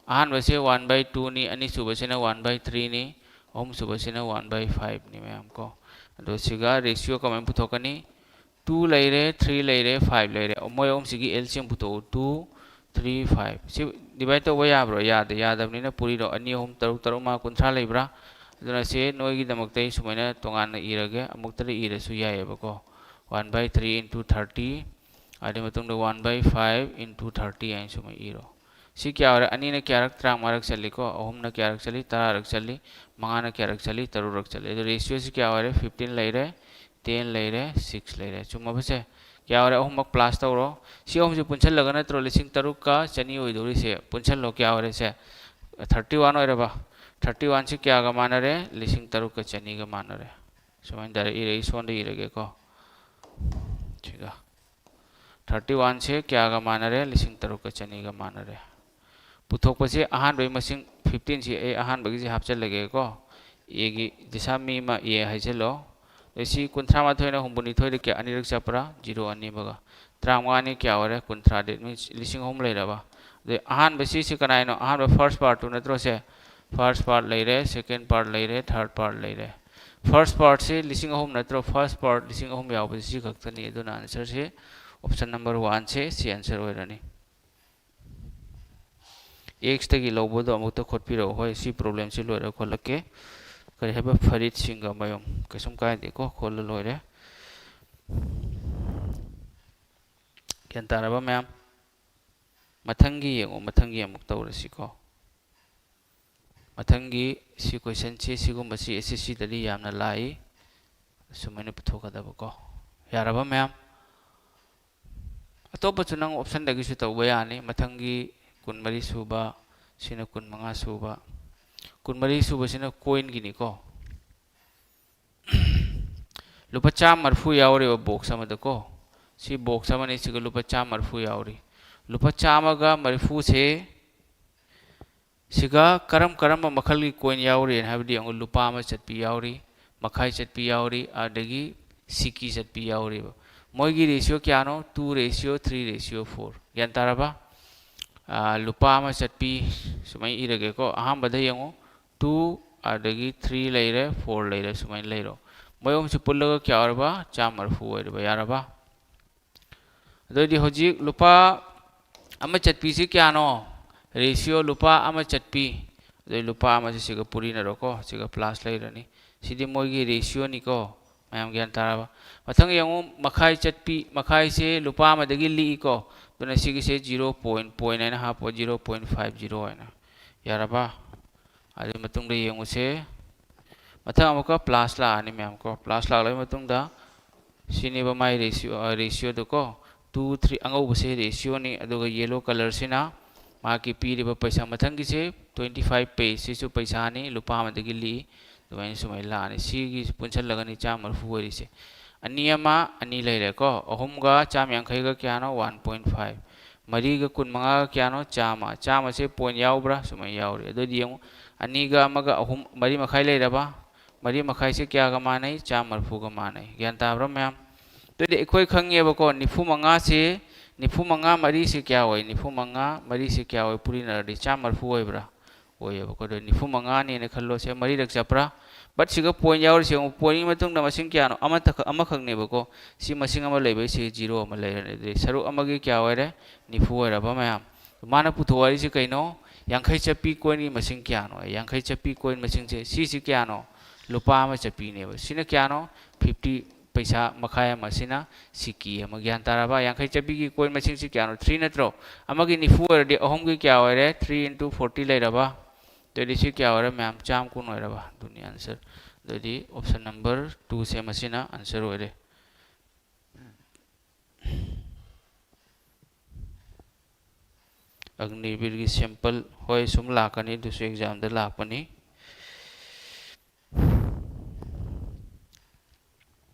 ꯑꯍꯥꯟꯕꯁꯦ one by twoꯅꯤ, ꯑꯅꯤꯁꯨꯕꯁꯤꯅ one by threeꯅꯤ, ꯑꯍꯨꯝꯁꯨꯕꯁꯤꯅ one by fiveꯅꯤ ꯃꯌꯥꯝ ꯀꯣ꯫ ꯑꯗꯣ ꯁꯤꯒ ratio ꯀꯃꯥꯏꯅ ꯄꯨꯊꯣꯛꯀꯅꯤ? Two ꯂꯩꯔꯦ, three ꯂꯩꯔꯦ, five ꯂꯩꯔꯦ꯫ ꯃꯣꯏ ꯑꯍꯨꯝꯁꯤꯒꯤ LCM ꯄꯨꯊꯣꯛꯎ꯫ Two, three, five꯫ ꯁꯤ divide ꯇꯧꯕ ꯌꯥꯕ꯭ꯔꯣ? ꯌꯥꯗꯦ꯫ ꯌꯥꯗꯕꯅꯤꯅ ꯄꯨꯔꯤꯔꯣ꯫ ꯑꯅꯤ, ꯑꯍꯨꯝ, ꯇꯔꯨꯛ, ꯇꯔꯨꯛ ꯃꯉꯥ, ꯀꯨꯟꯊ꯭ꯔꯥ ꯂꯩꯕ꯭ꯔꯥ? ꯑꯗꯨꯅ ꯁꯤ ꯅꯣꯏꯒꯤꯗꯃꯛꯇ ꯑꯩ ꯁꯨꯃꯥꯏꯅ ꯇꯣꯉꯥꯟꯅ ꯏꯔꯒꯦ꯫ ꯑꯃꯨꯛꯇꯗ ꯏꯔꯁꯨ ꯌꯥꯏꯑꯕꯀꯣ꯫ One by three into thirty, ꯑꯗꯨꯒꯤ ꯃꯇꯨꯡꯗ one by five into thirty ꯍꯥꯏꯅ ꯁꯨꯃꯥꯏꯅ ꯏꯔꯣ꯫ ꯁꯤ ꯀꯌꯥ ꯑꯣꯏꯔꯦ? ꯑꯅꯤꯅ ꯀꯌꯥꯔꯛ? ꯇꯔꯥꯃꯉꯥꯔꯛ ꯆꯠꯂꯤꯀꯣ꯫ ꯑꯍꯨꯝꯅ ꯀꯌꯥꯔꯛ ꯆꯠꯂꯤ? ꯇꯔꯥꯔꯛ ꯆꯠꯂꯤ꯫ ꯃꯉꯥꯅ ꯀꯌꯥꯔꯛ ꯆꯠꯂꯤ? ꯇꯔꯨꯛꯔꯛ ꯆꯠꯂꯤ꯫ ꯑꯗꯣ ratioꯁꯤ ꯀꯌꯥ ꯑꯣꯏꯔꯦ? Fifteen ꯂꯩꯔꯦ, ten ꯂꯩꯔꯦ, six ꯂꯩꯔꯦ꯫ ꯆꯨꯝꯃꯕꯁꯦ? ꯀꯌꯥ ꯑꯣꯏꯔꯦ? ꯑꯍꯨꯝꯃꯛ plus ꯇꯧꯔꯣ꯫ ꯁꯤ ꯑꯍꯨꯝꯁꯦ ꯄꯨꯟꯁꯤꯜꯂꯒ ꯅꯠꯇ꯭ꯔꯣ ꯂꯤꯁꯤꯡ ꯇꯔꯨꯛꯀ ꯆꯅꯤ ꯑꯣꯏꯗꯧꯔꯤꯁꯦ? ꯄꯨꯟꯁꯤꯜꯂꯣ꯫ ꯀꯌꯥ ꯑꯣꯏꯔꯦ ꯁꯦ? Thirty one ꯑꯣꯏꯔꯕ? Thirty oneꯁꯤ ꯀꯌꯥꯒ ꯃꯥꯟꯅꯔꯦ? ꯂꯤꯁꯤꯡ ꯇꯔꯨꯛꯀ ꯆꯅꯤꯒ ꯃꯥꯟꯅꯔꯦ꯫ ꯁꯨꯃꯥꯏꯅ direct ꯏꯔꯦ, ꯑꯩ ꯁꯣꯝꯗ ꯏꯔꯒꯦꯀꯣ꯫ ꯁꯤꯒ꯫ Thirty oneꯁꯦ ꯀꯌꯥꯒ ꯃꯥꯟꯅꯔꯦ? ꯂꯤꯁꯤꯡ ꯇꯔꯨꯛꯀ ꯆꯅꯤꯒ ꯃꯥꯟꯅꯔꯦ꯫ ꯄꯨꯊꯣꯛꯄꯁꯦ ꯑꯍꯥꯟꯕꯒꯤ ꯃꯁꯤꯡ fifteenꯁꯤ ꯑꯩ ꯑꯍꯥꯟꯕꯒꯤꯁꯦ ꯍꯥꯞꯆꯤꯜꯂꯒꯦꯀꯣ꯫ Aꯒꯤ ꯗꯤꯁꯥ ꯃꯤ ꯑꯃ A ꯍꯥꯏꯖꯤꯜꯂꯣ꯫ ꯑꯗꯩ ꯁꯤ ꯀꯨꯟꯊ꯭ꯔꯥ ꯃꯥꯊꯣꯏꯅ ꯍꯨꯝꯐꯨ ꯅꯤꯊꯣꯏꯗ ꯀꯌꯥ ꯑꯅꯤꯔꯛ ꯆꯠꯄ꯭ꯔꯥ? Zero ꯑꯅꯤ ꯑꯃꯒ꯫ ꯇꯔꯥꯃꯉꯥꯅꯤ ꯀꯌꯥ ꯑꯣꯏꯔꯦ? ꯀꯨꯟꯊ꯭ꯔꯥ ꯗꯦꯠ ꯃꯤꯟꯁ ꯂꯤꯁꯤꯡ ꯑꯍꯨꯝ ꯂꯩꯔꯕ? ꯑꯗꯩ ꯑꯍꯥꯟꯕꯁꯤ ꯁꯤ ꯀꯅꯥꯅꯣ? ꯑꯍꯥꯟꯕ ꯐꯥꯔꯁ ꯄꯥꯔꯠꯇꯨ ꯅꯠꯇ꯭ꯔꯣ ꯁꯦ? ꯐꯥꯔꯁ ꯄꯥꯔꯠ ꯂꯩꯔꯦ, ꯁꯦꯀꯦꯟ ꯄꯥꯔꯠ ꯂꯩꯔꯦ, ꯊꯥꯔꯠ ꯄꯥꯔꯠ ꯂꯩꯔꯦ꯫ ꯐꯥꯔꯁ ꯄꯥꯔꯠꯁꯤ ꯂꯤꯁꯤꯡ ꯑꯍꯨꯝ ꯅꯠꯇ꯭ꯔꯣ? ꯐꯥꯔꯁ ꯄꯥꯔꯠ ꯂꯤꯁꯤꯡ ꯑꯍꯨꯝ ꯌꯥꯎꯕꯁꯤ ꯁꯤ ꯈꯛꯇꯅꯤ꯫ ꯑꯗꯨꯅ ꯑꯟꯁꯔꯁꯤ ꯑꯣꯞꯁꯟ ꯅꯝꯕꯔ ꯋꯥꯟꯁꯦ ꯁꯤ ꯑꯟꯁꯔ ꯑꯣꯏꯔꯅꯤ꯫ ꯑꯦꯛꯁꯇꯒꯤ ꯂꯧꯕꯗꯣ ꯑꯃꯨꯛꯇ ꯈꯣꯠꯄꯤꯔꯛꯑꯣ꯫ ꯍꯣꯏ, ꯁꯤ ꯄ꯭ꯔꯣꯕ꯭ꯂꯦꯝꯁꯤ ꯂꯣꯏꯔꯒ ꯈꯣꯠꯂꯛꯀꯦ꯫ ꯀꯔꯤ ꯍꯥꯏꯕ? ꯐꯔꯤꯠ ꯁꯤꯡꯒ ꯃꯌꯨꯝ꯫ ꯀꯩꯁꯨꯝ ꯀꯥꯏꯗꯦꯀꯣ, ꯈꯣꯠꯂ ꯂꯣꯏꯔꯦ꯫ ꯒ꯭ꯌꯥꯟ ꯇꯥꯔꯕ ꯃꯌꯥꯝ? ꯃꯊꯪꯒꯤ ꯌꯦꯡꯉꯣ, ꯃꯊꯪꯒꯤ ꯑꯃꯨꯛ ꯇꯧꯔꯁꯤꯀꯣ꯫ ꯃꯊꯪꯒꯤ ꯁꯤ ꯀꯣꯏꯁꯟꯁꯤ, ꯁꯤꯒꯨꯝꯕꯁꯤ ꯑꯦꯁ ꯑꯦꯁ ꯁꯤꯗꯗꯤ ꯌꯥꯝꯅ ꯂꯥꯛꯏ꯫ ꯁꯨꯃꯥꯏꯅ ꯄꯨꯊꯣꯛꯀꯗꯕꯀꯣ꯫ ꯌꯥꯔꯕ ꯃꯌꯥꯝ? ꯑꯇꯣꯞꯄꯁꯨ ꯅꯪ ꯑꯣꯞꯁꯟꯗꯒꯤꯁꯨ ꯇꯧꯕ ꯌꯥꯅꯤ꯫ ꯃꯊꯪꯒꯤ ꯀꯨꯟꯃꯔꯤ ꯁꯨꯕ, ꯁꯤꯅ ꯀꯨꯟꯃꯉꯥ ꯁꯨꯕ꯫ ꯀꯨꯟꯃꯔꯤ ꯁꯨꯕꯁꯤꯅ ꯀꯣꯏꯟꯒꯤꯅꯤꯀꯣ꯫ ꯂꯨꯄꯥ ꯆꯥꯝꯃ ꯃꯔꯤꯐꯨ ꯌꯥꯎꯔꯦꯕ ꯕꯣꯛꯁ ꯑꯃꯗꯀꯣ꯫ ꯁꯤ ꯕꯣꯛꯁ ꯑꯃꯅꯤ, ꯁꯤꯒ ꯂꯨꯄꯥ ꯆꯥꯝꯃ ꯃꯔꯤꯐꯨ ꯌꯥꯎꯔꯤ꯫ ꯂꯨꯄꯥ ꯆꯥꯝꯃꯒ ꯃꯔꯤꯐꯨꯁꯦ ꯁꯤꯒ ꯀꯔꯝ ꯀꯔꯝꯕ ꯃꯈꯜꯒꯤ ꯀꯣꯏꯟ ꯌꯥꯎꯔꯤꯅ ꯍꯥꯏꯕꯗꯤ ꯌꯦꯡꯉꯨ, ꯂꯨꯄꯥ ꯑꯃ ꯆꯠꯄꯤ ꯌꯥꯎꯔꯤ, ꯃꯈꯥꯏ ꯆꯠꯄꯤ ꯌꯥꯎꯔꯤ, ꯑꯗꯒꯤ ꯁꯤꯀꯤ ꯆꯠꯄꯤ ꯌꯥꯎꯔꯤꯕ꯫ ꯃꯣꯏꯒꯤ ꯔꯦꯁꯤꯌꯣ ꯀꯌꯥꯅꯣ? Two ratio, three ratio, four꯫ ꯒ꯭ꯌꯥꯟ ꯇꯥꯔꯕ? ꯑꯥ, ꯂꯨꯄꯥ ꯑꯃ ꯆꯠꯄꯤ ꯁꯨꯃꯥꯏꯅ ꯏꯔꯒꯦꯀꯣ꯫ ꯑꯍꯥꯟꯕꯗ ꯌꯦꯡꯉꯨ, two, ꯑꯗꯒꯤ three ꯂꯩꯔꯦ, four ꯂꯩꯔꯦ, ꯁꯨꯃꯥꯏꯅ ꯂꯩꯔꯣ꯫ ꯃꯣꯏ ꯑꯍꯨꯝꯁꯤ ꯄꯨꯜꯂꯒ ꯀꯌꯥ ꯑꯣꯏꯔꯕ? ꯆꯥꯝꯃ ꯃꯔꯤꯐꯨ ꯑꯣꯏꯔꯕ꯫ ꯌꯥꯔꯕ? ꯑꯗꯨꯑꯣꯏꯗꯤ ꯍꯧꯖꯤꯛ ꯂꯨꯄꯥ ꯑꯃ ꯆꯠꯄꯤꯁꯤ ꯀꯌꯥꯅꯣ? ꯔꯦꯁꯤꯌꯣ ꯂꯨꯄꯥ ꯑꯃ ꯆꯠꯄꯤ꯫ ꯑꯗꯨꯗꯤ ꯂꯨꯄꯥ ꯑꯃꯁꯤ ꯁꯤꯒ ꯄꯨꯔꯤꯅꯔꯣꯀꯣ, ꯁꯤꯒ ꯄ꯭ꯂꯥꯁ ꯂꯩꯔꯅꯤ꯫ ꯁꯤꯗꯤ ꯃꯣꯏꯒꯤ ꯔꯦꯁꯤꯌꯣꯅꯤꯀꯣ꯫ ꯃꯌꯥꯝ ꯒ꯭ꯌꯥꯟ ꯇꯥꯔꯕ? ꯃꯊꯪ ꯌꯦꯡꯉꯨ, ꯃꯈꯥꯏ ꯆꯠꯄꯤ꯫ ꯃꯈꯥꯏꯁꯦ ꯂꯨꯄꯥ ꯑꯃꯗꯒꯤ ꯂꯤꯛꯏꯀꯣ꯫ ꯑꯗꯨꯅ ꯁꯤꯒꯤꯁꯦ ꯖꯤꯔꯣ ꯄꯣꯏꯟ, ꯄꯣꯏꯟ ꯍꯥꯏꯅ ꯍꯥꯞꯄꯣ, ꯖꯤꯔꯣ ꯄꯣꯏꯟ ꯐꯥꯏꯚ ꯖꯤꯔꯣ ꯍꯥꯏꯅ꯫ ꯌꯥꯔꯕ? ꯑꯗꯨꯒꯤ ꯃꯇꯨꯡꯗ ꯌꯦꯡꯉꯨꯁꯦ꯫ ꯃꯊꯪ ꯑꯃꯨꯛꯀ ꯄ꯭ꯂꯥꯁ ꯂꯥꯛꯑꯅꯤ ꯃꯌꯥꯝ ꯀꯣ꯫ ꯄ꯭ꯂꯥꯁ ꯂꯥꯛꯂꯕ ꯃꯇꯨꯡꯗ ꯁꯤꯅꯦꯕ ꯃꯥꯏ ꯔꯦꯁꯤꯌꯣ, ꯑ, ꯔꯦꯁꯤꯌꯣꯗꯣ ꯀꯣ꯫ Two, three, ꯑꯉꯧꯕꯁꯦ ꯔꯦꯁꯤꯌꯣꯅꯤ, ꯑꯗꯨꯒ ꯌꯦꯂꯣ ꯀꯂꯔꯁꯤꯅ ꯃꯍꯥꯛꯀꯤ ꯄꯤꯔꯤꯕ ꯄꯩꯁꯥ꯫ ꯃꯊꯪꯒꯤꯁꯦ twenty five ꯄꯦ, ꯁꯤꯁꯨ ꯄꯩꯁꯥꯅꯤ, ꯂꯨꯄꯥ ꯑꯃꯗꯒꯤ ꯂꯤꯛꯏ꯫ ꯑꯗꯨꯃꯥꯏꯅ ꯁꯨꯃꯥꯏꯅ ꯂꯥꯛꯑꯅꯤ꯫ ꯁꯤꯒꯤ ꯄꯨꯟꯁꯤꯜꯂꯒꯅꯤ ꯆꯥꯝꯃ ꯃꯔꯤꯐꯨ ꯑꯣꯏꯔꯤꯁꯦ꯫ ꯑꯅꯤ ꯑꯃ, ꯑꯅꯤ ꯂꯩꯔꯦꯀꯣ꯫ ꯑꯍꯨꯝꯒ ꯆꯥꯝꯃ ꯌꯥꯡꯈꯩꯒ ꯀꯌꯥꯅꯣ? One point five꯫ ꯃꯔꯤꯒ ꯀꯨꯟꯃꯉꯥꯒ ꯀꯌꯥꯅꯣ? ꯆꯥꯝꯃ꯫ ꯆꯥꯝꯃꯁꯦ ꯄꯣꯏꯟ ꯌꯥꯎꯕ꯭ꯔꯥ? ꯁꯨꯃꯥꯏꯅ ꯌꯥꯎꯔꯤ꯫ ꯑꯗꯨꯑꯣꯏꯗꯤ ꯌꯦꯡꯉꯨ, ꯑꯅꯤꯒ ꯑꯃꯒ ꯑꯍꯨꯝ, ꯃꯔꯤ ꯃꯈꯥꯏ ꯂꯩꯔꯕ? ꯃꯔꯤ ꯃꯈꯥꯏꯁꯦ ꯀꯌꯥꯒ ꯃꯥꯟꯅꯩ? ꯆꯥꯝꯃ ꯃꯔꯤꯐꯨꯒ ꯃꯥꯟꯅꯩ꯫ ꯒ꯭ꯌꯥꯟ ꯇꯥꯕ꯭ꯔꯥ ꯃꯌꯥꯝ? ꯑꯗꯨꯗꯤ ꯑꯩꯈꯣꯏ ꯈꯪꯉꯦꯕꯀꯣ, ꯅꯤꯐꯨ ꯃꯉꯥꯁꯤ, ꯅꯤꯐꯨ ꯃꯉꯥ ꯃꯔꯤꯁꯤ ꯀꯌꯥ ꯑꯣꯏ? ꯅꯤꯐꯨ ꯃꯉꯥ ꯃꯔꯤꯁꯤ ꯀꯌꯥ ꯑꯣꯏ? ꯄꯨꯔꯤꯅꯔꯗꯤ ꯆꯥꯝꯃ ꯃꯔꯤꯐꯨ ꯑꯣꯏꯕ꯭ꯔꯥ? ꯑꯣꯏꯌꯦꯕꯀꯣ꯫ ꯑꯗꯣ ꯅꯤꯐꯨ ꯃꯉꯥꯅꯦꯅ ꯈꯜꯂꯣ, ꯁꯦ ꯃꯔꯤꯔꯛ ꯆꯠꯄ꯭ꯔꯥ? But ꯁꯤꯒ point ꯌꯥꯎꯔꯤꯁꯦ ꯌꯦꯡꯉꯨ, pointꯒꯤ ꯃꯇꯨꯡꯗ ꯃꯁꯤꯡ ꯀꯌꯥꯅꯣ? ꯑꯃꯇꯈꯛ, ꯑꯃꯈꯛꯅꯦꯕꯀꯣ꯫ ꯁꯤ ꯃꯁꯤꯡ ꯑꯃ ꯂꯩꯕꯩ ꯁꯤ zero ꯑꯃ ꯂꯩꯔꯅꯤ꯫ ꯑꯗꯨꯗꯤ ꯁꯔꯨꯛ ꯑꯃꯒꯤ ꯀꯌꯥ ꯑꯣꯏꯔꯦ? ꯅꯤꯐꯨ ꯑꯣꯏꯔꯕ ꯃꯌꯥꯝ꯫ ꯃꯥꯅ ꯄꯨꯊꯣꯛ ꯍꯥꯏꯔꯤꯁꯤ ꯀꯩꯅꯣ? ꯌꯥꯡꯈꯩ ꯆꯠꯄꯤ coinꯒꯤ ꯃꯁꯤꯡ ꯀꯌꯥꯅꯣ? ꯌꯥꯡꯈꯩ ꯆꯠꯄꯤ coin ꯃꯁꯤꯡꯁꯦ, ꯁꯤꯁꯤ ꯀꯌꯥꯅꯣ? ꯂꯨꯄꯥ ꯑꯃ ꯆꯠꯄꯤꯅꯦꯕ꯫ ꯁꯤꯅ ꯀꯌꯥꯅꯣ? Fifty ꯄꯩꯁꯥ ꯃꯈꯥꯏ ꯑꯃ꯫ ꯁꯤꯅ ꯁꯤꯀꯤ ꯑꯃ꯫ ꯒ꯭ꯌꯥꯟ ꯇꯥꯔꯕ? ꯌꯥꯡꯈꯩ ꯆꯠꯄꯤꯒꯤ coin ꯃꯁꯤꯡꯁꯤ ꯀꯌꯥꯅꯣ? Three ꯅꯠꯇ꯭ꯔꯣ? ꯑꯃꯒꯤ ꯅꯤꯐꯨ ꯑꯣꯏꯔꯗꯤ ꯑꯍꯨꯝꯒꯤ ꯀꯌꯥ ꯑꯣꯏꯔꯦ? Three into forty ꯂꯩꯔꯕ? ꯑꯗꯨꯗꯤ ꯁꯤ ꯀꯌꯥ ꯑꯣꯏꯔꯦ ꯃꯌꯥꯝ? ꯆꯥꯝ ꯀꯨꯟ ꯑꯣꯏꯔꯕ? ꯑꯗꯨꯅꯤ answer꯫ ꯑꯗꯨꯗꯤ option number two ꯁꯦ ꯃꯁꯤꯅ answer ꯑꯣꯏꯔꯦ꯫ ꯑꯒꯅꯤꯕꯤꯔꯒꯤ sample, ꯍꯣꯏ, ꯁꯨꯝ ꯂꯥꯛꯀꯅꯤ, ꯑꯗꯨꯁꯨ examꯗ ꯂꯥꯛꯄꯅꯤ꯫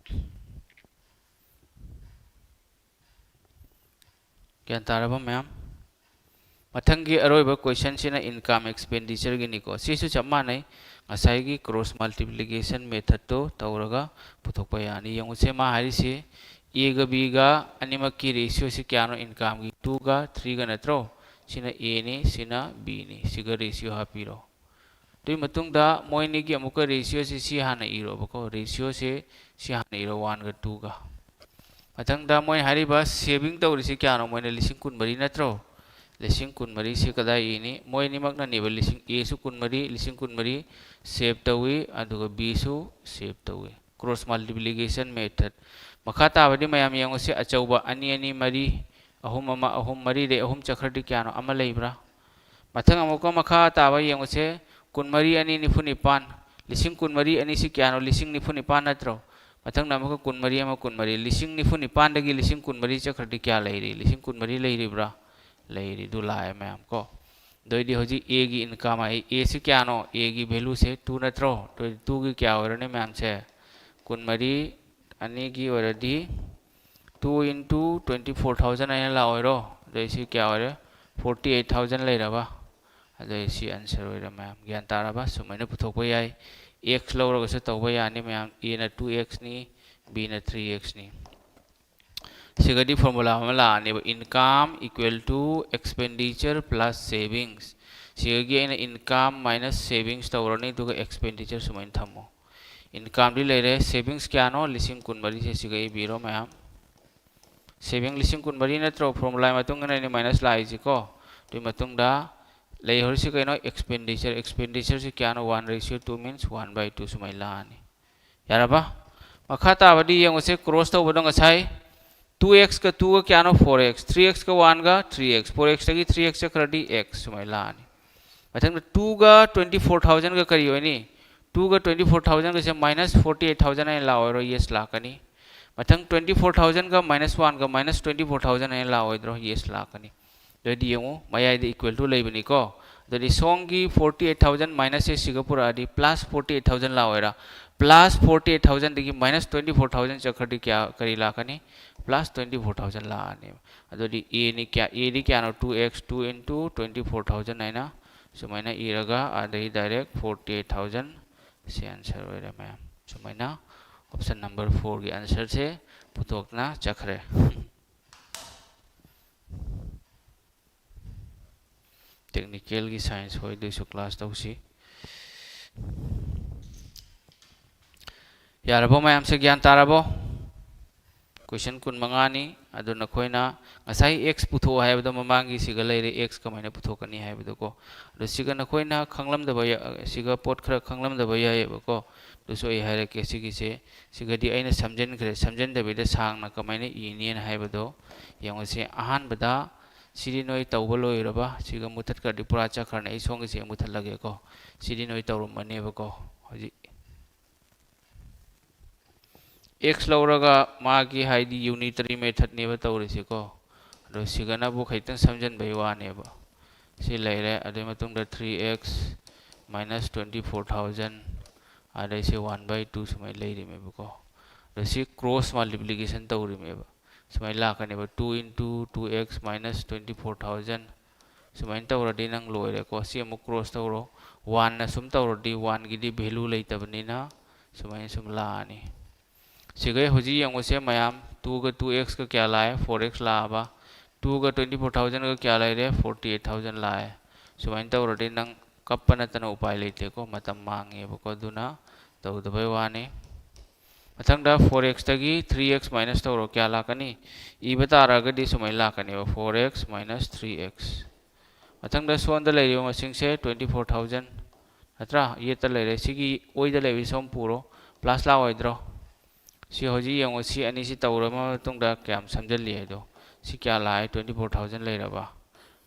ꯒ꯭ꯌꯥꯟ ꯇꯥꯔꯕ ꯃꯌꯥꯝ? ꯃꯊꯪꯒꯤ ꯑꯔꯣꯏꯕ questionꯁꯤꯅ income expenditureꯒꯤꯅꯤꯀꯣ꯫ ꯁꯤꯁꯨ ꯆꯞ ꯃꯥꯟꯅꯩ, ꯉꯁꯥꯏꯒꯤ cross multiplication methodꯇꯣ ꯇꯧꯔꯒ ꯄꯨꯊꯣꯛꯄ ꯌꯥꯅꯤ꯫ ꯌꯦꯡꯉꯨꯁꯦ, ꯃꯥ ꯍꯥꯏꯔꯤꯁꯤ Aꯒ Bꯒ ꯑꯅꯤꯃꯛꯀꯤ ratioꯁꯤ ꯀꯌꯥꯅꯣ? Incomeꯒꯤ twoꯒ threeꯒ ꯅꯠꯇ꯭ꯔꯣ? ꯁꯤꯅ Aꯅꯤ, ꯁꯤꯅ Bꯅꯤ꯫ ꯁꯤꯒ ratio ꯍꯥꯞꯄꯤꯔꯣ꯫ ꯑꯗꯨꯒꯤ ꯃꯇꯨꯡꯗ ꯃꯣꯏ ꯑꯅꯤꯒꯤ ꯑꯃꯨꯛꯀ ratioꯁꯤ ꯁꯤ ꯍꯥꯟꯅ ꯏꯔꯣꯕꯀꯣ꯫ Ratioꯁꯤ ꯁꯤ ꯍꯥꯟꯅ ꯏꯔꯣ, oneꯒ twoꯒ꯫ ꯃꯊꯪꯗ ꯃꯣꯏꯅ ꯍꯥꯏꯔꯤꯕ saving ꯇꯧꯔꯤꯁꯤ ꯀꯌꯥꯅꯣ? ꯃꯣꯏꯅ ꯂꯤꯁꯤꯡ ꯀꯨꯟꯃꯔꯤ ꯅꯠꯇ꯭ꯔꯣ? ꯂꯤꯁꯤꯡ ꯀꯨꯟꯃꯔꯤꯁꯤ ꯀꯗꯥꯏ ꯏꯅꯤ? ꯃꯣꯏ ꯑꯅꯤꯃꯛꯅꯅꯦꯕ, ꯂꯤꯁꯤꯡ, Aꯁꯨ ꯀꯨꯟꯃꯔꯤ, ꯂꯤꯁꯤꯡ ꯀꯨꯟꯃꯔꯤ save ꯇꯧꯏ, ꯑꯗꯨꯒ Bꯁꯨ save ꯇꯧꯏ꯫ Cross multiplication method꯫ ꯃꯈꯥ ꯇꯥꯕꯗꯤ ꯃꯌꯥꯝ ꯌꯦꯡꯉꯨꯁꯤ, ꯑꯆꯧꯕ ꯑꯅꯤ, ꯑꯅꯤ, ꯃꯔꯤ, ꯑꯍꯨꯝ, ꯑꯃ, ꯑꯍꯨꯝ, ꯃꯔꯤꯗꯩ ꯑꯍꯨꯝ ꯆꯠꯈ꯭ꯔꯗꯤ ꯀꯌꯥꯅꯣ? ꯑꯃ ꯂꯩꯕ꯭ꯔꯥ? ꯃꯊꯪ ꯑꯃꯨꯛꯀ ꯃꯈꯥ ꯇꯥꯕ ꯌꯦꯡꯉꯨꯁꯦ, ꯀꯨꯟꯃꯔꯤ, ꯑꯅꯤ, ꯅꯤꯐꯨ ꯅꯤꯄꯥꯟ꯫ ꯂꯤꯁꯤꯡ ꯀꯨꯟꯃꯔꯤ, ꯑꯅꯤꯁꯤ ꯀꯌꯥꯅꯣ? ꯂꯤꯁꯤꯡ ꯅꯤꯐꯨ ꯅꯤꯄꯥꯟ ꯅꯠꯇ꯭ꯔꯣ? ꯃꯊꯪꯗ ꯑꯃꯨꯛꯀ ꯀꯨꯟꯃꯔꯤ, ꯑꯃ, ꯀꯨꯟꯃꯔꯤ꯫ ꯂꯤꯁꯤꯡ ꯅꯤꯐꯨ ꯅꯤꯄꯥꯟꯗꯒꯤ ꯂꯤꯁꯤꯡ ꯀꯨꯟꯃꯔꯤ ꯆꯠꯈ꯭ꯔꯗꯤ ꯀꯌꯥ ꯂꯩꯔꯤ? ꯂꯤꯁꯤꯡ ꯀꯨꯟꯃꯔꯤ ꯂꯩꯔꯤꯕ꯭ꯔꯥ? ꯂꯩꯔꯤ꯫ ꯑꯗꯨ ꯂꯥꯛꯑꯦ ꯃꯌꯥꯝ ꯀꯣ꯫ ꯑꯗꯨ ꯑꯣꯏꯗꯤ ꯍꯧꯖꯤꯛ Aꯒꯤ income ꯍꯥꯏ, Aꯁꯤ ꯀꯌꯥꯅꯣ? Aꯒꯤ valueꯁꯦ two ꯅꯠꯇ꯭ꯔꯣ? ꯑꯗꯨ ꯑꯣꯏꯗꯤ twoꯒꯤ ꯀꯌꯥ ꯑꯣꯏꯔꯅꯤ ꯃꯌꯥꯝꯁꯦ? ꯀꯨꯟꯃꯔꯤ, ꯑꯅꯤꯒꯤ ꯑꯣꯏꯔꯗꯤ two into twenty four thousand ꯍꯥꯏꯅ ꯂꯥꯛꯑꯣꯏꯔꯣ? ꯑꯗꯩ ꯁꯤ ꯀꯌꯥ ꯑꯣꯏꯔꯦ? Forty eight thousand ꯂꯩꯔꯕ? ꯑꯗꯩ ꯁꯤ answer ꯑꯣꯏꯔꯦ ꯃꯌꯥꯝ꯫ ꯒ꯭ꯌꯥꯟ ꯇꯥꯔꯕ? ꯁꯨꯃꯥꯏꯅ ꯄꯨꯊꯣꯛꯄ ꯌꯥꯏ꯫ X ꯂꯧꯔꯒꯁꯨ ꯇꯧꯕ ꯌꯥꯅꯤ ꯃꯌꯥꯝ꯫ Aꯅ two Xꯅꯤ, Bꯅ three Xꯅꯤ꯫ ꯁꯤꯒꯗꯤ formula ꯑꯃ ꯂꯥꯛꯑꯅꯦꯕ, income equal to expenditure plus savings꯫ ꯁꯤꯒꯤ ꯑꯩꯅ income minus savings ꯇꯧꯔꯅꯤ, ꯑꯗꯨꯒ expenditure ꯁꯨꯃꯥꯏꯅ ꯊꯝꯃꯣ꯫ Incomeꯗꯤ ꯂꯩꯔꯦ, savings ꯀꯌꯥꯅꯣ? ꯂꯤꯁꯤꯡ ꯀꯨꯟꯃꯔꯤꯁꯦ ꯁꯤꯒ ꯏꯕꯤꯔꯣ ꯃꯌꯥꯝ꯫ Saving ꯂꯤꯁꯤꯡ ꯀꯨꯟꯃꯔꯤ ꯅꯠꯇ꯭ꯔꯣ? Formula ꯃꯇꯨꯡ ꯏꯟꯅꯅꯤ minus ꯂꯥꯛꯏꯁꯤꯀꯣ꯫ ꯑꯗꯨꯒꯤ ꯃꯇꯨꯡꯗ ꯂꯩꯍꯧꯔꯤꯁꯤ ꯀꯩꯅꯣ? Expenditure꯫ Expenditureꯁꯤ ꯀꯌꯥꯅꯣ? One ratio two means one by two ꯁꯨꯃꯥꯏꯅ ꯂꯥꯛꯑꯅꯤ꯫ ꯌꯥꯔꯕ? ꯃꯈꯥ ꯇꯥꯕꯗꯤ ꯌꯦꯡꯉꯨꯁꯦ, cross ꯇꯧꯕꯗꯣ ꯉꯁꯥꯏ two x ꯀ two ꯒ ꯀꯌꯥꯅꯣ? Four x꯫ Three x ꯀ one ꯒ three x꯫ Four xꯇꯒꯤ three x ꯆꯠꯈ꯭ꯔꯗꯤ x ꯁꯨꯃꯥꯏꯅ ꯂꯥꯛꯑꯅꯤ꯫ ꯃꯊꯪꯗ twoꯒ twenty four thousandꯒ ꯀꯔꯤ ꯑꯣꯏꯅꯤ? Twoꯒ twenty four thousandꯒꯁꯦ minus forty eight thousand ꯍꯥꯏꯅ ꯂꯥꯛꯑꯣꯏꯔꯣ? Yes ꯂꯥꯛꯀꯅꯤ꯫ ꯃꯊꯪ twenty four thousandꯒ minus oneꯒ minus twenty four thousand ꯍꯥꯏꯅ ꯂꯥꯛꯑꯣꯏꯗ꯭ꯔꯣ? Yes ꯂꯥꯛꯀꯅꯤ꯫ ꯑꯗꯨꯗꯤ ꯌꯦꯡꯉꯨ, ꯃꯌꯥꯏꯗ equal to ꯂꯩꯕꯅꯤꯀꯣ꯫ ꯑꯗꯨꯗꯤ ꯁꯣꯝꯒꯤ forty eight thousand minus ꯑꯦ ꯁꯤꯒ ꯄꯨꯔꯛꯑꯗꯤ plus forty eight thousand ꯂꯥꯛꯑꯣꯏꯔꯥ? Plus forty eight thousandꯗꯒꯤ minus twenty four thousand ꯆꯠꯈ꯭ꯔꯗꯤ ꯀꯌꯥ, ꯀꯔꯤ ꯂꯥꯛꯀꯅꯤ? Plus twenty four thousand ꯂꯥꯛꯑꯅꯦꯕ꯫ ꯑꯗꯨꯗꯤ ꯑꯦꯅꯤ ꯀꯌꯥ, ꯑꯦꯗꯤ ꯀꯌꯥꯅꯣ? Two x, two into twenty four thousand ꯍꯥꯏꯅ ꯁꯨꯃꯥꯏꯅ ꯏꯔꯒ ꯑꯗꯩ direct forty eight thousand ꯁꯤ answer ꯑꯣꯏꯔꯦ ꯃꯌꯥꯝ꯫ ꯁꯨꯃꯥꯏꯅ option number fourꯒꯤ answerꯁꯦ ꯄꯨꯊꯣꯛꯅ ꯆꯠꯈ꯭ꯔꯦ꯫ Technicalꯒꯤ science ꯍꯣꯏꯗꯨꯁꯨ class ꯇꯧꯁꯤ꯫ ꯌꯥꯔꯕꯣ ꯃꯌꯥꯝꯁꯦ? ꯒ꯭ꯌꯥꯟ ꯇꯥꯔꯕꯣ? Question ꯀꯨꯟꯃꯉꯥꯅꯤ꯫ ꯑꯗꯨ ꯅꯈꯣꯏꯅ ꯉꯁꯥꯏ x ꯄꯨꯊꯣꯛꯑꯣ ꯍꯥꯏꯕꯗꯣ ꯃꯃꯥꯡꯒꯤ ꯁꯤꯒ ꯂꯩꯔꯦ, x ꯀꯃꯥꯏꯅ ꯄꯨꯊꯣꯛꯀꯅꯤ ꯍꯥꯏꯕꯗꯣꯀꯣ꯫ ꯑꯗꯣ ꯁꯤꯒ ꯅꯈꯣꯏꯅ ꯈꯪꯂꯝꯗꯕ ꯌꯥ-, ꯁꯤꯒ ꯄꯣꯠ ꯈꯔ ꯈꯪꯂꯝꯗꯕ ꯌꯥꯏꯌꯦꯕꯀꯣ꯫ ꯑꯗꯨꯁꯨ ꯑꯩ ꯍꯥꯏꯔꯛꯀꯦ ꯁꯤꯒꯤꯁꯦ꯫ ꯁꯤꯒꯗꯤ ꯑꯩꯅ ꯁꯝꯖꯤꯟꯈ꯭ꯔꯦ꯫ ꯁꯝꯖꯤꯟꯗꯕꯤꯗ ꯁꯥꯡꯅ ꯀꯃꯥꯏꯅ ꯏꯅꯤꯅ ꯍꯥꯏꯕꯗꯣ ꯌꯦꯡꯉꯨꯁꯦ꯫ ꯑꯍꯥꯟꯕꯗ ꯁꯤꯗꯤ ꯅꯣꯏ ꯇꯧꯕ ꯂꯣꯏꯔꯕ? ꯁꯤꯒ ꯃꯨꯊꯠꯈ꯭ꯔꯗꯤ ꯄꯨꯔꯥ ꯆꯠꯈ꯭ꯔꯅꯤ꯫ ꯑꯩ ꯁꯣꯝꯒꯤꯁꯦ ꯃꯨꯊꯠꯂꯒꯦꯀꯣ꯫ ꯁꯤꯗꯤ ꯅꯣꯏ ꯇꯧꯔꯝꯃꯅꯦꯕꯀꯣ꯫ ꯍꯧꯖꯤꯛ x ꯂꯧꯔꯒ ꯃꯥꯒꯤ ꯍꯥꯏꯗꯤ unitary methodꯅꯦꯕ ꯇꯧꯔꯤꯁꯤꯀꯣ꯫ ꯑꯗꯣ ꯁꯤꯒꯅꯕꯨ ꯈꯤꯇꯪ ꯁꯝꯖꯟꯕꯩ ꯋꯥꯅꯦꯕ꯫ ꯁꯤ ꯂꯩꯔꯦ꯫ ꯑꯗꯨꯒꯤ ꯃꯇꯨꯡꯗ three x minus twenty four thousand, ꯑꯗꯩ ꯁꯤ one by two ꯁꯨꯃꯥꯏꯅ ꯂꯩꯔꯤꯃꯦꯕꯀꯣ꯫ ꯑꯗꯣ ꯁꯤ cross multiplication ꯇꯧꯔꯤꯃꯦꯕ꯫ ꯁꯨꯃꯥꯏꯅ ꯂꯥꯛꯀꯅꯦꯕ, two into two x minus twenty four thousand꯫ ꯁꯨꯃꯥꯏꯅ ꯇꯧꯔꯗꯤ ꯅꯪ ꯂꯣꯏꯔꯦꯀꯣ꯫ ꯁꯤ ꯑꯃꯨꯛ cross ꯇꯧꯔꯣ꯫ Oneꯅ ꯁꯨꯝ ꯇꯧꯔꯗꯤ oneꯒꯤꯗꯤ value ꯂꯩꯇꯕꯅꯤꯅ ꯁꯨꯃꯥꯏꯅ ꯁꯨꯝ ꯂꯥꯛꯑꯅꯤ꯫ ꯁꯤꯈꯩ ꯍꯧꯖꯤꯛ ꯌꯦꯡꯉꯨꯁꯦ ꯃꯌꯥꯝ, ꯇꯨꯒ ꯇꯨ ꯑꯦꯛꯁꯀ ꯀꯌꯥ ꯂꯥꯛꯑꯦ? ꯐꯣꯔ ꯑꯦꯛꯁ ꯂꯥꯛꯑꯕ꯫ ꯇꯨꯒ ꯇ꯭ꯋꯦꯟꯇꯤ ꯐꯣꯔ ꯊꯥꯎꯖꯟꯒ ꯀꯌꯥ ꯂꯩꯔꯦ? ꯐꯣꯔꯇꯤ ꯑꯩꯠ ꯊꯥꯎꯖꯟ ꯂꯥꯛꯑꯦ꯫ ꯁꯨꯃꯥꯏꯅ ꯇꯧꯔꯗꯤ ꯅꯪ ꯀꯞꯄ ꯅꯠꯇꯅ ꯎꯄꯥꯏ ꯂꯩꯇꯦꯀꯣ, ꯃꯇꯝ ꯃꯥꯡꯉꯦꯕꯀꯣ, ꯑꯗꯨꯅ ꯇꯧꯗꯕꯩ ꯋꯥꯅꯤ꯫ ꯃꯊꯪꯗ ꯐꯣꯔ ꯑꯦꯛꯁꯇꯒꯤ ꯊ꯭ꯔꯤ ꯑꯦꯛꯁ ꯃꯥꯏꯅꯁ ꯇꯧꯔꯣ, ꯀꯌꯥ ꯂꯥꯛꯀꯅꯤ? ꯏꯕ ꯇꯥꯔꯒꯗꯤ ꯁꯨꯃꯥꯏꯅ ꯂꯥꯛꯀꯅꯦꯕ, four X minus three X. ꯃꯊꯪꯗ ꯁꯣꯝꯗ ꯂꯩꯔꯤꯕ ꯃꯁꯤꯡꯁꯦ ꯇ꯭ꯋꯦꯟꯇꯤ ꯐꯣꯔ ꯊꯥꯎꯖꯟ ꯅꯠꯇ꯭ꯔꯥ? ꯌꯦꯠꯇ ꯂꯩꯔꯦ꯫ ꯁꯤꯒꯤ ꯑꯣꯏꯗ ꯂꯩꯕꯁꯤ ꯁꯣꯝ ꯄꯨꯔꯣ, ꯄ꯭ꯂꯁ ꯂꯥꯛꯑꯣꯏꯗ꯭ꯔꯣ? ꯁꯤ ꯍꯧꯖꯤꯛ ꯌꯦꯡꯉꯣ, ꯁꯤ ꯑꯅꯤꯁꯤ ꯇꯧꯔꯕ ꯃꯇꯨꯡꯗ ꯀꯌꯥꯝ ꯁꯝꯖꯜꯂꯤ ꯍꯥꯏꯗꯣ꯫ ꯁꯤ ꯀꯌꯥ ꯂꯥꯛꯑꯦ? ꯇ꯭ꯋꯦꯟꯇꯤ ꯐꯣꯔ ꯊꯥꯎꯖꯟ ꯂꯩꯔꯕ꯫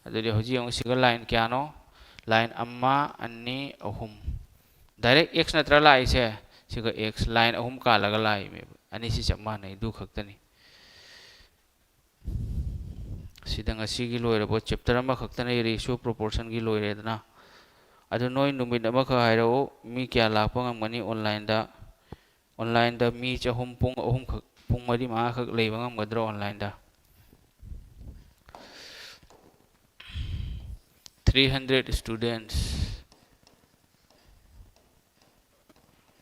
ꯑꯗꯨꯗꯤ ꯍꯧꯖꯤꯛ ꯌꯦꯡꯉꯣ, ꯁꯤꯒ ꯂꯥꯏꯟ ꯀꯌꯥꯅꯣ? ꯂꯥꯏꯟ ꯑꯃ, ꯑꯅꯤ, ꯑꯍꯨꯝ꯫ ꯗꯥꯏꯔꯦꯛ ꯑꯦꯛꯁ ꯅꯠꯇ꯭ꯔꯥ ꯂꯥꯛꯏꯁꯦ? ꯁꯤꯒ ꯑꯦꯛꯁ ꯂꯥꯏꯟ ꯑꯍꯨꯝ ꯀꯥꯜꯂꯒ ꯂꯥꯛꯏꯅꯦꯕ꯫ ꯑꯅꯤꯁꯤ ꯆꯞ ꯃꯥꯟꯅꯩ, ꯑꯗꯨ ꯈꯛꯇꯅꯤ꯫ ꯁꯤꯗ ꯉꯁꯤꯒꯤ ꯂꯣꯏꯔꯕ ꯆꯦꯞꯇꯔ ꯑꯃꯈꯛꯇꯅꯤ, ꯔꯦꯁꯤꯌꯣ ꯄ꯭ꯔꯣꯄꯣꯔꯁꯟꯒꯤ ꯂꯣꯏꯔꯦꯗꯅ꯫ ꯑꯗꯨ ꯅꯣꯏ ꯅꯨꯃꯤꯠ ꯑꯃꯈꯛ ꯍꯥꯏꯔꯛꯎ, ꯃꯤ ꯀꯌꯥ ꯂꯥꯛꯄ ꯉꯝꯒꯅꯤ ꯑꯣꯟꯂꯥꯏꯟꯗ? ꯑꯣꯟꯂꯥꯏꯟꯗ ꯃꯤ ꯆꯍꯨꯝ ꯄꯨꯡ ꯑꯍꯨꯝꯈꯛ, ꯄꯨꯡ ꯃꯔꯤ ꯃꯉꯥꯈꯛ ꯂꯩꯕ ꯉꯝꯒꯗ꯭ꯔꯣ ꯑꯣꯟꯂꯥꯏꯟꯗ? Three hundred students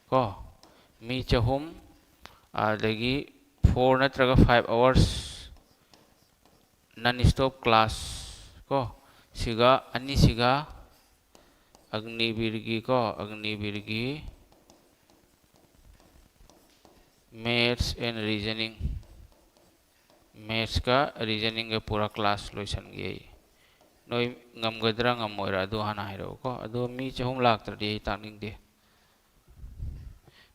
ꯀꯣ, ꯃꯤ ꯆꯍꯨꯝ, ꯑꯗꯒꯤ four ꯅꯠꯇ꯭ꯔꯒ five hours non stop class ꯀꯣ, ꯁꯤꯒ ꯑꯅꯤꯁꯤꯒ ꯑꯒꯅꯤꯕꯤꯔꯒꯤ ꯀꯣ, ꯑꯒꯅꯤꯕꯤꯔꯒꯤ maths and reasoning, mathsꯀ reasoningꯒ ꯄꯨꯔꯥ class ꯂꯣꯏꯁꯟꯒꯦ ꯑꯩ꯫ ꯅꯣꯏ ꯉꯝꯒꯗ꯭ꯔꯥ ꯉꯝꯃꯣꯏꯔꯥ ꯑꯗꯨ ꯍꯥꯟꯅ ꯍꯥꯏꯔꯛꯎꯀꯣ꯫ ꯑꯗꯣ ꯃꯤ ꯆꯍꯨꯝ ꯂꯥꯛꯇ꯭ꯔꯗꯤ ꯑꯩ ꯇꯥꯛꯅꯤꯡꯗꯦ꯫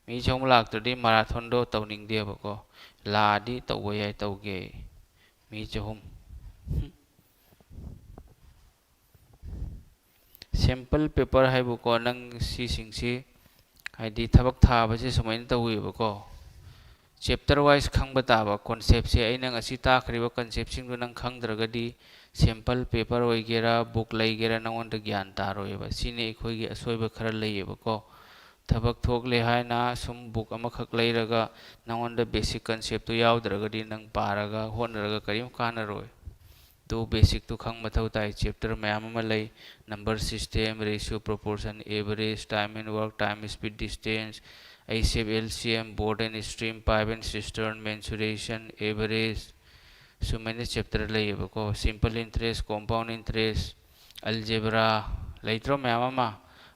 ꯃꯤ ꯆꯍꯨꯝ ꯂꯥꯛꯇ꯭ꯔꯗꯤ marathonꯗꯣ ꯇꯧꯅꯤꯡꯗꯦꯕꯀꯣ꯫ ꯂꯥꯛꯑꯗꯤ ꯇꯧꯕ ꯌꯥꯏ, ꯇꯧꯒꯦ ꯑꯩ꯫ ꯃꯤ ꯆꯍꯨꯝ꯫ Sample paper ꯍꯥꯏꯕꯨꯀꯣ, ꯅꯪ ꯁꯤꯁꯤꯡꯁꯤ, ꯍꯥꯏꯗꯤ ꯊꯕꯛ ꯊꯥꯕꯁꯦ ꯁꯨꯃꯥꯏꯅ ꯇꯧꯋꯦꯕꯀꯣ꯫ Chapter wise ꯈꯪꯕ ꯇꯥꯕ conceptꯁꯦ, ꯑꯩꯅ ꯉꯁꯤ ꯇꯥꯛꯈ꯭ꯔꯤꯕ conceptꯁꯤꯡꯗꯨ ꯅꯪ ꯈꯪꯗ꯭ꯔꯒꯗꯤ sample paper ꯑꯣꯏꯒꯦꯔꯥ, book ꯂꯩꯒꯦꯔꯥ, ꯅꯉꯣꯟꯗ ꯒ꯭ꯌꯥꯟ ꯇꯥꯔꯣꯏꯕ꯫ ꯁꯤꯅꯤ ꯑꯩꯈꯣꯏꯒꯤ ꯑꯁꯣꯏꯕ ꯈꯔ ꯂꯩꯌꯦꯕꯀꯣ꯫ ꯊꯕꯛ ꯊꯣꯛꯂꯦ ꯍꯥꯏꯅ ꯁꯨꯝ book ꯑꯃꯈꯛ ꯂꯩꯔꯒ ꯅꯉꯣꯟꯗ basic conceptꯇꯨ ꯌꯥꯎꯗ꯭ꯔꯒꯗꯤ ꯅꯪ ꯄꯥꯔꯒ ꯍꯣꯠꯅꯔꯒ ꯀꯔꯤꯝ ꯀꯥꯟꯅꯔꯣꯏ꯫ ꯑꯗꯨ basicꯇꯨ ꯈꯪ ꯃꯊꯧ ꯇꯥꯏ꯫ Chapter ꯃꯌꯥꯝ ꯑꯃ ꯂꯩ, number system, ratio, proportion, average, time and work, time, speed, distance, H C F, L C M, board and stream, pipe and cistern, mensuration, average, ꯁꯨꯃꯥꯏꯅ chapter ꯂꯩꯌꯦꯕꯀꯣ꯫ Simple interest, compound interest, algebra, ꯂꯩꯇ꯭ꯔꯣ ꯃꯌꯥꯝ ꯑꯃ?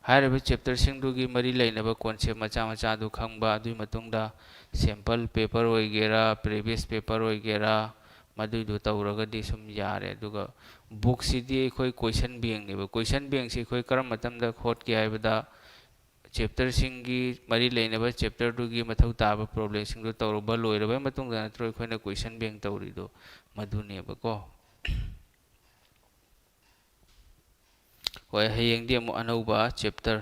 ꯍꯥꯏꯔꯤꯕ chapterꯁꯤꯡꯗꯨꯒꯤ ꯃꯔꯤ ꯂꯩꯅꯕ concept ꯃꯆꯥ ꯃꯆꯥꯗꯨ ꯈꯪꯕ, ꯑꯗꯨꯒꯤ ꯃꯇꯨꯡꯗ sample paper ꯑꯣꯏꯒꯦꯔꯥ, previous paper ꯑꯣꯏꯒꯦꯔꯥ, ꯃꯗꯨꯏꯗꯨ ꯇꯧꯔꯒꯗꯤ ꯁꯨꯝ ꯌꯥꯔꯦ꯫ ꯑꯗꯨꯒ bookꯁꯤꯗꯤ ꯑꯩꯈꯣꯏ question bankꯅꯦꯕ꯫ Question bankꯁꯤ ꯑꯩꯈꯣꯏ ꯀꯔꯝꯕ ꯃꯇꯝꯗ ꯍꯣꯠꯀꯦ ꯍꯥꯏꯕꯗ, chapterꯁꯤꯡꯒꯤ ꯃꯔꯤ ꯂꯩꯅꯕ chapterꯗꯨꯒꯤ ꯃꯊꯧ ꯇꯥꯕ problemꯁꯤꯡꯗꯨ ꯇꯧꯔꯕ ꯂꯣꯏꯔꯕ ꯃꯇꯨꯡꯗ ꯅꯠꯇ꯭ꯔꯣ ꯑꯩꯈꯣꯏꯅ question bank ꯇꯧꯔꯤꯗꯣ? ꯃꯗꯨꯅꯦꯕꯀꯣ꯫ ꯍꯣꯏ, ꯍꯌꯦꯡꯗꯤ ꯑꯃꯨꯛ ꯑꯅꯧꯕ chapter꯫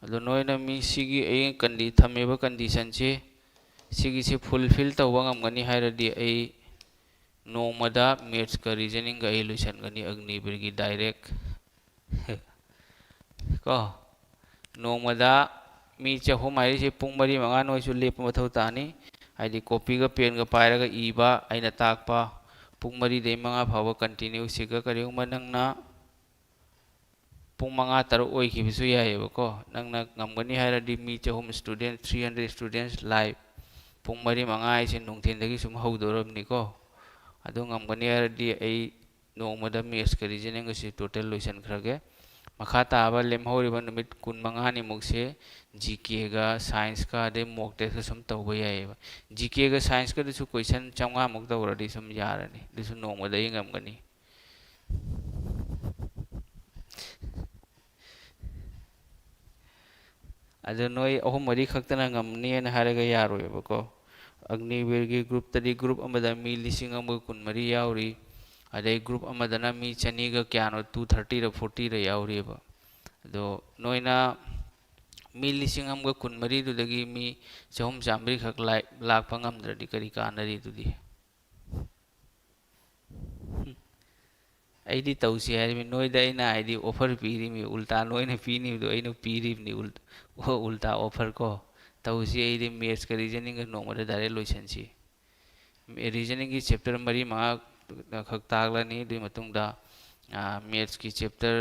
ꯑꯗꯣ ꯅꯣꯏꯅ ꯃꯤ ꯁꯤꯒꯤ ꯑꯩ ꯀꯟꯗꯤ-, ꯊꯝꯃꯤꯕ conditionꯁꯤ, ꯁꯤꯒꯤꯁꯤ fulfill ꯇꯧꯕ ꯉꯝꯒꯅꯤ ꯍꯥꯏꯔꯗꯤ ꯑꯩ ꯅꯣꯡꯃꯗ mathsꯀ reasoningꯒ ꯑꯩ ꯂꯣꯏꯁꯤꯟꯒꯅꯤ ꯑꯒꯅꯤꯕꯤꯔꯒꯤ direct꯫ ꯀꯣ, ꯅꯣꯡꯃꯗ ꯃꯤ ꯆꯍꯨꯝ ꯍꯥꯏꯔꯤꯁꯦ ꯄꯨꯡ ꯃꯔꯤ ꯃꯉꯥ ꯅꯣꯏꯁꯨ ꯂꯦꯞꯄ ꯃꯊꯧ ꯇꯥꯅꯤ꯫ ꯍꯥꯏꯗꯤ copyꯒ penꯒ ꯄꯥꯏꯔꯒ ꯏꯕ, ꯑꯩꯅ ꯇꯥꯛꯄ, ꯄꯨꯡ ꯃꯔꯤꯗꯩ ꯃꯉꯥ ꯐꯥꯎꯕ continuous ꯁꯤꯒ꯫ ꯀꯔꯤꯒꯨꯝꯕ ꯅꯪꯅ ꯄꯨꯡ ꯃꯉꯥ ꯇꯔꯨꯛ ꯑꯣꯏꯈꯤꯕꯁꯨ ꯌꯥꯏꯑꯕꯀꯣ꯫ ꯅꯪꯅ ꯉꯝꯒꯅꯤ ꯍꯥꯏꯔꯗꯤ ꯃꯤ ꯆꯍꯨꯝ student, three hundred students live ꯄꯨꯡ ꯃꯔꯤ ꯃꯉꯥ ꯍꯥꯏꯁꯦ ꯅꯨꯡꯊꯤꯟꯗꯒꯤ ꯁꯨꯝ ꯍꯧꯗꯣꯔꯕꯅꯤꯀꯣ꯫ ꯑꯗꯨ ꯉꯝꯒꯅꯤ ꯍꯥꯏꯔꯗꯤ ꯑꯩ ꯅꯣꯡꯃꯗ mathsꯀ reasoningꯒꯁꯤ total ꯂꯣꯏꯁꯤꯟꯈ꯭ꯔꯒꯦ꯫ ꯃꯈꯥ ꯇꯥꯕ ꯂꯦꯝꯍꯧꯔꯤꯕ ꯅꯨꯃꯤꯠ ꯀꯨꯟꯃꯉꯥꯅꯤꯃꯨꯛꯁꯦ GKꯒ scienceꯀ ꯑꯗꯩ mock testꯀ ꯁꯨꯝ ꯇꯧꯕ ꯌꯥꯏꯑꯕ꯫ GKꯒ scienceꯀꯗꯨꯁꯨ question ꯆꯥꯝꯃꯉꯥꯃꯨꯛ ꯇꯧꯔꯗꯤ ꯁꯨꯝ ꯌꯥꯔꯅꯤ꯫ ꯑꯗꯨꯁꯨ ꯅꯣꯡꯃꯗ ꯑꯩ ꯉꯝꯒꯅꯤ꯫ ꯑꯗꯨ ꯅꯣꯏ ꯑꯍꯨꯝ ꯃꯔꯤ ꯈꯛꯇꯅ ꯉꯝꯅꯤꯅ ꯍꯥꯏꯔꯒ ꯌꯥꯔꯣꯏꯕꯀꯣ꯫ ꯑꯒꯅꯤꯕꯤꯔꯒꯤ groupꯇꯗꯤ group ꯑꯃꯗ ꯃꯤ ꯂꯤꯁꯤꯡ ꯑꯃꯒ ꯀꯨꯟꯃꯔꯤ ꯌꯥꯎꯔꯤ, ꯑꯗꯩ group ꯑꯃꯗꯅ ꯃꯤ ꯆꯅꯤꯒ ꯀꯌꯥꯅꯣ, two thirtyꯔ fortyꯔ ꯌꯥꯎꯔꯤꯕ꯫ ꯑꯗꯣ ꯅꯣꯏꯅ ꯃꯤ ꯂꯤꯁꯤꯡ ꯑꯃꯒ ꯀꯨꯟꯃꯔꯤꯗꯨꯗꯒꯤ ꯃꯤ ꯆꯍꯨꯝ ꯆꯥꯝꯃꯔꯤꯈꯛ ꯂꯥꯏ-, ꯂꯥꯛꯄ ꯉꯝꯗ꯭ꯔꯗꯤ ꯀꯔꯤ ꯀꯥꯟꯅꯔꯤ ꯑꯗꯨꯗꯤ? ꯑꯩꯗꯤ ꯇꯧꯁꯤ ꯍꯥꯏꯔꯤꯕꯅꯤ꯫ ꯅꯣꯏꯗ ꯑꯩꯅ ꯍꯥꯏꯗꯤ offer ꯄꯤꯔꯤꯕꯅꯤ, ꯎꯜꯇꯥ ꯅꯣꯏꯅ ꯄꯤꯅꯤꯕꯗꯣ ꯑꯩꯅ ꯄꯤꯔꯤꯕꯅꯤ, ꯎꯜ-, ꯎꯜꯇꯥ offer ꯀꯣ꯫ ꯇꯧꯁꯤ, ꯑꯩꯗꯤ mathsꯀ reasoningꯒ ꯅꯣꯡꯃꯗ direct ꯂꯣꯏꯁꯤꯟꯁꯤ꯫ Reasoningꯒꯤ chapter ꯃꯔꯤ ꯃꯉꯥ ꯈꯛ ꯇꯥꯛꯂꯅꯤ꯫ ꯑꯗꯨꯒꯤ ꯃꯇꯨꯡꯗ, ꯑꯥ, mathsꯀꯤ chapter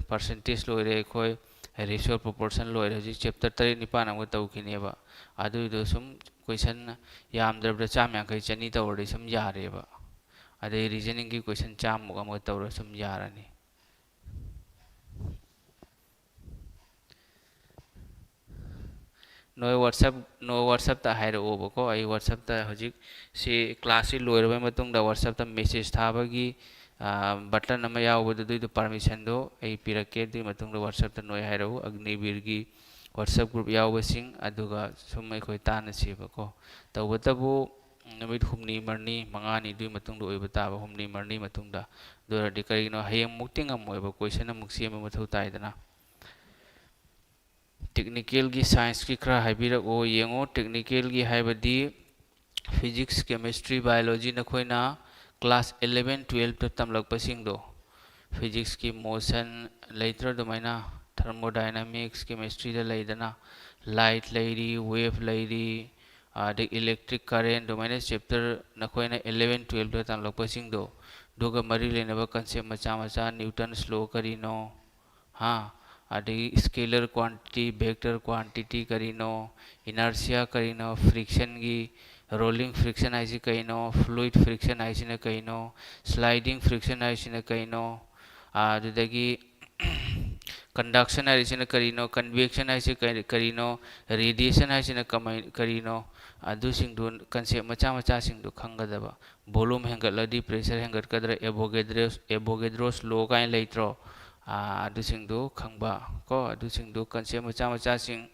percentage ꯂꯣꯏꯔꯦ ꯑꯩꯈꯣꯏ꯫ Ratio of proportion ꯂꯣꯏꯔꯦ꯫ ꯍꯧꯖꯤꯛ chapter ꯇꯔꯦꯠ ꯅꯤꯄꯥꯟ ꯑꯃꯒ ꯇꯧꯈꯤꯅꯦꯕ꯫ ꯑꯗꯨꯏꯗꯣ ꯁꯨꯝ question ꯌꯥꯝꯗ꯭ꯔꯕꯗ ꯆꯥꯝ ꯌꯥꯡꯈꯩ ꯆꯅꯤ ꯇꯧꯔꯗꯤ ꯁꯨꯝ ꯌꯥꯔꯦꯕ꯫ ꯑꯗꯩ reasoningꯒꯤ question ꯆꯥꯝꯃꯨꯛ ꯑꯃꯒ ꯇꯧꯔ ꯁꯨꯝ ꯌꯥꯔꯅꯤ꯫ ꯅꯣꯏ WhatsApp, ꯅꯣꯏ WhatsAppꯇ ꯍꯥꯏꯔꯛꯑꯣꯕꯀꯣ꯫ ꯑꯩ WhatsAppꯇ ꯍꯧꯖꯤꯛ ꯁꯤ classꯁꯤ ꯂꯣꯏꯔꯕ ꯃꯇꯨꯡꯗ WhatsAppꯇ message ꯊꯥꯕꯒꯤ, ꯑꯥ, button ꯑꯃ ꯌꯥꯎꯕꯗꯣ, ꯑꯗꯨꯏꯗꯣ permissionꯗꯣ ꯑꯩ ꯄꯤꯔꯛꯀꯦ꯫ ꯑꯗꯨꯒꯤ ꯃꯇꯨꯡꯗ WhatsAppꯇ ꯅꯣꯏ ꯍꯥꯏꯔꯛꯎ, ꯑꯒꯅꯤꯕꯤꯔꯒꯤ WhatsApp group ꯌꯥꯎꯕꯁꯤꯡ꯫ ꯑꯗꯨꯒ ꯁꯨꯝ ꯑꯩꯈꯣꯏ ꯇꯥꯟꯅꯁꯦꯕꯀꯣ꯫ ꯇꯧꯕꯇꯕꯨ ꯅꯨꯃꯤꯠ ꯍꯨꯝꯅꯤ ꯃꯔꯤꯅꯤ, ꯃꯉꯥꯅꯤꯗꯨꯒꯤ ꯃꯇꯨꯡꯗ ꯑꯣꯏꯕ ꯇꯥꯕ, ꯍꯨꯝꯅꯤ ꯃꯔꯤꯅꯤ ꯃꯇꯨꯡꯗ꯫ ꯑꯗꯨ ꯑꯣꯏꯔꯗꯤ ꯀꯔꯤꯒꯤꯅꯣ, ꯍꯌꯦꯡꯃꯨꯛꯇꯤ ꯉꯝꯃꯣꯏꯕ, question ꯑꯃꯨꯛ ꯁꯦꯝꯕ ꯃꯊꯧ ꯇꯥꯏꯗꯅ꯫ Technicalꯒꯤ scienceꯀꯤ ꯈꯔ ꯍꯥꯏꯕꯤꯔꯛꯑꯣ꯫ ꯌꯦꯡꯉꯣ, technicalꯒꯤ ꯍꯥꯏꯕꯗꯤ physics, chemistry, biology ꯅꯈꯣꯏꯅ class eleven, twelveꯇ ꯇꯝꯂꯛꯄꯁꯤꯡꯗꯣ, physicsꯀꯤ motion ꯂꯩꯇ꯭ꯔꯣ, ꯑꯗꯨꯃꯥꯏꯅ thermodynamics, chemistryꯗ ꯂꯩꯗꯅ, light ꯂꯩꯔꯤ, wave ꯂꯩꯔꯤ, ꯑꯗꯩ electric current, ꯑꯗꯨꯃꯥꯏꯅ chapter ꯅꯈꯣꯏꯅ eleven, twelveꯇ ꯇꯝꯂꯛꯄꯁꯤꯡꯗꯣ, ꯑꯗꯨꯒ ꯃꯔꯤ ꯂꯩꯅꯕ concept ꯃꯆꯥ ꯃꯆꯥ, Newton's law ꯀꯔꯤꯅꯣ, ꯍꯥ, ꯑꯗꯒꯤ scalar quantity, vector quantity ꯀꯔꯤꯅꯣ, inertia ꯀꯔꯤꯅꯣ, frictionꯒꯤ, rolling friction ꯍꯥꯏꯁꯤ ꯀꯩꯅꯣ, fluid friction ꯍꯥꯏꯁꯤꯅ ꯀꯩꯅꯣ, sliding friction ꯍꯥꯏꯁꯤꯅ ꯀꯩꯅꯣ, ꯑꯗꯨꯗꯒꯤ conduction ꯍꯥꯏꯔꯤꯁꯤꯅ ꯀꯔꯤꯅꯣ, convection ꯍꯥꯏꯁꯤ ꯀꯔꯤ-, ꯀꯔꯤꯅꯣ, radiation ꯍꯥꯏꯁꯤꯅ ꯀꯃꯥꯏ-, ꯀꯔꯤꯅꯣ, ꯑꯗꯨꯁꯤꯡꯗꯨ, concept ꯃꯆꯥ ꯃꯆꯥꯁꯤꯡꯗꯨ ꯈꯪꯒꯗꯕ꯫ Volume ꯍꯦꯟꯒꯠꯂꯗꯤ pressure ꯍꯦꯟꯒꯠꯀꯗ꯭ꯔꯥ, Avogadro's, Avogadro's law ꯀꯥꯏꯅ ꯂꯩꯇ꯭ꯔꯣ? ꯑꯥ, ꯑꯗꯨꯁꯤꯡꯗꯨ ꯈꯪꯕ ꯀꯣ, ꯑꯗꯨꯁꯤꯡꯗꯨ concept ꯃꯆꯥ ꯃꯆꯥꯁꯤꯡ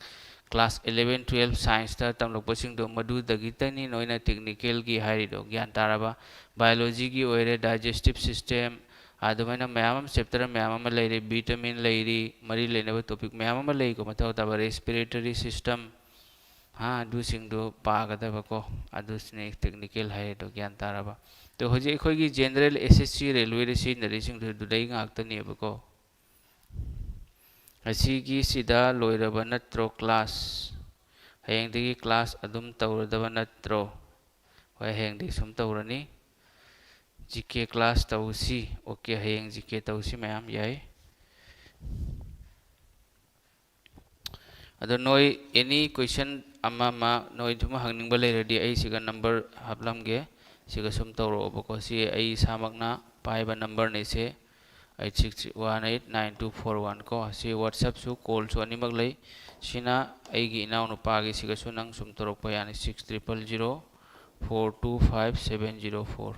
class eleven, twelve scienceꯇ ꯇꯝꯂꯛꯄꯁꯤꯡꯗꯣ ꯃꯗꯨꯗꯒꯤꯇꯅꯤ ꯅꯣꯏꯅ technicalꯒꯤ ꯍꯥꯏꯔꯤꯗꯣ, ꯒ꯭ꯌꯥꯟ ꯇꯥꯔꯕ? Biologyꯒꯤ ꯑꯣꯏꯔꯦ, digestive system, ꯑꯗꯨꯃꯥꯏꯅ ꯃꯌꯥꯝ ꯑꯃ, chapter ꯃꯌꯥꯝ ꯑꯃ ꯂꯩꯔꯤ, vitamin ꯂꯩꯔꯤ, ꯃꯔꯤ ꯂꯩꯅꯕ topic ꯃꯌꯥꯝ ꯑꯃ ꯂꯩꯀꯣ, ꯃꯊꯧ ꯇꯥꯕ respiratory system, ꯍꯥ, ꯑꯗꯨꯁꯤꯡꯗꯣ ꯄꯥꯒꯗꯕꯀꯣ, ꯑꯗꯨꯁꯤꯅꯦ technical ꯍꯥꯏꯔꯤꯗꯣ, ꯒ꯭ꯌꯥꯟ ꯇꯥꯔꯕ? ꯑꯗꯣ ꯍꯧꯖꯤꯛ ꯑꯩꯈꯣꯏꯒꯤ general S S C railwayꯗ ꯁꯤꯖꯤꯟꯅꯔꯤꯁꯤꯡꯗꯨ ꯑꯗꯨꯗꯩ ꯉꯥꯛꯇꯅꯦꯕꯀꯣ꯫ ꯉꯁꯤꯒꯤ ꯁꯤꯗ ꯂꯣꯏꯔꯕ ꯅꯠꯇ꯭ꯔꯣ class? ꯍꯌꯦꯡꯗꯒꯤ class ꯑꯗꯨꯝ ꯇꯧꯔꯗꯕ ꯅꯠꯇ꯭ꯔꯣ? ꯍꯣꯏ, ꯍꯌꯦꯡꯗꯒꯤ ꯁꯨꯝ ꯇꯧꯔꯅꯤ꯫ G K class ꯇꯧꯁꯤ꯫ OK, ꯍꯌꯦꯡ G K ꯇꯧꯁꯤ ꯃꯌꯥꯝ, ꯌꯥꯏ꯫ ꯑꯗꯣ ꯅꯣꯏ any question ꯑꯃ ꯑꯃ ꯅꯣꯏ ꯑꯗꯨꯝ ꯍꯪꯅꯤꯡꯕ ꯂꯩꯔꯗꯤ ꯑꯩ ꯁꯤꯒ number ꯍꯥꯞꯂꯝꯒꯦ, ꯁꯤꯒ ꯁꯨꯝ ꯇꯧꯔꯛꯑꯣꯕꯀꯣ꯫ ꯁꯤ ꯑꯩ ꯏꯁꯥꯃꯛꯅ ꯄꯥꯏꯕ numberꯅꯦ ꯁꯦ, eight six one eight nine two four one ꯀꯣ꯫ ꯁꯤ WhatsAppꯁꯨ callꯁꯨ ꯑꯅꯤꯃꯛ ꯂꯩ꯫ ꯁꯤꯅ ꯑꯩꯒꯤ ꯏꯅꯥꯎꯅꯨꯄꯥꯒꯤ, ꯁꯤꯒꯁꯨ ꯅꯪ ꯁꯨꯝ ꯇꯧꯔꯛꯄ ꯌꯥꯅꯤ, six triple zero four two five seven zero four꯫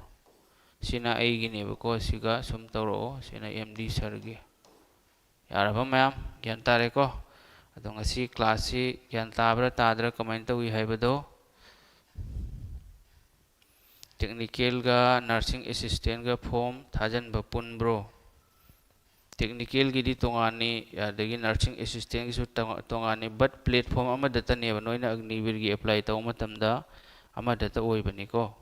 ꯁꯤꯅ ꯑꯩꯒꯤꯅꯦꯕꯀꯣ, ꯁꯤꯒ ꯁꯨꯝ ꯇꯧꯔꯛꯑꯣ꯫ ꯁꯤꯅ ꯑꯦꯝ ꯗꯤ ꯁꯥꯔꯒꯤ꯫ ꯌꯥꯔꯕ ꯃꯌꯥꯝ? ꯒ꯭ꯌꯥꯟ ꯇꯥꯔꯦꯀꯣ? ꯑꯗꯣ ꯉꯁꯤ classꯁꯤ ꯒ꯭ꯌꯥꯟ ꯇꯥꯕ꯭ꯔꯥ ꯇꯥꯗ꯭ꯔꯥ ꯀꯃꯥꯏꯅ ꯇꯧꯏ ꯍꯥꯏꯕꯗꯣ, technicalꯒ nursing assistantꯒ form ꯊꯥꯖꯤꯟꯕ ꯄꯨꯟꯕ꯭ꯔꯣ? Technicalꯒꯤꯗꯤ ꯇꯣꯉꯥꯟꯅꯤ, ꯑꯗꯒꯤ nursing assistantꯒꯤꯁꯨ ꯇꯣꯉꯥ-, ꯇꯣꯉꯥꯟꯅꯤ, but platform ꯑꯃꯗꯇꯅꯦꯕ꯫ ꯅꯣꯏꯅ ꯑꯒꯅꯤꯕꯤꯔꯒꯤ apply ꯇꯧꯕ ꯃꯇꯝꯗ ꯑꯃꯗꯇ ꯑꯣꯏꯕꯅꯤꯀꯣ꯫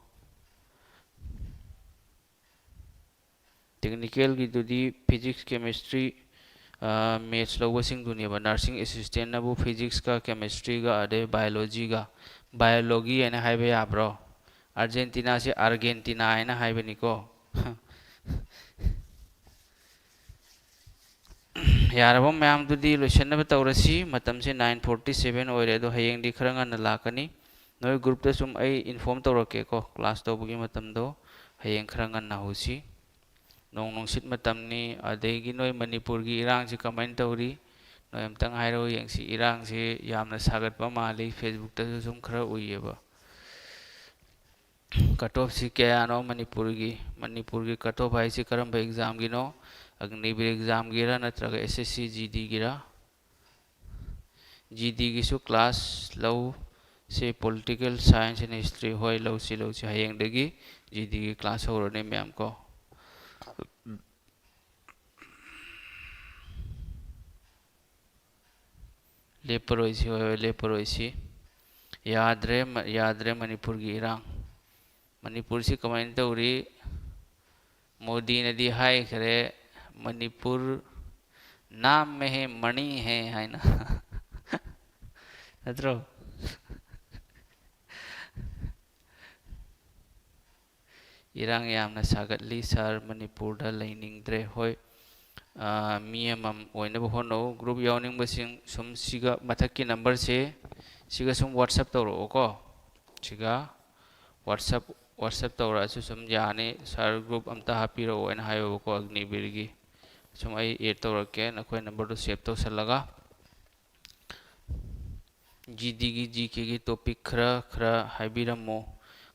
Technicalꯒꯤꯗꯨꯗꯤ physics, chemistry, ꯑ, maths ꯂꯧꯕꯁꯤꯡꯗꯨꯅꯦꯕ꯫ Nursing assistantꯅꯕꯨ physicsꯀ chemistryꯒ ꯑꯗꯩ biologyꯒ, biology ꯍꯥꯏꯅ ꯍꯥꯏꯕ ꯌꯥꯕ꯭ꯔꯣ? Argentinaꯁꯦ Argentina ꯍꯥꯏꯅ ꯍꯥꯏꯕꯅꯤꯀꯣ꯫ ꯌꯥꯔꯕ ꯃꯌꯥꯝꯗꯨꯗꯤ ꯂꯣꯏꯁꯤꯟꯅꯕ ꯇꯧꯔꯁꯤ꯫ ꯃꯇꯝꯁꯦ nine forty seven ꯑꯣꯏꯔꯦ, ꯑꯗꯣ ꯍꯌꯦꯡꯗꯤ ꯈꯔ ꯉꯟꯅ ꯂꯥꯛꯀꯅꯤ꯫ ꯅꯣꯏ groupꯇ ꯁꯨꯝ ꯑꯩ inform ꯇꯧꯔꯛꯀꯦꯀꯣ, class ꯇꯧꯕꯒꯤ ꯃꯇꯝꯗꯣ ꯍꯌꯦꯡ ꯈꯔ ꯉꯟꯅ ꯍꯧꯁꯤ꯫ ꯅꯣꯡ ꯅꯨꯡꯁꯤꯠ ꯃꯇꯝꯅꯤ, ꯑꯗꯒꯤ ꯅꯣꯏ ꯃꯅꯤꯄꯨꯔꯒꯤ ꯏꯔꯥꯡꯁꯤ ꯀꯃꯥꯏꯅ ꯇꯧꯔꯤ? ꯅꯣꯏ ꯑꯝꯇꯪ ꯍꯥꯏꯔꯛꯑꯣ ꯌꯦꯡꯁꯤ꯫ ꯏꯔꯥꯡꯁꯤ ꯌꯥꯝꯅ ꯁꯥꯒꯠꯄ ꯃꯥꯜꯂꯤ, Facebookꯇꯁꯨ ꯁꯨꯝ ꯈꯔ ꯎꯏꯌꯦꯕ꯫ Cut offꯁꯤ ꯀꯌꯥꯅꯣ ꯃꯅꯤꯄꯨꯔꯒꯤ? ꯃꯅꯤꯄꯨꯔꯒꯤ cut off ꯍꯥꯏꯁꯤ ꯀꯔꯝꯕ examꯒꯤꯅꯣ? ꯑꯒꯅꯤꯕꯤꯔ examꯒꯤꯔ ꯅꯠꯇ꯭ꯔꯒ S S C G Dꯒꯤꯔ? G Dꯒꯤꯁꯨ class ꯂꯧ꯫ ꯁꯤ political science and history, ꯍꯣꯏ, ꯂꯧꯁꯤ, ꯂꯧꯁꯤ꯫ ꯍꯌꯦꯡꯗꯒꯤ G Dꯒꯤ class ꯍꯧꯔꯅꯤ ꯃꯌꯥꯝ ꯀꯣ꯫ ꯂꯦꯞꯄꯔꯣꯏꯁꯤ, ꯍꯣꯏ, ꯍꯣꯏ, ꯂꯦꯞꯄꯔꯣꯏꯁꯤ꯫ ꯌꯥꯗ꯭ꯔꯦ, ꯃ-, ꯌꯥꯗ꯭ꯔꯦ ꯃꯅꯤꯄꯨꯔꯒꯤ ꯏꯔꯥꯡ꯫ ꯃꯅꯤꯄꯨꯔꯁꯤ ꯀꯃꯥꯏꯅ ꯇꯧꯔꯤ? ꯃꯣꯗꯤꯅꯗꯤ ꯍꯥꯏꯈ꯭ꯔꯦ, "ꯃꯅꯤꯄꯨꯔ ꯅꯥꯝ ꯃꯦ ꯍꯦ, ꯃꯅꯤ ꯍꯦ" ꯍꯥꯏꯅ꯫ ꯅꯠꯇ꯭ꯔꯣ? ꯏꯔꯥꯡ ꯌꯥꯝꯅ ꯁꯥꯒꯠꯂꯤ, ꯁꯥꯔ, ꯃꯅꯤꯄꯨꯔꯗ ꯂꯩꯅꯤꯡꯗ꯭ꯔꯦ꯫ ꯍꯣꯏ, ꯑꯥ, ꯃꯤ ꯑꯃꯃꯝ ꯑꯣꯏꯅꯕ ꯍꯣꯠꯅꯧ꯫ Group ꯌꯥꯎꯅꯤꯡꯕꯁꯤꯡ ꯁꯨꯝ ꯁꯤꯒ ꯃꯊꯛꯀꯤ numberꯁꯦ, ꯁꯤꯒ ꯁꯨꯝ WhatsApp ꯇꯧꯔꯛꯑꯣꯀꯣ꯫ ꯁꯤꯒ WhatsApp, WhatsApp ꯇꯧꯔꯛꯑꯁꯨ ꯁꯨꯝ ꯌꯥꯅꯤ꯫ "Sir, group ꯑꯝꯇ ꯍꯥꯞꯄꯤꯔꯛꯑꯣ" ꯍꯥꯏꯅ ꯍꯥꯏꯌꯣꯕꯀꯣ, ꯑꯒꯅꯤꯕꯤꯔꯒꯤ꯫ ꯁꯨꯝ ꯑꯩ add ꯇꯧꯔꯛꯀꯦ, ꯅꯈꯣꯏ numberꯗꯨ save ꯇꯧꯁꯜꯂꯒ꯫ GDꯒꯤ, GKꯒꯤ topic ꯈꯔ, ꯈꯔ ꯍꯥꯏꯕꯤꯔꯝꯃꯨ꯫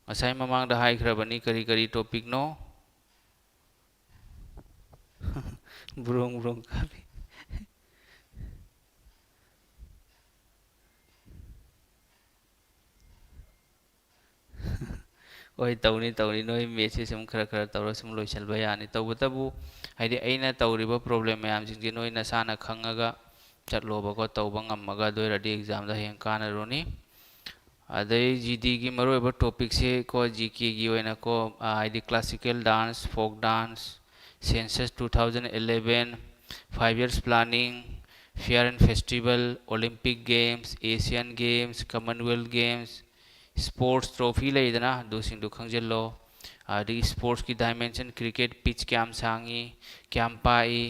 ꯉꯁꯥꯏ ꯃꯃꯥꯡꯗ ꯍꯥꯏꯈ꯭ꯔꯕꯅꯤ ꯀꯔꯤ ꯀꯔꯤ topicꯅꯣ꯫ ꯕ꯭ꯔꯣꯡ ꯕ꯭ꯔꯣꯡ ꯀꯥꯞꯄꯤ꯫ ꯍꯣꯏ, ꯇꯧꯅꯤ, ꯇꯧꯅꯤ꯫ ꯅꯣꯏ mathꯁꯦ ꯁꯨꯝ ꯈꯔ ꯈꯔ ꯇꯧꯔ ꯁꯨꯝ ꯂꯣꯏꯁꯤꯟꯕ ꯌꯥꯅꯤ꯫ ꯇꯧꯕꯇꯕꯨ, ꯍꯥꯏꯗꯤ, ꯑꯩꯅ ꯇꯧꯔꯤꯕ problem ꯃꯌꯥꯝꯁꯤꯡꯁꯦ ꯅꯣꯏ ꯅꯁꯥꯅ ꯈꯪꯉꯒ ꯆꯠꯂꯣꯕꯀꯣ, ꯇꯧꯕ ꯉꯝꯃꯒ꯫ ꯑꯗꯨ ꯑꯣꯏꯔꯗꯤ examꯗ ꯍꯌꯦꯡ ꯀꯥꯟꯅꯔꯨꯅꯤ꯫ ꯑꯗꯩ GDꯒꯤ ꯃꯔꯨꯑꯣꯏꯕ topicꯁꯦ ꯀꯣ, GKꯒꯤ ꯑꯣꯏꯅ ꯀꯣ, ꯑ, ꯍꯥꯏꯗꯤ classical dance, folk dance, census two thousand eleven, five years planning, fair and festival, Olympic Games, Asian Games, Commonwealth Games, sports trophy ꯂꯩꯗꯅ, ꯑꯗꯨꯁꯤꯡꯗꯨ ꯈꯪꯖꯤꯜꯂꯣ꯫ ꯑꯗꯒꯤ sportsꯀꯤ dimension, cricket pitch ꯀꯌꯥꯝ ꯁꯥꯡꯉꯤ, ꯀꯌꯥꯝ ꯄꯥꯛꯏ,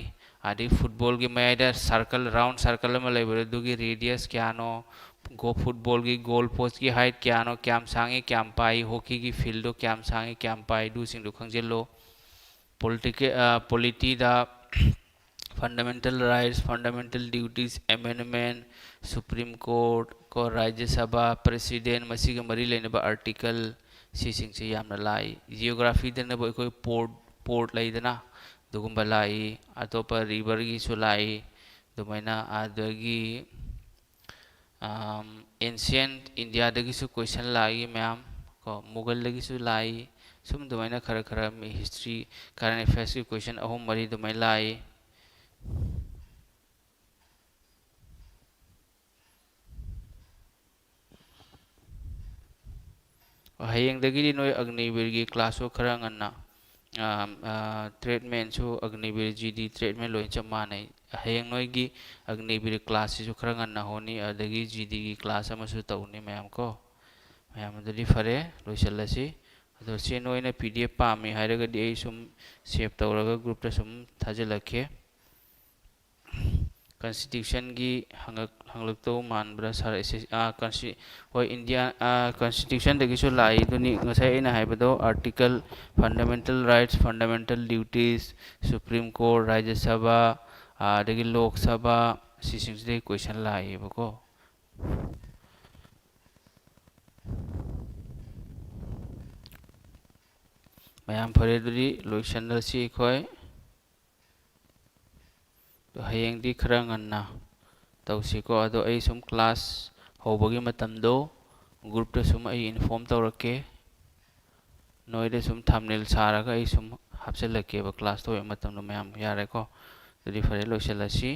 ꯑꯗꯒꯤ footballꯒꯤ ꯃꯌꯥꯏꯗ circle, round circle ꯑꯃ ꯂꯩꯕꯗꯣ, ꯑꯗꯨꯒꯤ radius ꯀꯌꯥꯅꯣ, ꯒꯣ-, footballꯒꯤ goal postꯀꯤ height ꯀꯌꯥꯅꯣ, ꯀꯌꯥꯝ ꯁꯥꯡꯉꯤ, ꯀꯌꯥꯝ ꯄꯥꯛꯏ, hockeyꯒꯤ fieldꯗꯣ ꯀꯌꯥꯝ ꯁꯥꯡꯉꯤ, ꯀꯌꯥꯝ ꯄꯥꯛꯏ, ꯑꯗꯨꯁꯤꯡꯗꯣ ꯈꯪꯖꯤꯜꯂꯣ꯫ Politica-, ꯑ, polityꯗ fundamental rights, fundamental duties, amendment, Supreme Court, ꯀꯣ, ꯔꯥꯖ꯭ꯌ ꯁꯚꯥ, president, ꯃꯁꯤꯒ ꯃꯔꯤ ꯂꯩꯅꯕ article, ꯁꯤꯁꯤꯡꯁꯤ ꯌꯥꯝꯅ ꯂꯥꯛꯏ꯫ Geographyꯗꯅꯕꯨ ꯑꯩꯈꯣꯏ port, port ꯂꯩꯗꯅ, ꯑꯗꯨꯒꯨꯝꯕ ꯂꯥꯛꯏ꯫ ꯑꯇꯣꯞꯄ riverꯒꯤꯁꯨ ꯂꯥꯛꯏ꯫ ꯑꯗꯨꯃꯥꯏꯅ ꯑꯗꯒꯤ ꯑꯝ, ancient Indiaꯗꯒꯤꯁꯨ question ꯂꯥꯛꯏ ꯃꯌꯥꯝ, ꯀꯣ, ꯃꯨꯒꯜꯗꯒꯤꯁꯨ ꯂꯥꯛꯏ꯫ ꯁꯨꯝ ꯑꯗꯨꯃꯥꯏꯅ ꯈꯔ ꯈꯔ ꯃꯤ history, current affairsꯀꯤ question ꯑꯍꯨꯝ ꯃꯔꯤ ꯑꯗꯨꯃꯥꯏꯅ ꯂꯥꯛꯏ꯫ ꯍꯌꯦꯡꯗꯒꯤꯗꯤ ꯅꯣꯏ ꯑꯒꯅꯤꯕꯤꯔꯒꯤ classꯁꯨ ꯈꯔ ꯉꯟꯅ, ꯑꯥ, ꯑꯥ, treatmentꯁꯨ ꯑꯒꯅꯤꯕꯤꯔ GD treatment ꯂꯣꯏ ꯆꯞ ꯃꯥꯟꯅꯩ꯫ ꯍꯌꯦꯡ ꯅꯣꯏꯒꯤ ꯑꯒꯅꯤꯕꯤꯔ classꯁꯤꯁꯨ ꯈꯔ ꯉꯟꯅ ꯍꯧꯅꯤ, ꯑꯗꯒꯤ GDꯒꯤ class ꯑꯃꯁꯨ ꯇꯧꯅꯤ ꯃꯌꯥꯝ ꯀꯣ꯫ ꯃꯌꯥꯝ ꯑꯗꯨꯗꯤ ꯐꯔꯦ, ꯂꯣꯏꯁꯤꯜꯂꯁꯤ꯫ ꯑꯗꯣ ꯁꯤ ꯅꯣꯏꯅ PDF ꯄꯥꯝꯃꯤ ꯍꯥꯏꯔꯒꯗꯤ ꯑꯩ ꯁꯨꯝ save ꯇꯧꯔꯒ groupꯇ ꯁꯨꯝ ꯊꯥꯖꯤꯜꯂꯛꯀꯦ꯫ ꯀꯟꯁꯇꯤꯇ꯭ꯌꯨꯁꯟꯒꯤ ꯍꯪꯉꯛ ꯍꯪꯂꯛꯇꯧ ꯃꯥꯟꯕ꯭ꯔꯥ ꯁꯥꯔ? ꯑꯦꯁ ꯑꯦꯁ ꯑꯥ ꯀꯟꯁꯇꯤ ꯍꯣꯏ, ꯏꯟꯗꯤꯌꯥ ꯀꯟꯁꯇꯤꯇ꯭ꯌꯨꯁꯟꯗꯒꯤꯁꯨ ꯂꯥꯛꯏꯗꯨꯅꯤ꯫ ꯉꯁꯥꯏ ꯑꯩꯅ ꯍꯥꯏꯕꯗꯣ, article, fundamental rights, fundamental duties, supreme court, ꯔꯥꯖ꯭ꯌ ꯁꯚꯥ, ꯑꯗꯒꯤ ꯂꯣꯛ ꯁꯚꯥ, ꯁꯤꯁꯤꯡꯁꯤꯗꯒꯤ ꯀꯣꯏꯁꯟ ꯂꯥꯛꯏꯕꯀꯣ꯫ ꯃꯌꯥꯝ, ꯐꯔꯦ, ꯑꯗꯨꯗꯤ ꯂꯣꯏꯁꯤꯜꯂꯁꯤ ꯑꯩꯈꯣꯏ꯫ ꯑꯗꯣ ꯍꯌꯦꯡꯗꯤ ꯈꯔ ꯉꯟꯅ ꯇꯧꯁꯤꯀꯣ꯫ ꯑꯗꯣ ꯑꯩ ꯁꯨꯝ ꯀ꯭ꯂꯥꯁ ꯍꯧꯕꯒꯤ ꯃꯇꯝꯗꯣ ꯒ꯭ꯔꯨꯞꯇ ꯁꯨꯝ ꯑꯩ ꯏꯟꯐꯣꯔꯝ ꯇꯧꯔꯛꯀꯦ꯫ ꯅꯣꯏꯗ ꯁꯨꯝ ꯊꯝꯅꯦꯜ ꯁꯥꯔꯒ ꯑꯩ ꯁꯨꯝ ꯍꯥꯞꯆꯤꯜꯂꯛꯀꯦꯕ ꯀ꯭ꯂꯥꯁ ꯇꯧꯕ ꯃꯇꯝꯗꯣ꯫ ꯃꯌꯥꯝ, ꯌꯥꯔꯦꯀꯣ? ꯑꯗꯨꯗꯤ ꯐꯔꯦ, ꯂꯣꯏꯁꯤꯜꯂꯁꯤ꯫